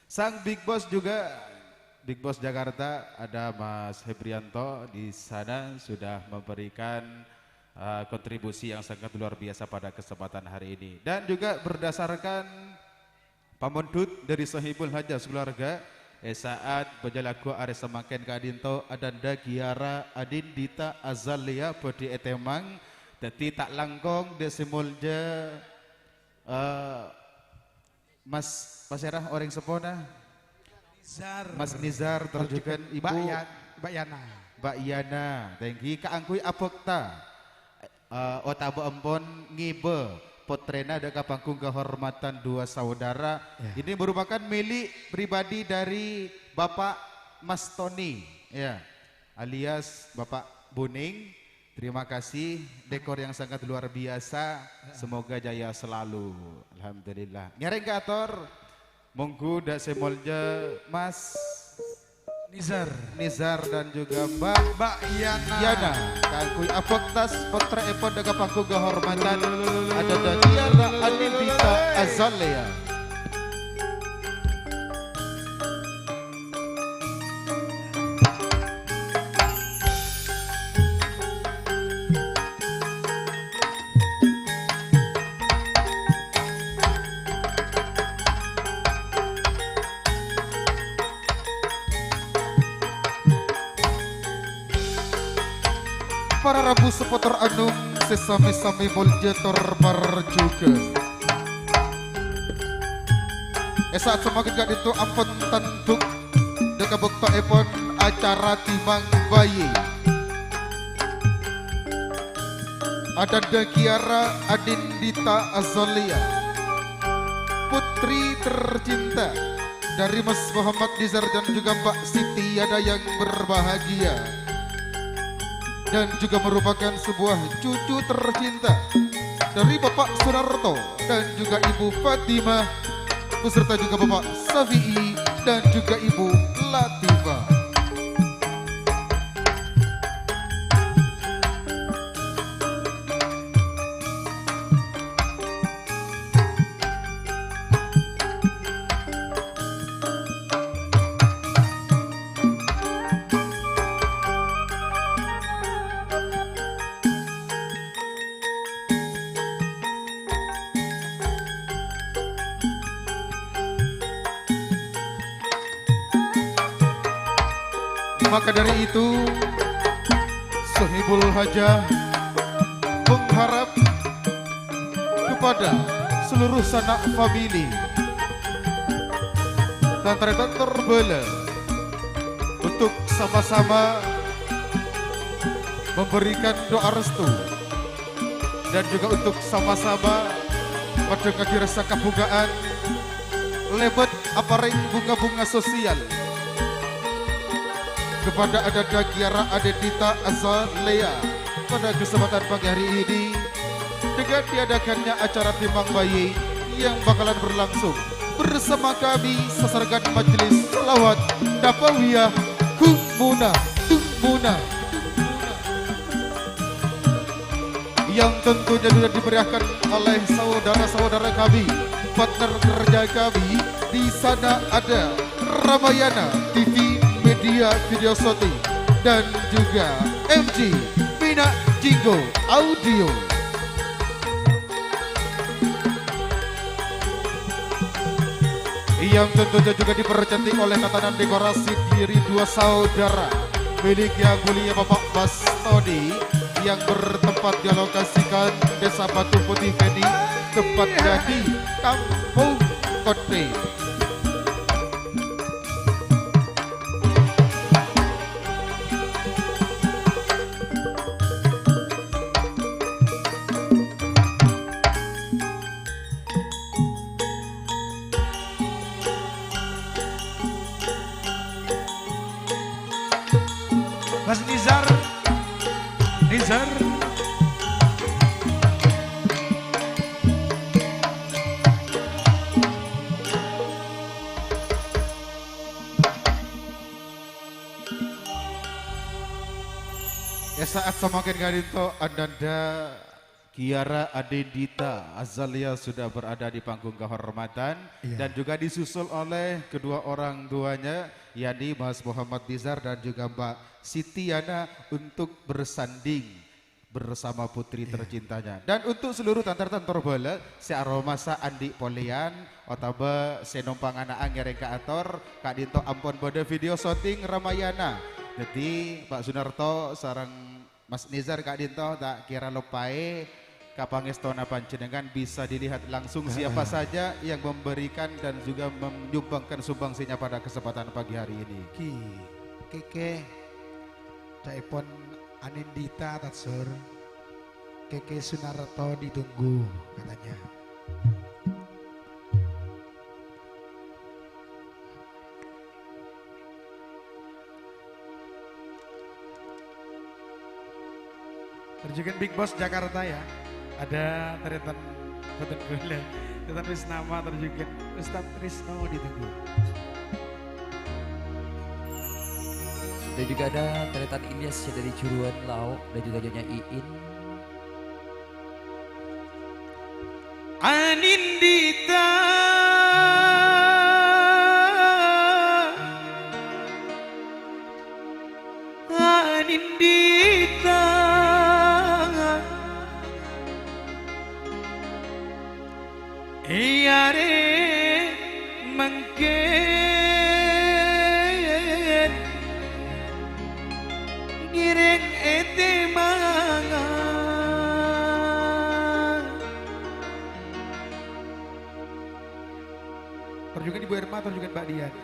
Sang Big Boss juga, Big Boss Jakarta, ada Mas Hebrianto di sana sudah memberikan, eh, kontribusi yang sangat luar biasa pada kesempatan hari ini. Dan juga berdasarkan pamondhut dari Sohibul Hajah sekeluarga, è sa'at bâjâ lagu arè samangkèn ka'dinto, Adinda Kiara Adindita Azalea bhâdhi ètèmang. Dhâddhi ta' langkong dâ' sè molja, eh, Mas, pasèra orèng seppona? Nizar. Mas Nizar, tor jhughân Ibu Mbak Ya-, Mbak Yana. Mbak Yana, tèngghi kaangghuy abhâkta, eh, otabâ ampon ngibâ pottrèna dâ' ka panggung kehormatan dua saudara. Ya. Ini merupakan milik pribadi dari Bapak Mas Tony, ya, alias Bapak Buning. Terima kasih, dekor yang sangat luar biasa. Semoga jaya selalu. Alhamdulillah. Ngèrèng ka ator, mongghu dâ' sè molja Mas Nizar. Nizar dan juga Mbak Mbak Yana. Yana. Kaangghuy abhâkta pottrèèpon dâ' ka panggung kehormatan. Adinda Kiara Anindita Azalea. Para rabu sapèttor anum sè sami-sami molja tor parjhughân. È sa'at samangkèn ka'dinto ampon tandhuk dâ' ka bâktoèpon acara tèmang bhâi. Adinda Kiara Adindita Azalea, putri tercinta dari Mas Muhammad Nizar dan juga Mbak Siti Ada yang berbahagia. Dan juga merupakan sebuah cucu tercinta dari Bapak Sunarto dan juga Ibu Fatimah, beserta juga Bapak Safi'i dan juga Ibu Latifah. Maka dari itu, Sohibul Hajah mengharap kepada seluruh sanak famili, tan-tarètan tor bhâlâ, untuk sama-sama memberikan doa restu dan juga untuk sama-sama padâ ngaghi rassa kabhungaan lèbât aparèng bhunga-bhunga sosial kepada Adinda Kiara Adindita Azalea pada kesempatan pagi hari ini dengan diadakannya acara tèmang bhâi yang bakalan berlangsung bersama kami sasarengan Majelis Shalawat Nabawiyah Gumuna Gumuna. Yang tentunya juga dimeriahkan oleh saudara-saudara kami, partner kerja kami. Di sana ada Ramayana T V Media Video Shooting dan juga M G Mina Jinggo Audio. Yang tentunya juga dipercantik oleh tatanan dekorasi dari dua saudara. Milik Yang Mulia Bapak Bastoni yang bertempat dialokasikan Desa Batu Putih Kedi, tempat jadi Kampung Kote. Mas Nizar. Nizar. È sa'at samangkèn ka'dinto Ananda Kiara Adindita Azalea sudah berada di panggung kehormatan. Iya. Dan juga disusul oleh kedua orang tuanya, yakni Mas Muhammad Nizar dan juga Mbak Siti Yana untuk bersanding bersama putri, iya, tercintanya. Dan untuk seluruh tan-tarètan tor bhâlâ sè aromasa andi' polèyan otabâ sè nompang ana'a ngèrèng ka ator, ka'dinto ampon bâdâ video shooting Ramayana. Dhâddhi, Pak Sunarto sareng Mas Nizar ka'dinto ta' kèra loppaè kapangèstona panjhennengngan, bisa dilihat langsung siapa saja yang memberikan dan juga menyumbangkan sumbangsihnya pada kesempatan pagi hari ini. Ki, Keke, ca'èpon Anindita, Tatsur. Keke Sunarto ditunggu, katanya. Tor jhughân Big Boss Jakarta, ya. Ada tarètan, bhunten kaulâ. Tarètan Wisnama, tor jhughân Ustadz Trisno ditunggu. Dan juga ada tarètan Ilyas dari Juruan Lao dan juga Nyonya Iin. Anindita, Anindita, è arè mangkèn ngèrèng ètèmanga. Tor jhughân Ibu Erma, tor jhughân Mbak Dian.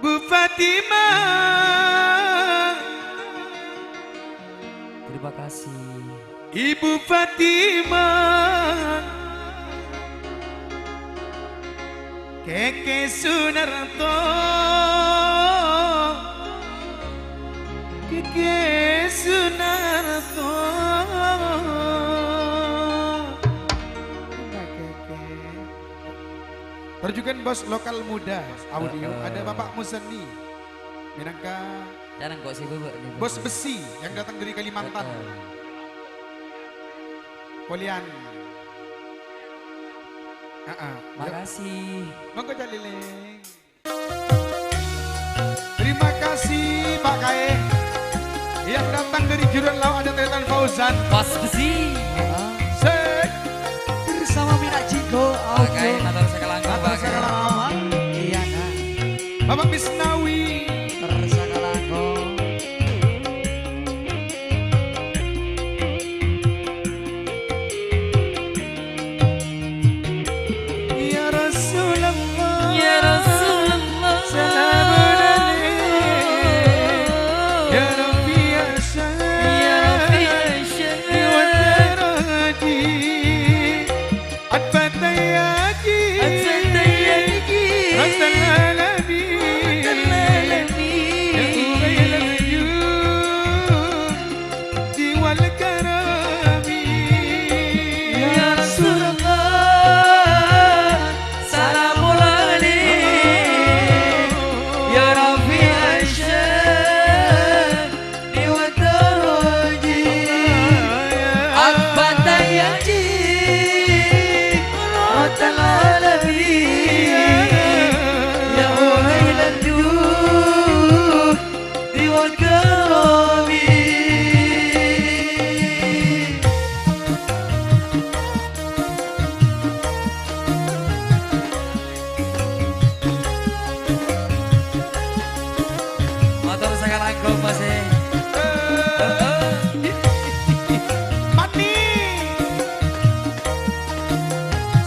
Bu Fatimah. Terima kasih. Ibu Fatimah. Keke Sunarto. Keke Sunarto. Mbak Keke. Tor jhughân bos lokal muda audio, heeh, ada Bapak Muzani. Minangka Jarang kok sih, Bapak, nih, bos Bapak. Besi yang datang dari Kalimantan. Heeh. Polian. Heeh. Yuk. Makasih. Monggo, Cak Lileng. Terima kasih, Pak Kae. Yang datang dari Juruan Laut ada Tretan Fauzan. Bos Besi. Sik. Bersama Mina Jinggo. Pak Kae, audio. Matur sakalangkong, matur Pak Kae. Sakalangkong. Iya, nah. Bapak Misnawi. Matur sakalangkong. Ya Rasulullah, ya Rasulullah, salamun alaik. Ya Rafi'a sya'ni, ya Rafi'a sya'ni, wa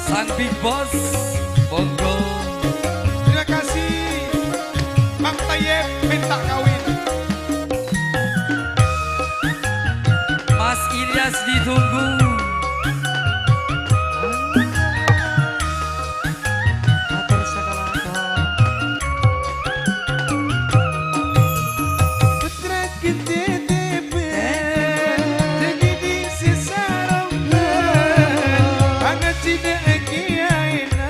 Sang Big Boss, monggo. Terima kasih. Mang Tayyib minta kawin. Mas Ilyas ditunggu. Matur sakalangkong. Putra gendhe tebel, dhâddhi dhi' se sarongga, pangajina kiyaina,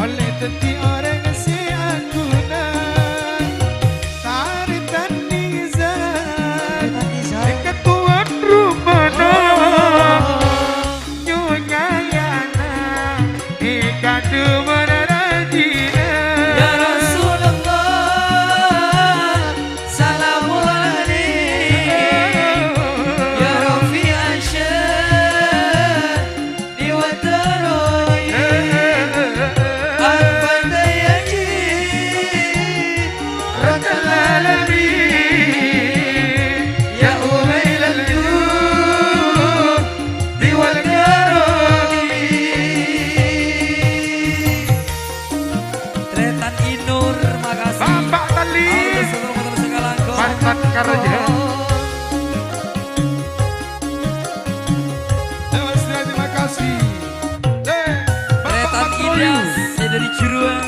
olle dhâddhi orèng se aguna. Tarètan Nizar, ketuan rumana. Nyonya Yana, e kadhuwân rajina. Ya Rasulullah, salamu alaik. Ya Rafi Asyad, diwataroi. Al-Fatayati. Rabbal alamin, ya Ubailal Jud, Diwal Karami. Tretan Inur, makasih. Bapak Tali. Alus, hormat, terus, kalangkong. Mantan Karaja. Mas, terima kasih. Eh, Bapak Tretan Matroyu. Ilyas, saya dari Jeruan.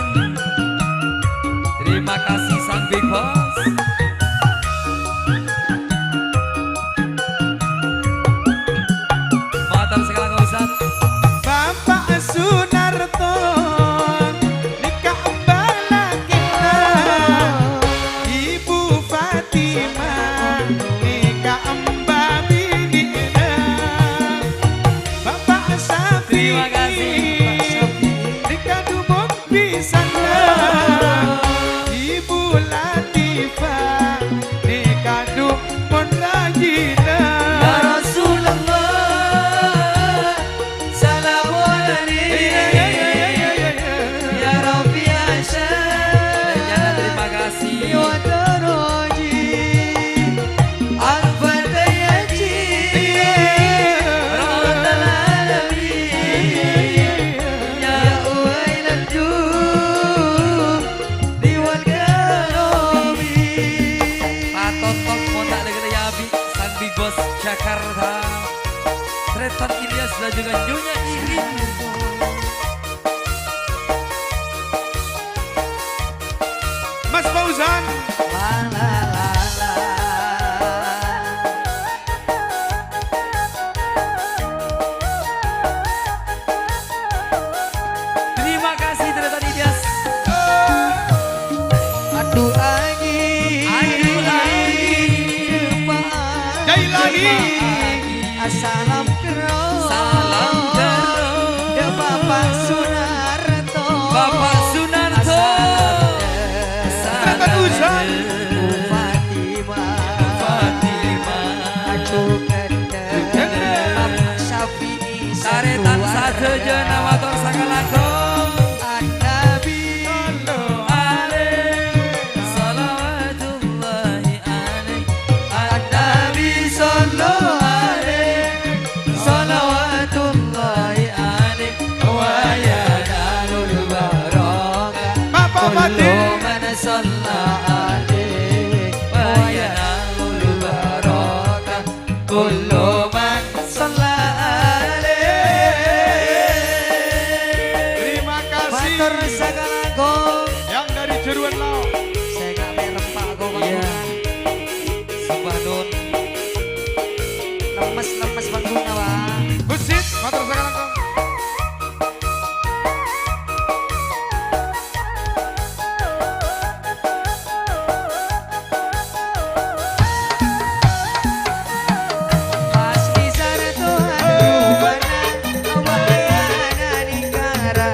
Terima kasih, Sang Big Boss. Matur sakalangkong pisan. Bapak Sunarto, nèka emba lakèna. Ibu Fatimah, nèka emba binèna. Bapak Syafi'i, terima kasih, Pak Syafi'i. Nèka dumon pisanna. Ibu Latifah, nèka dumon rajina. Ya Rasulullah, salamu alaik. Ya Rafi Asyad. Terima kasih. Al-Fatayati, rahmatal alamin, ya Ubailal Jud, Diwal Karami. Patotok mon ta' dengngere ya, Abi, Sang Big Boss Jakarta. Tretan Ilyas dan juga Nyonya Irin. Mas Fauzan. La, la, la, la. Terima kasih, Tretan Ilyas. Aduh, angin. Aduh, angin. Jailani. Assalam terro. Salam terro. Ya Bapak Sunarto. Bapak Sunarto. Assalam terro. Ustaz. Fatimah. Fatimah. Acu Gender. Gender. Bapak Syafi'i. Taretan sekeluarga. Sadhâjâna mator sakalangkong. An-Nabi. Sallu alaihi. Salawatullahi alaihi. An-Nabi sallu alaihi, salawatullahi alaihi, wa yanalul barakah. Bapak Fatih. Kullu man shalla alaihi, wa yanalul barakah. Kullu man shalla alaihi. Terima kasih. Matur sakalangkong. Yang dari Jeruan Lao. Saya nggak merem, Pak, kok. Iya. Sembah nun. Lemes-lemes panggung, Pak. Busit, matur sakalangkong. Pas di sana tuh, aduh, mana, mana, mana,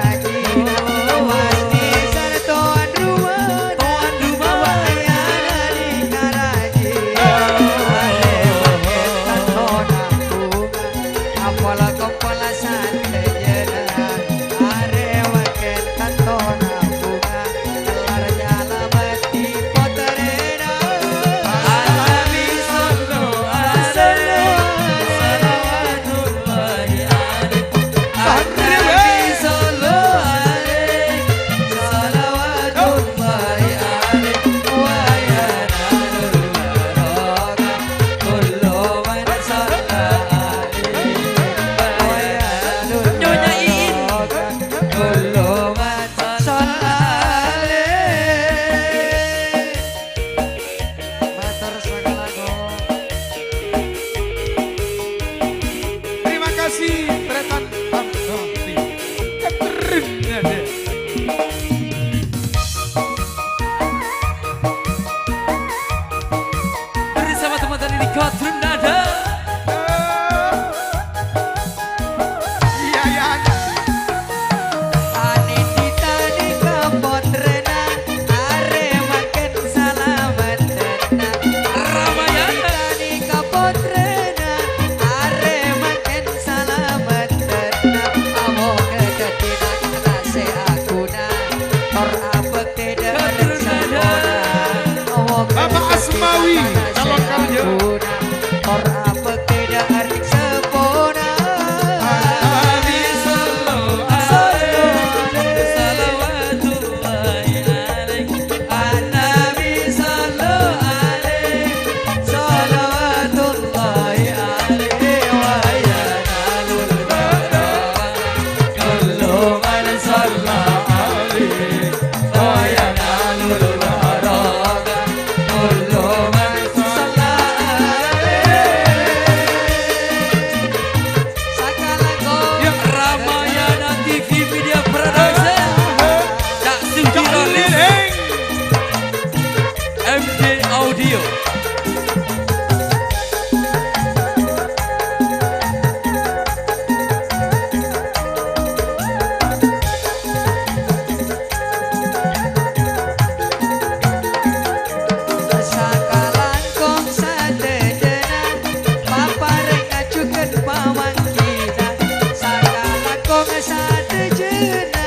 Rajâna,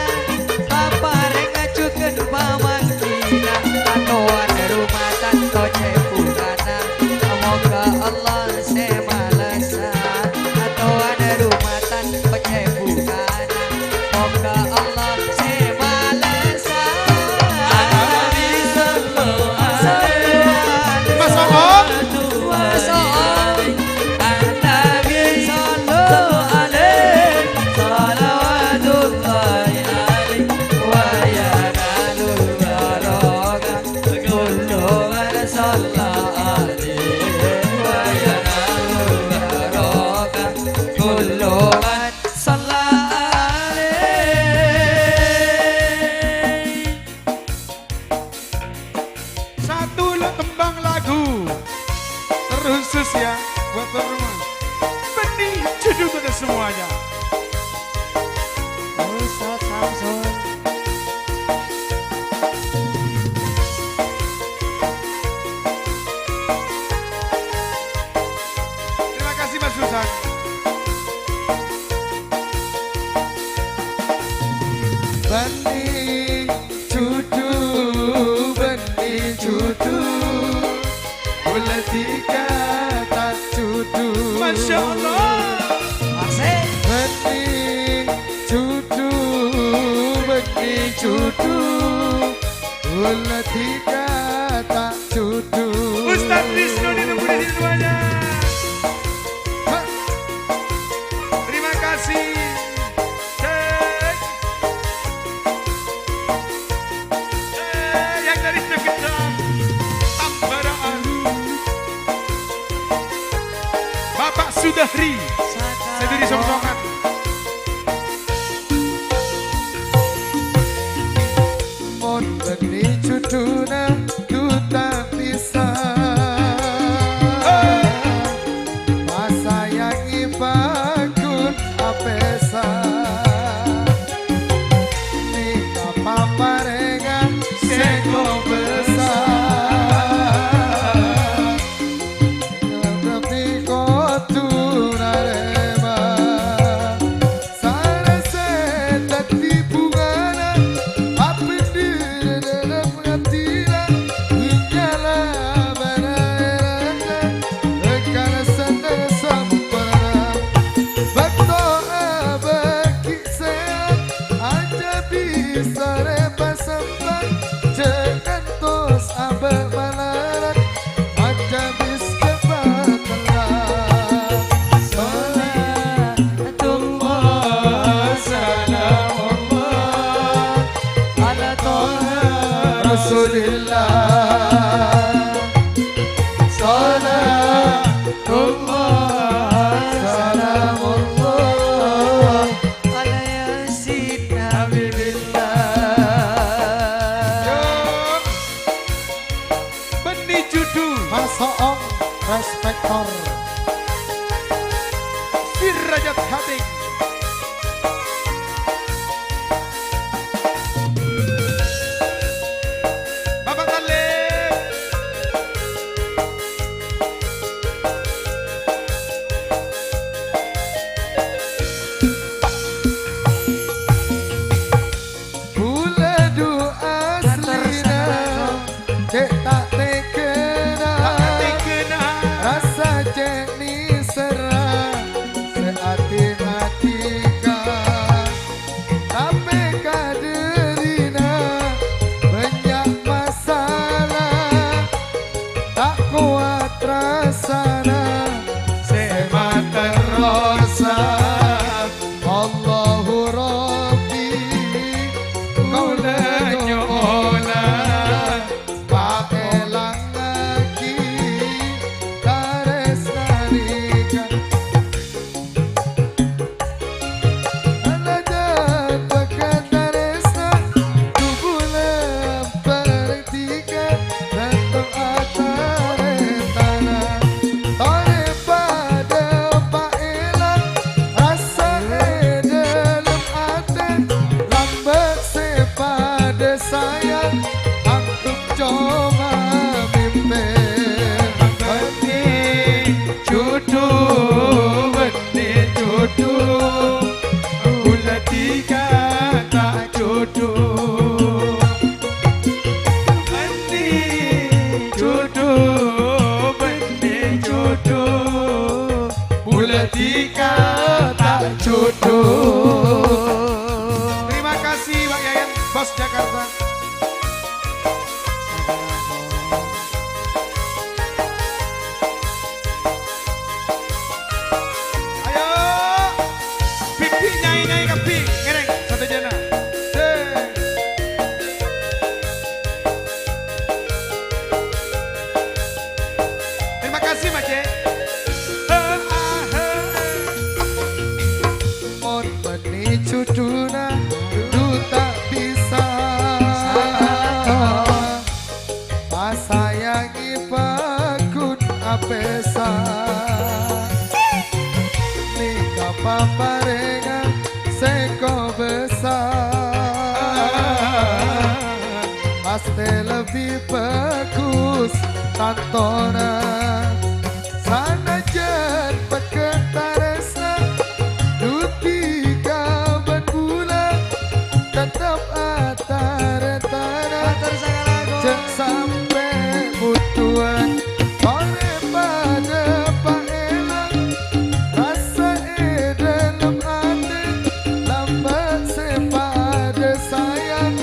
paparèngnga jhughân pamangkènna, katowana roma tanto cè' bhungana. Moghâ Allah sè malessa, katowana roma tanto cè' bhungana. Moghâ Allah sè malessa. Mas Oom. Mas Oom. An-Nabi sallu alaihi salawatullahi alaihi wa yanalu barokah kullu man shalla alaihi wa yanalu barokah kullu man shalla alaihi. Satu lo-, tembang lagu terkhusus ya buat tuan rumah. Bânnè jhudhu untuk semuanya. Ustaz Samsul. Terima kasih, Mas Susan. Bânnè jhudhu, bânnè jhudhu, kaulâ dhika ta' jhudhu. Masya Allah. Asik. Bânnè jhudhu, bânnè jhudhu, kaulâ dhika ta' jhudhu. Ustaz Wisnu ditunggu di sini semuanya. Hah. Terima kasih. Cek. Eh, yang dari Negedang, Tambaraan. Bapak Sudahri, sè dâri Songsongan. Mon bânnè jhudhuna duta bisa, masayangi paggun apèsa. Nèka paparènga sè kobâsa. Tapi kodhu narèma. Sarè sè dhâddhi bhungana, abendher dâlem atèna, nyala bârâ' rata, karasana sampurna. Bâkto abâghi sèhat, aja bisa rèpa sempat, jhâ' kantos abâ' malarat. Maca bis kepatella. Salatullah, salamullah, ala Toha Rasulillah. Salatullah, salamullah, ala Yasin Habibillah. Du ta' bisa. Pasayangi paggun apèsa. Nèka paparèngan sè kobâsa. Pastè lebbi bhâghus tantona. Sanajjân pegghâ' tarèsna, dudhi ka bân bulâ, tettep atarètana. Mator sakalangkong. Jhâ' sampè' budhuwân, torè padâ paèlang. Rassa è dâlem atè, lambâ' sè padâ sayang,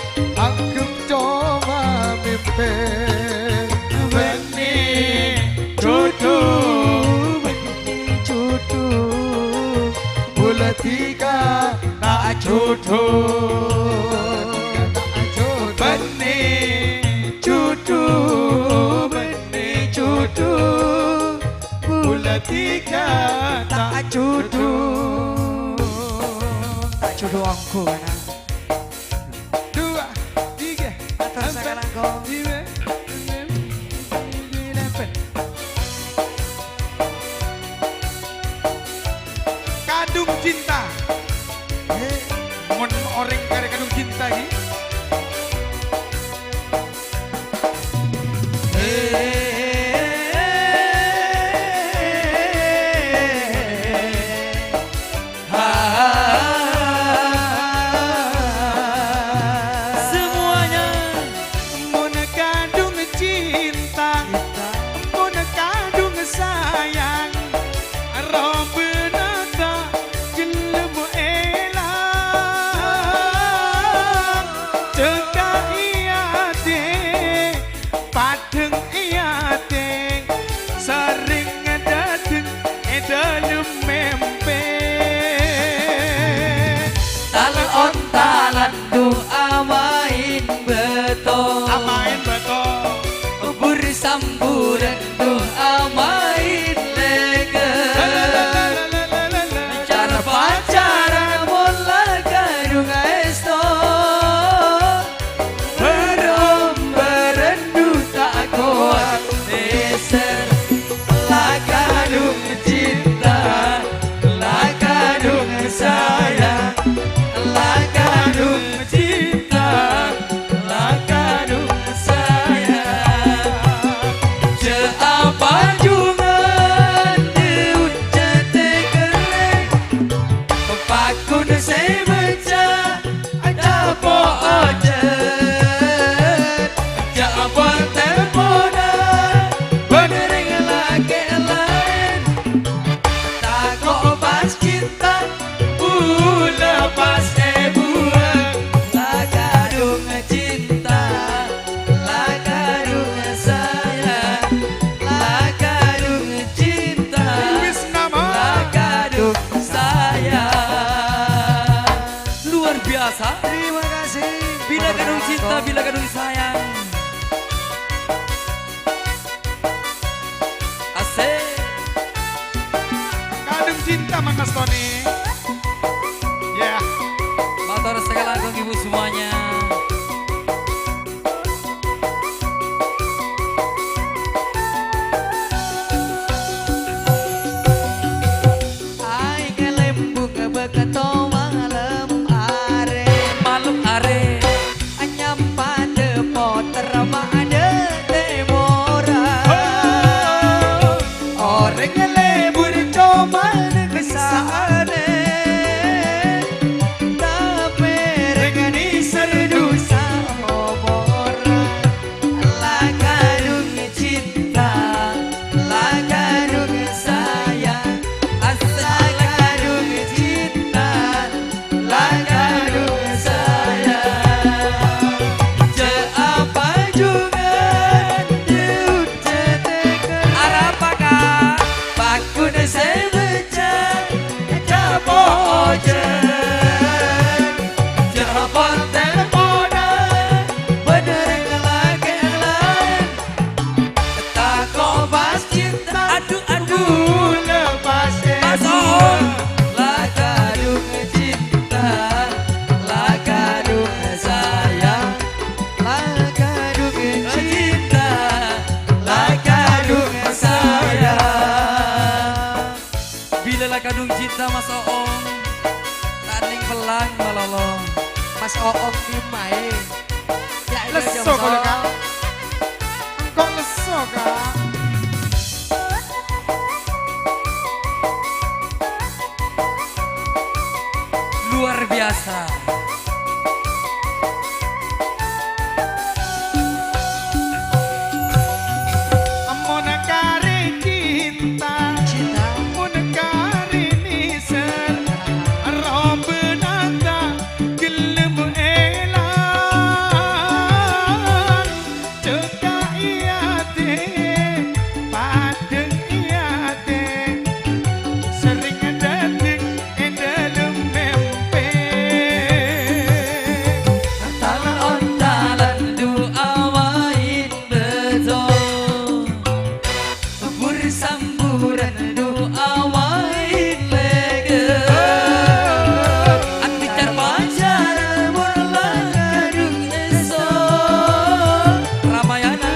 angghep coma mèmpè. Bânnè jhudhu, bânnè jhudhu, bulâ dhika ta' jhudhu. Bânnè jhudhu, bânnè jhudhu, bulâ dhika ta' jhudhu. Ta' jhudhu ongghu, ana'. Dua, tiga, mator empat, sakalangkong. Lima, enam, tujuh, delapan. Kadung cinta. Eh. Mon orèng karè kadung cinta, ghi. Semuanya, mon kadung cinta, mon kadung sayang, robâna ta' jellem èlang. Cekka' è atè, padhâng è atè, sarèng dâteng è dâlem mèmpè. Tal-ontalan du amaèn bâto. Amaèn bâto. Bur-samburan du amaèn lèghâ. Car-pacaran mon la kadung èsto. Bârâmbaran du ta' kowat nèser. La kadung cinta, la kadung sayang, la kadung cinta, la kadung sayang. Jhâ' apa jhungân dâ' ojhâ' tèkèrrè, pakon sè maca. Acapo' ojhâ', jhâ' apa telpona, bân rèng lakè' laèn. Tako' pas cinta, bulâ pas èbuwâng. La kadung cinta, la kadung sayang, la kadung cinta, la kadung sayang. Luar biasa. Terima kasih. Bila kadung cinta, bila kadung sayang. Asik. Kadung cinta, Mas Tony. Ya. Mator sakalangkong ibu semuanya. Aèng lembung bâkto malem arè. Malem arè. Anyampadhâ potèr ma'dhâ tèmorra. Orèng lebur coma nèksanè. Tapè rèng nèser Mas Oom, ta' nèng pèlang malolo. Mas Oom, diem aè. Ya, iya, lesso, Jongso. Kok lesso, Kak? Luar biasa. Mon karè cinta, cinta. Mon karè nèser, robâna ta' ghellem èlang. Cekka' è atè, padâ è atè, serrèng dâteng è dâlem mèmpè. Tal-ontalan du'a waèn bâto. Bur-samburan du'a waèn lèghâ. Andi' car-pacaran mon la kadhung èso. Ramayana.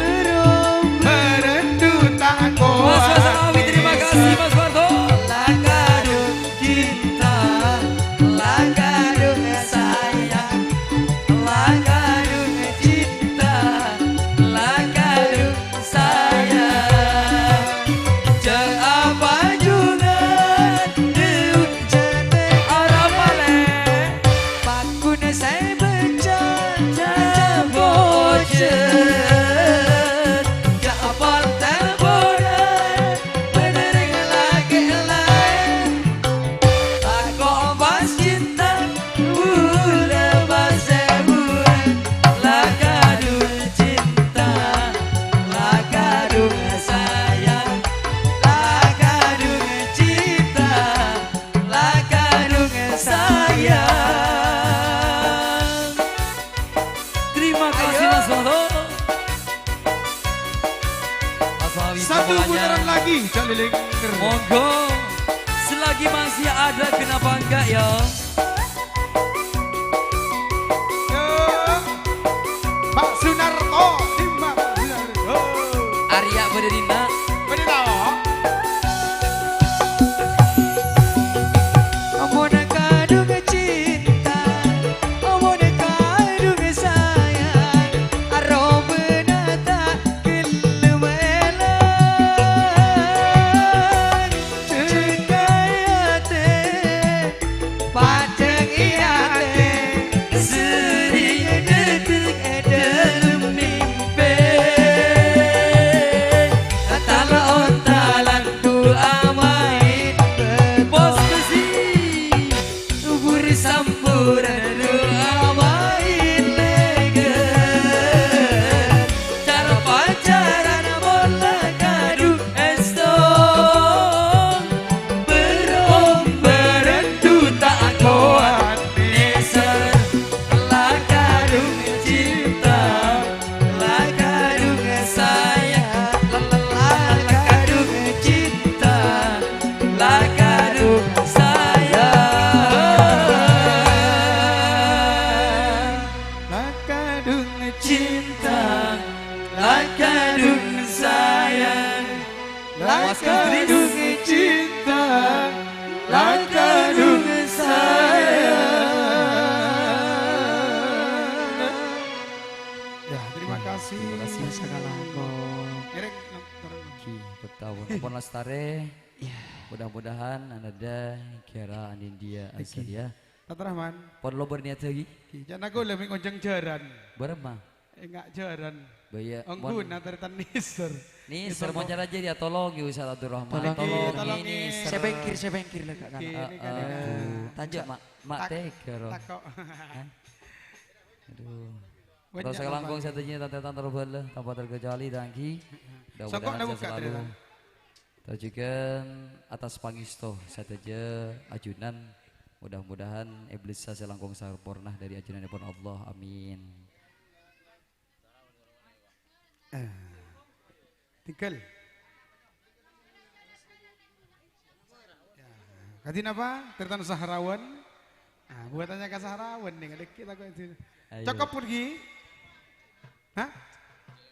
Merendu ta' Mas Mas Alawi, terima kasih, Mas Fardo. La kadhung cinta, la kadhung sayang, la kadhung cinta, la kadhung sayang. Jhâ' apa jhughân dâ' ojhâna. Arapa, lè'? Paghun sè bâca jhâ' bojhân. Jhâ' apa telponan bâdâ rèng lakè' laèn. Tako' pas cinta, bulâ pas èbuwân. La kadhung cinta, la kadhung sayang, la kadhung cinta, la kadhung sayang. Terima kasih, Mas Toto. Mas Wawi, satu putaran lagi, Cak Liling. Monggo. Selagi masih ada, kenapa enggak, ya? Yo. Pak Sunarto, Simbang Sunarto. Arya bâdâ dinna'. Bâdâ tao? Mon kadhung cinta, mon kadhung sayang, arobâna ta' ghellem èlang. Cekka' è atè, padâ è atè, serrèng dâteng è dâlem mèmpè. Tal-ontalan du'a maèn bâto. Bos besi. Bur-samburan du'a maèn lèghâ. Car-pacaran mon la kadhung èsto. Bârâmbaran duta kowat nèser. La kadhung cinta, la kadhung sayang, la, la, la, la kadhung cinta, la kadhung sayang. La kadhung cinta, la kadhung sayang. La kadhung cinta, la kadhung sayang. Ya, terima kasih. Terima kasih. Sakalangkong. Ngerek, nonton. Ki, betul. Ampon lastarè. Ya. Mudah-mudahan ananda kira anindya. Iki. Asal ya. Fatur Rahman. Pon lo berniat lagi. Ki, jana aku lebih ngonjeng jaran. Berapa? Enggak jaran. Baya, ongguna mon taretan nèser. Nèser, mon cara jadi ya, tolong ya, Ustaz Abdurrahman. Tolong, tolong, tolong, nèser. Saya pengkir, saya pengkir lah, Kak. Ini kan, eh, ini kan. Aduh, tanjak, Mak, Mak, tak-, tega, roh. Tako'. Hah? Aduh. Banyak. Terus langkong sadhâjâ, tante-tante, bhâlâ, tanpa terkecuali, Dangki. Sokok mudah-mudahan nabuka sehat selalu. Cerita. Tajugan atas pangesto sadhâjâ ajunan. Mudah-mudahan iblis sè langkong samporna dâri ajunanèpon Allah. Amin. Eh, tinggal. Ya, kadhi napa? Tirtan Sahrawan. Ah, buatannya ka Sahrawan nih, ngadek kita kok itu. Ayo. Cokop pun, Ki. Hah?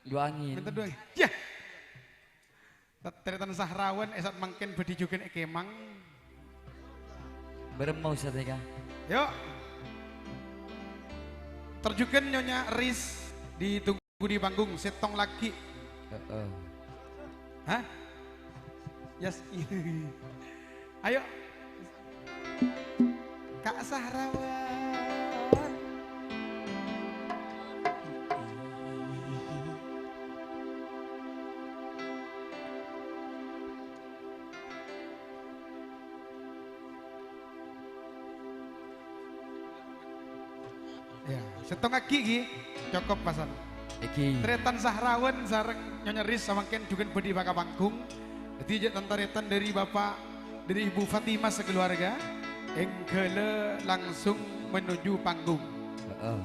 Dua angin. Minta dua angin. Ya. Tet-, taretan Sahrawan, è sa'at mangkèn bâdhi jhughân è kemang. Bârâmma, Ustaz, ya, Kang? Yo. Terjunkan Nyonya Ris, ditunggu di panggung, sèttong lagi. Heeh. Hah? Yes. Ayo. Kak Sahrawan. Ya, sèttong aghi', ghi. Cokop, pasan. Èghi. Tarètan Sahrawan sareng Nyonya Ris samangkèn jhughân bâdhi bâkal panggung. Dhâddhi, jhâ' tan-tarètan dhâri Bapa', dhâri Ibu Fatimah sakeluarga, èngghâlâ langsung menuju panggung. Heeh.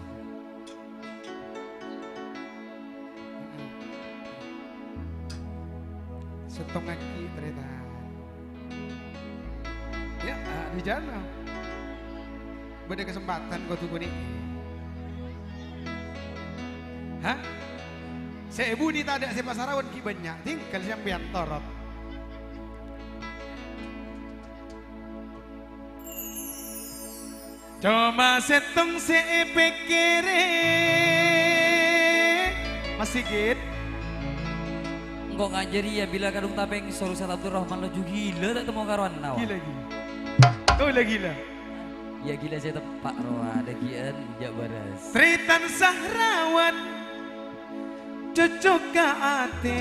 Sèttong aghi', tarètan. Ya, ah, dijana. Bâdâ kasempadhân kodhu ghâni'. Hah? Sè èbunyi tadâ' sè pasarawan ghi' bânnya', tinggal sampèyan torot. Coma sèttong sè èpèkkèrè. Mas Sigit. Engko' ngajhâri ya, bilâ kadhung tapèng soro Ustaz Abdurrahman laju ghilâ ta' temmo karowanna, wa. Ghilâ, ghilâ. Oh, la ghilâ. Ya ghilâ sè teppa' rowa, dâggi'ân jhâ' bârâs. Tarètan Sahrawan. Cocok ka atè.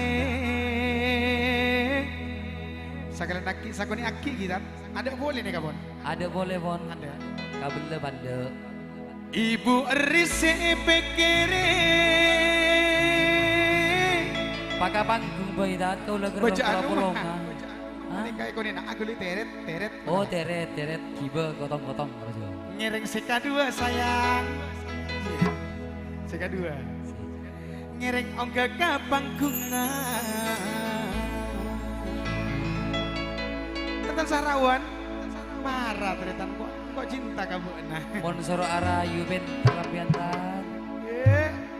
Sakalèyan aghi', sakonè' aghi', ghi, Tan. Adâ' polè nèka, Pon? Adâ' polè, Pon. Adâ'. Kabellâ pandâ'. Ibu Ris sè èpèkkèrè. Paka panggung bhâi, Tan, kaulâ kerrong Bâjâ anu, polongan. Bâjâ anu. Hah? Nèka èkonèna, aghuli tèrèt, tèrèt. Oh, tèrèt, tèrèt. Ghibâ, kotong-kotong, terros. Ngèrèng sè kaduwâ, sayang. Sè kaduwâ. Ngèrèng ongghâ ka panggungan. Tarètan Sahrawan, mara tarètan, kok, kok cinta ka bâ'na. Mon soro arayu pènter sampèyan, Tan. Yè.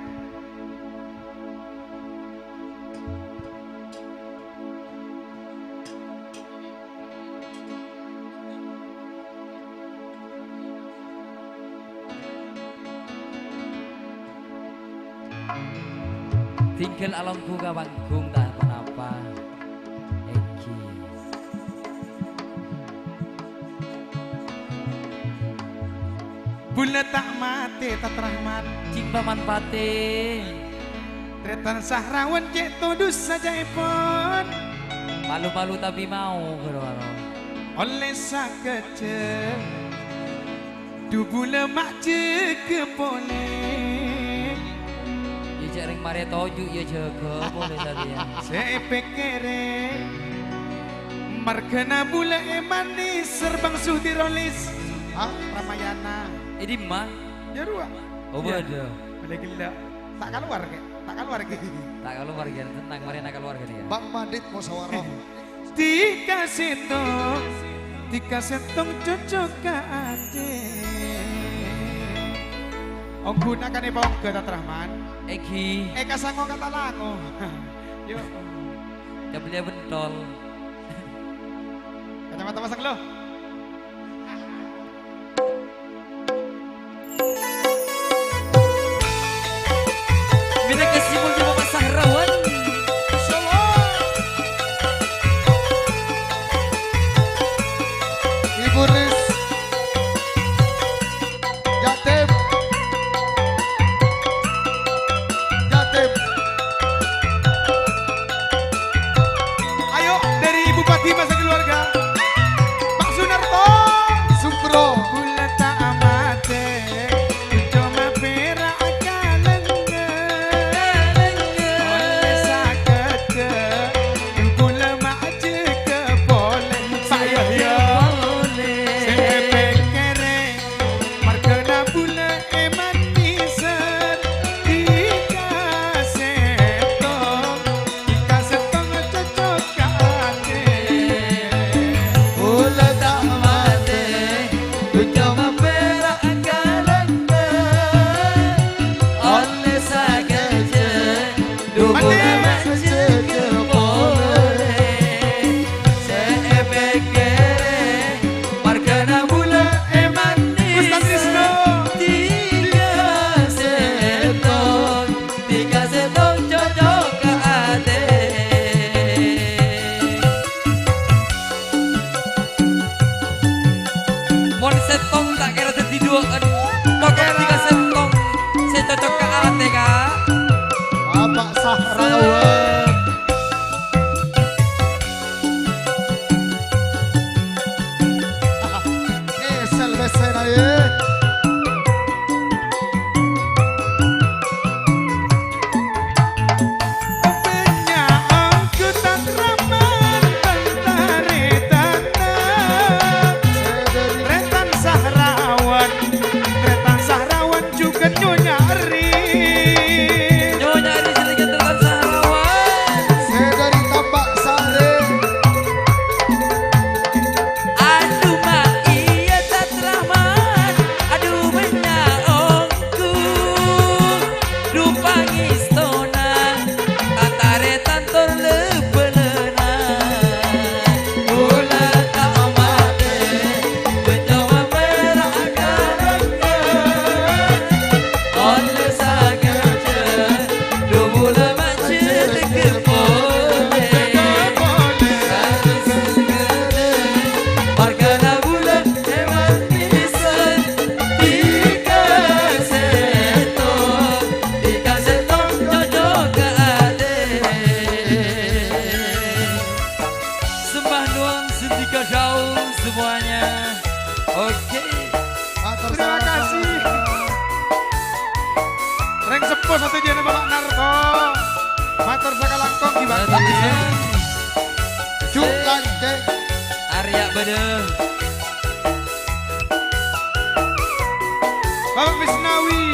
Tinggal alongghu ka panggung, ta' ponapa. Èngghi. Bulâ ta' matè, Tat Rahman. Cing Paman Patè. Tarètan Sahrawan cè' todus sajâèpon. Malu-malu tabi mao, ghâro-ghâro. Ollè sakejjhâ'. Dhu bulâ ma' jâgâ polè. Iyâ, jhâ' rèng marè toju', iyâ, jâgâ polè satèya. Sè èpèkkèrè. Marghâna bulâ è Manis, Serbang Sudi Rolis. Ah, Ramayana. È dimma? Jârowa. Oh, bâdâ. Boleh gila. Ta' kalowar, Kè. Ta' kalowar, Kè. Ta' kalowar, Kè. Tenang, marèna kalowar, Kè, ya. Bang Madit Musyawarah. Dhika sèttong, dhika sèttong cocok ka atè. Ongghu nakanè paongghâ, Tat Rahman. Èngghi. Èkasango katalango. Yo. Kabellâ bentol. Kacamata pasang, lo. Mènangka sè molja Bapak Sahrawan. Solo. Ibu Ris. Jatim. Jatim. Ayo, dari Ibu Fatimah sekeluarga. Pak Nyonya Eri. Nyonya Eri, silakan terus, Sahrawan. Saya dari Tambak Sari. Adu ma' iyâ Tat Rahman, adu bânnya' ongghu, du pangèstona, tataretan tor lè-bâlâna. Bulâ ta' matè, bânnya' mapèra' kalèngngan. Ollè sakejjhâ', du bulâ majâgâ polè. Marghâna bulâ è Manisan, dhika sèttong, dhika sèttong cocok ka atè. Sembah nuwun sè dhika dhâbu semuanya. Oke. Matur Terima salam. Kasih. Rèng seppo sadhâjâna Bapak Narto. Mator sakalangkong Ki Bagi. Matur nuwun. Cuk Lancèng. Arya bâdâ. Bapak Misnawi.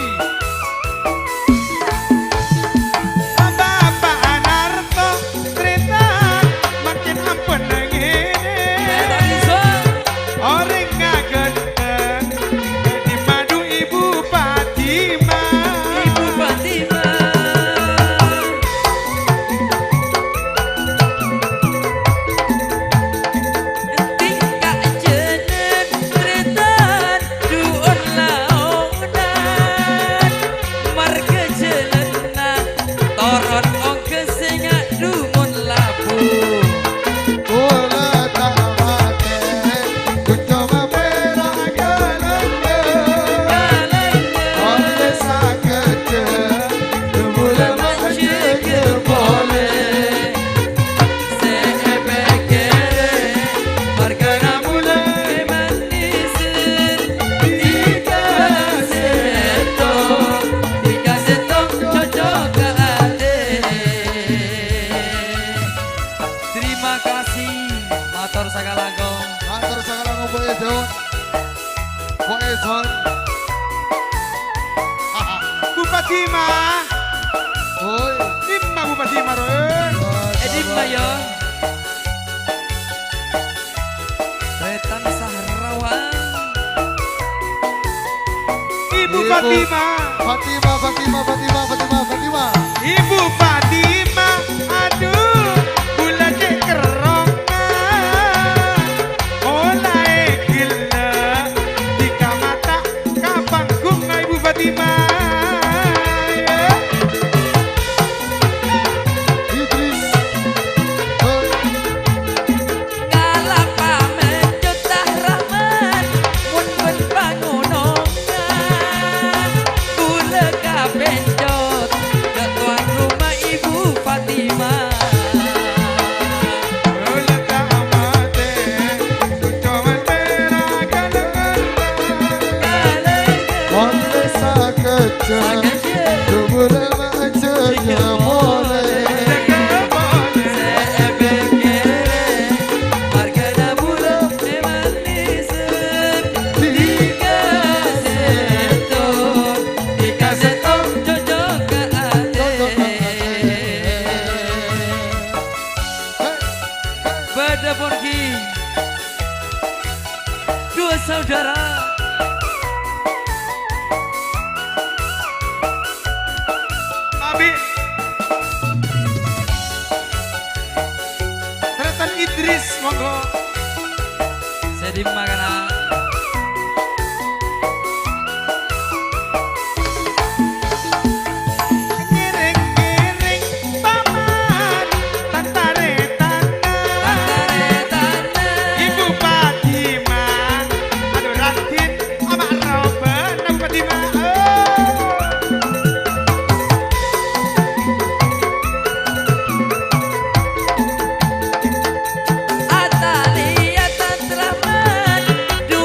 Bapak Narto. Trètan, mangkèn ampon ngènè. Orèng ngaghântèng, dhâddhi madu Ibu Fatimah. Ibu Fatimah. Tingka' jhânan trètan, du'un laonan. Marghâ jhâlânna, toron ongghâ sè nga' dhumon labu. Bulâ ta' matè, kunco mapèra' kalèngngan. Kalèngngan. Ollè sakejjhâ', bulâ majâgâ polè. Sè èpèkkèrè, marghâna bulâ è Manisan. Dhika sèttong, dhika sèttong cocok ka atè. Terima kasih, mator sakalangkong. Mator sakalangkong, Bu Edon. Bu Edon. Bu Fatimah. Woi. Dimma Bu Fatimah, ro, eh? Eh, dimma, ya? Trètan Sahrawan. Ibu Ibu Fatimah. Fatimah, Fatimah, Fatimah, Fatimah, Fatimah. Ibu Fatimah, adu, bulâ cè' kerrongnga. Molaè ghellâ' dhika mata ka pangghungnga Ibu Fatimah. Idris. Hoi. Kalapa mènjot Rahman, mon bân pangonongan. Bulâ kapènjot, ka' towan roma Ibu Fatimah. Bulâ ta' matè, suco matè ra kalèngan. Kalèngan. Ollè sakejjhâ'. Sakejjhâ'. Bulâ majâgâ polè. Sè èpèkkèrè, marghâna bulâ è Manisan. Dhika sèttong, dhika sèttong cocok ka atè. Bâdâ pon ghi. Dua saudara. Abi. Trètan Idris, monggo. Sè dimma, kana'? Ngiring-ngiring paman, tan-tarètanna. Tan-tarètanna. Ibu Fatimah. Aduh, Radin, ama' roban, Ibu Fatimah. Oh. Atalèya Tan Rahman, du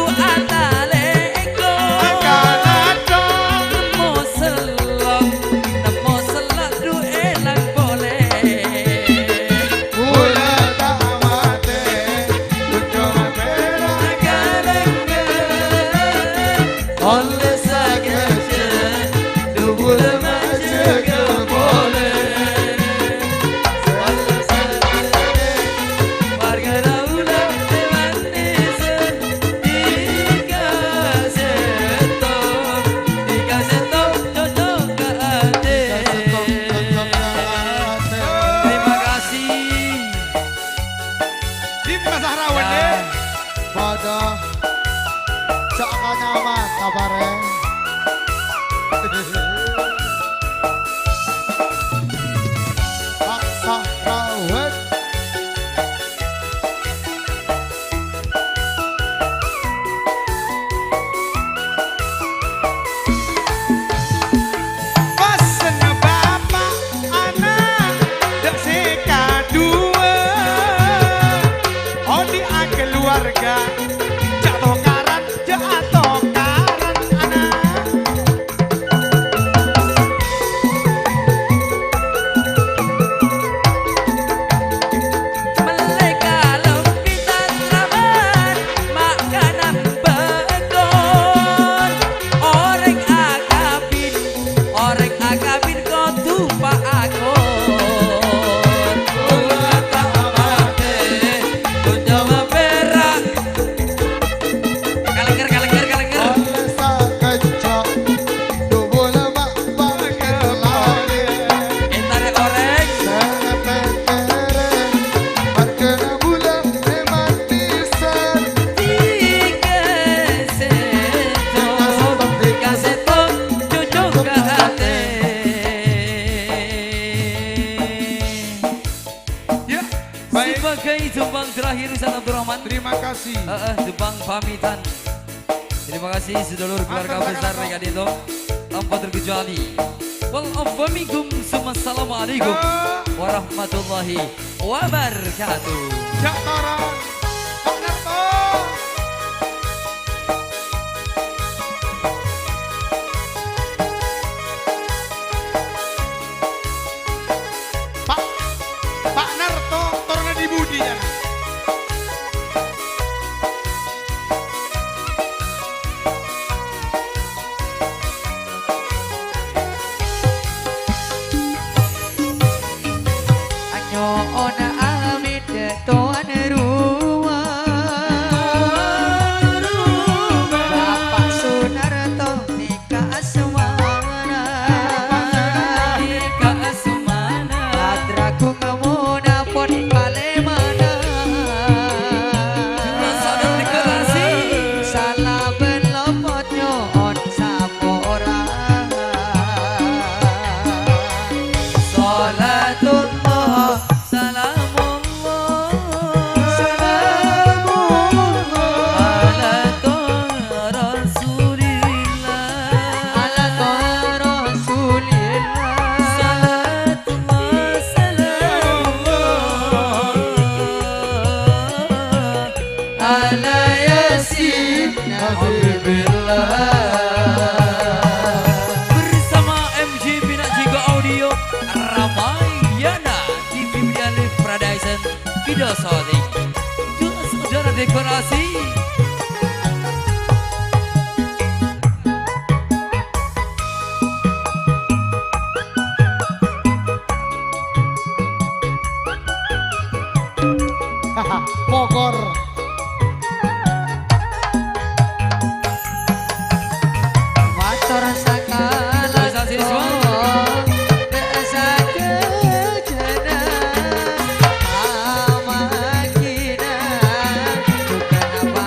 Paksa rawat. Pasengnga bapa' ana' dâ' sè kaduwâ', odi' akaluwarga, jhâ' tokaran, jhâ' atokaran ana'. Mellè kalambhi tatraman, makanan bâkon. Orèng akabin, orèng akabin kodhu paakon. Kaulâ ta' matè, dhunnya mapèra'. Kalèngker, kalèngker, kalèngker. Ollè sakejjhâ', dubul ma' Entarè orèng. Sè pèkkèrè, marghâna bulâ è matèsan. Dhika sèttong, dhika sèttong, cocok ka atè. Ya, baik. Sebagai jumbang terakhir, Ustaz Abdurrahman. Terima kasih. Heeh, jumbang pamitan. Terima kasih, sedulur keluarga besar ka'dinto. Tanpa terkecuali. Wal afwa minkum, summa assalamualaikum warahmatullahi wabarakatuh. Jhâ' tara. Pak Narto. Pak, Pak Narto, toronna dâri budi, ya? Anyo'ona amit towan rowa. Bapa' Sunarto nèka asmana. Nèka asmana. Atraku ngamona pon palemana. Sala bân lopot nyo'on sapora. Salatullah, salamullah, salamullah, ala toha Rasulillah, ala toha Rasulillah. Salatullah, salamullah, ala Yasin Habibillah. Bersama M J Pinakjiko Audio, Ramayana T V Media Live Production, Video Shooting. Duo saudara dekorasi. Pokor. Mator sakala. Terima kasih semua. Sadhâjâna amakina, bukan apa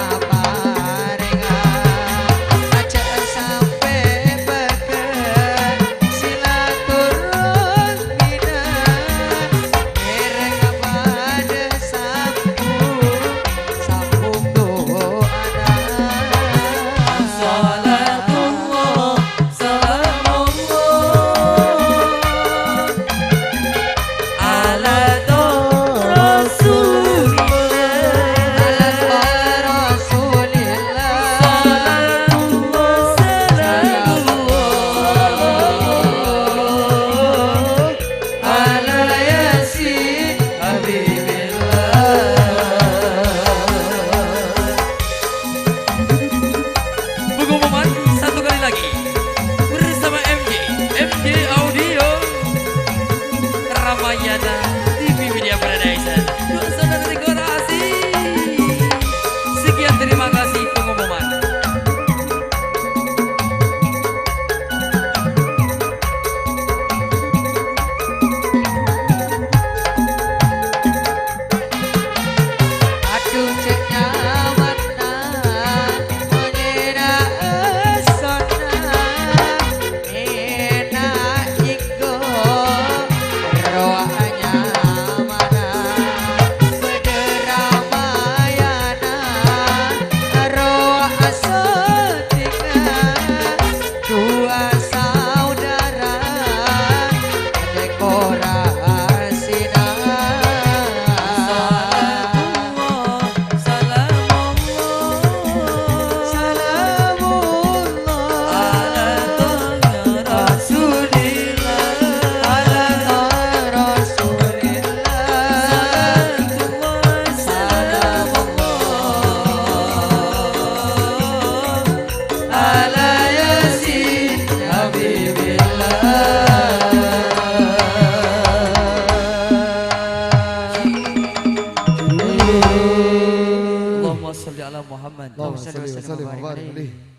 ala Muhammad. Allahumma shalli wa sallim wa barik alaihi.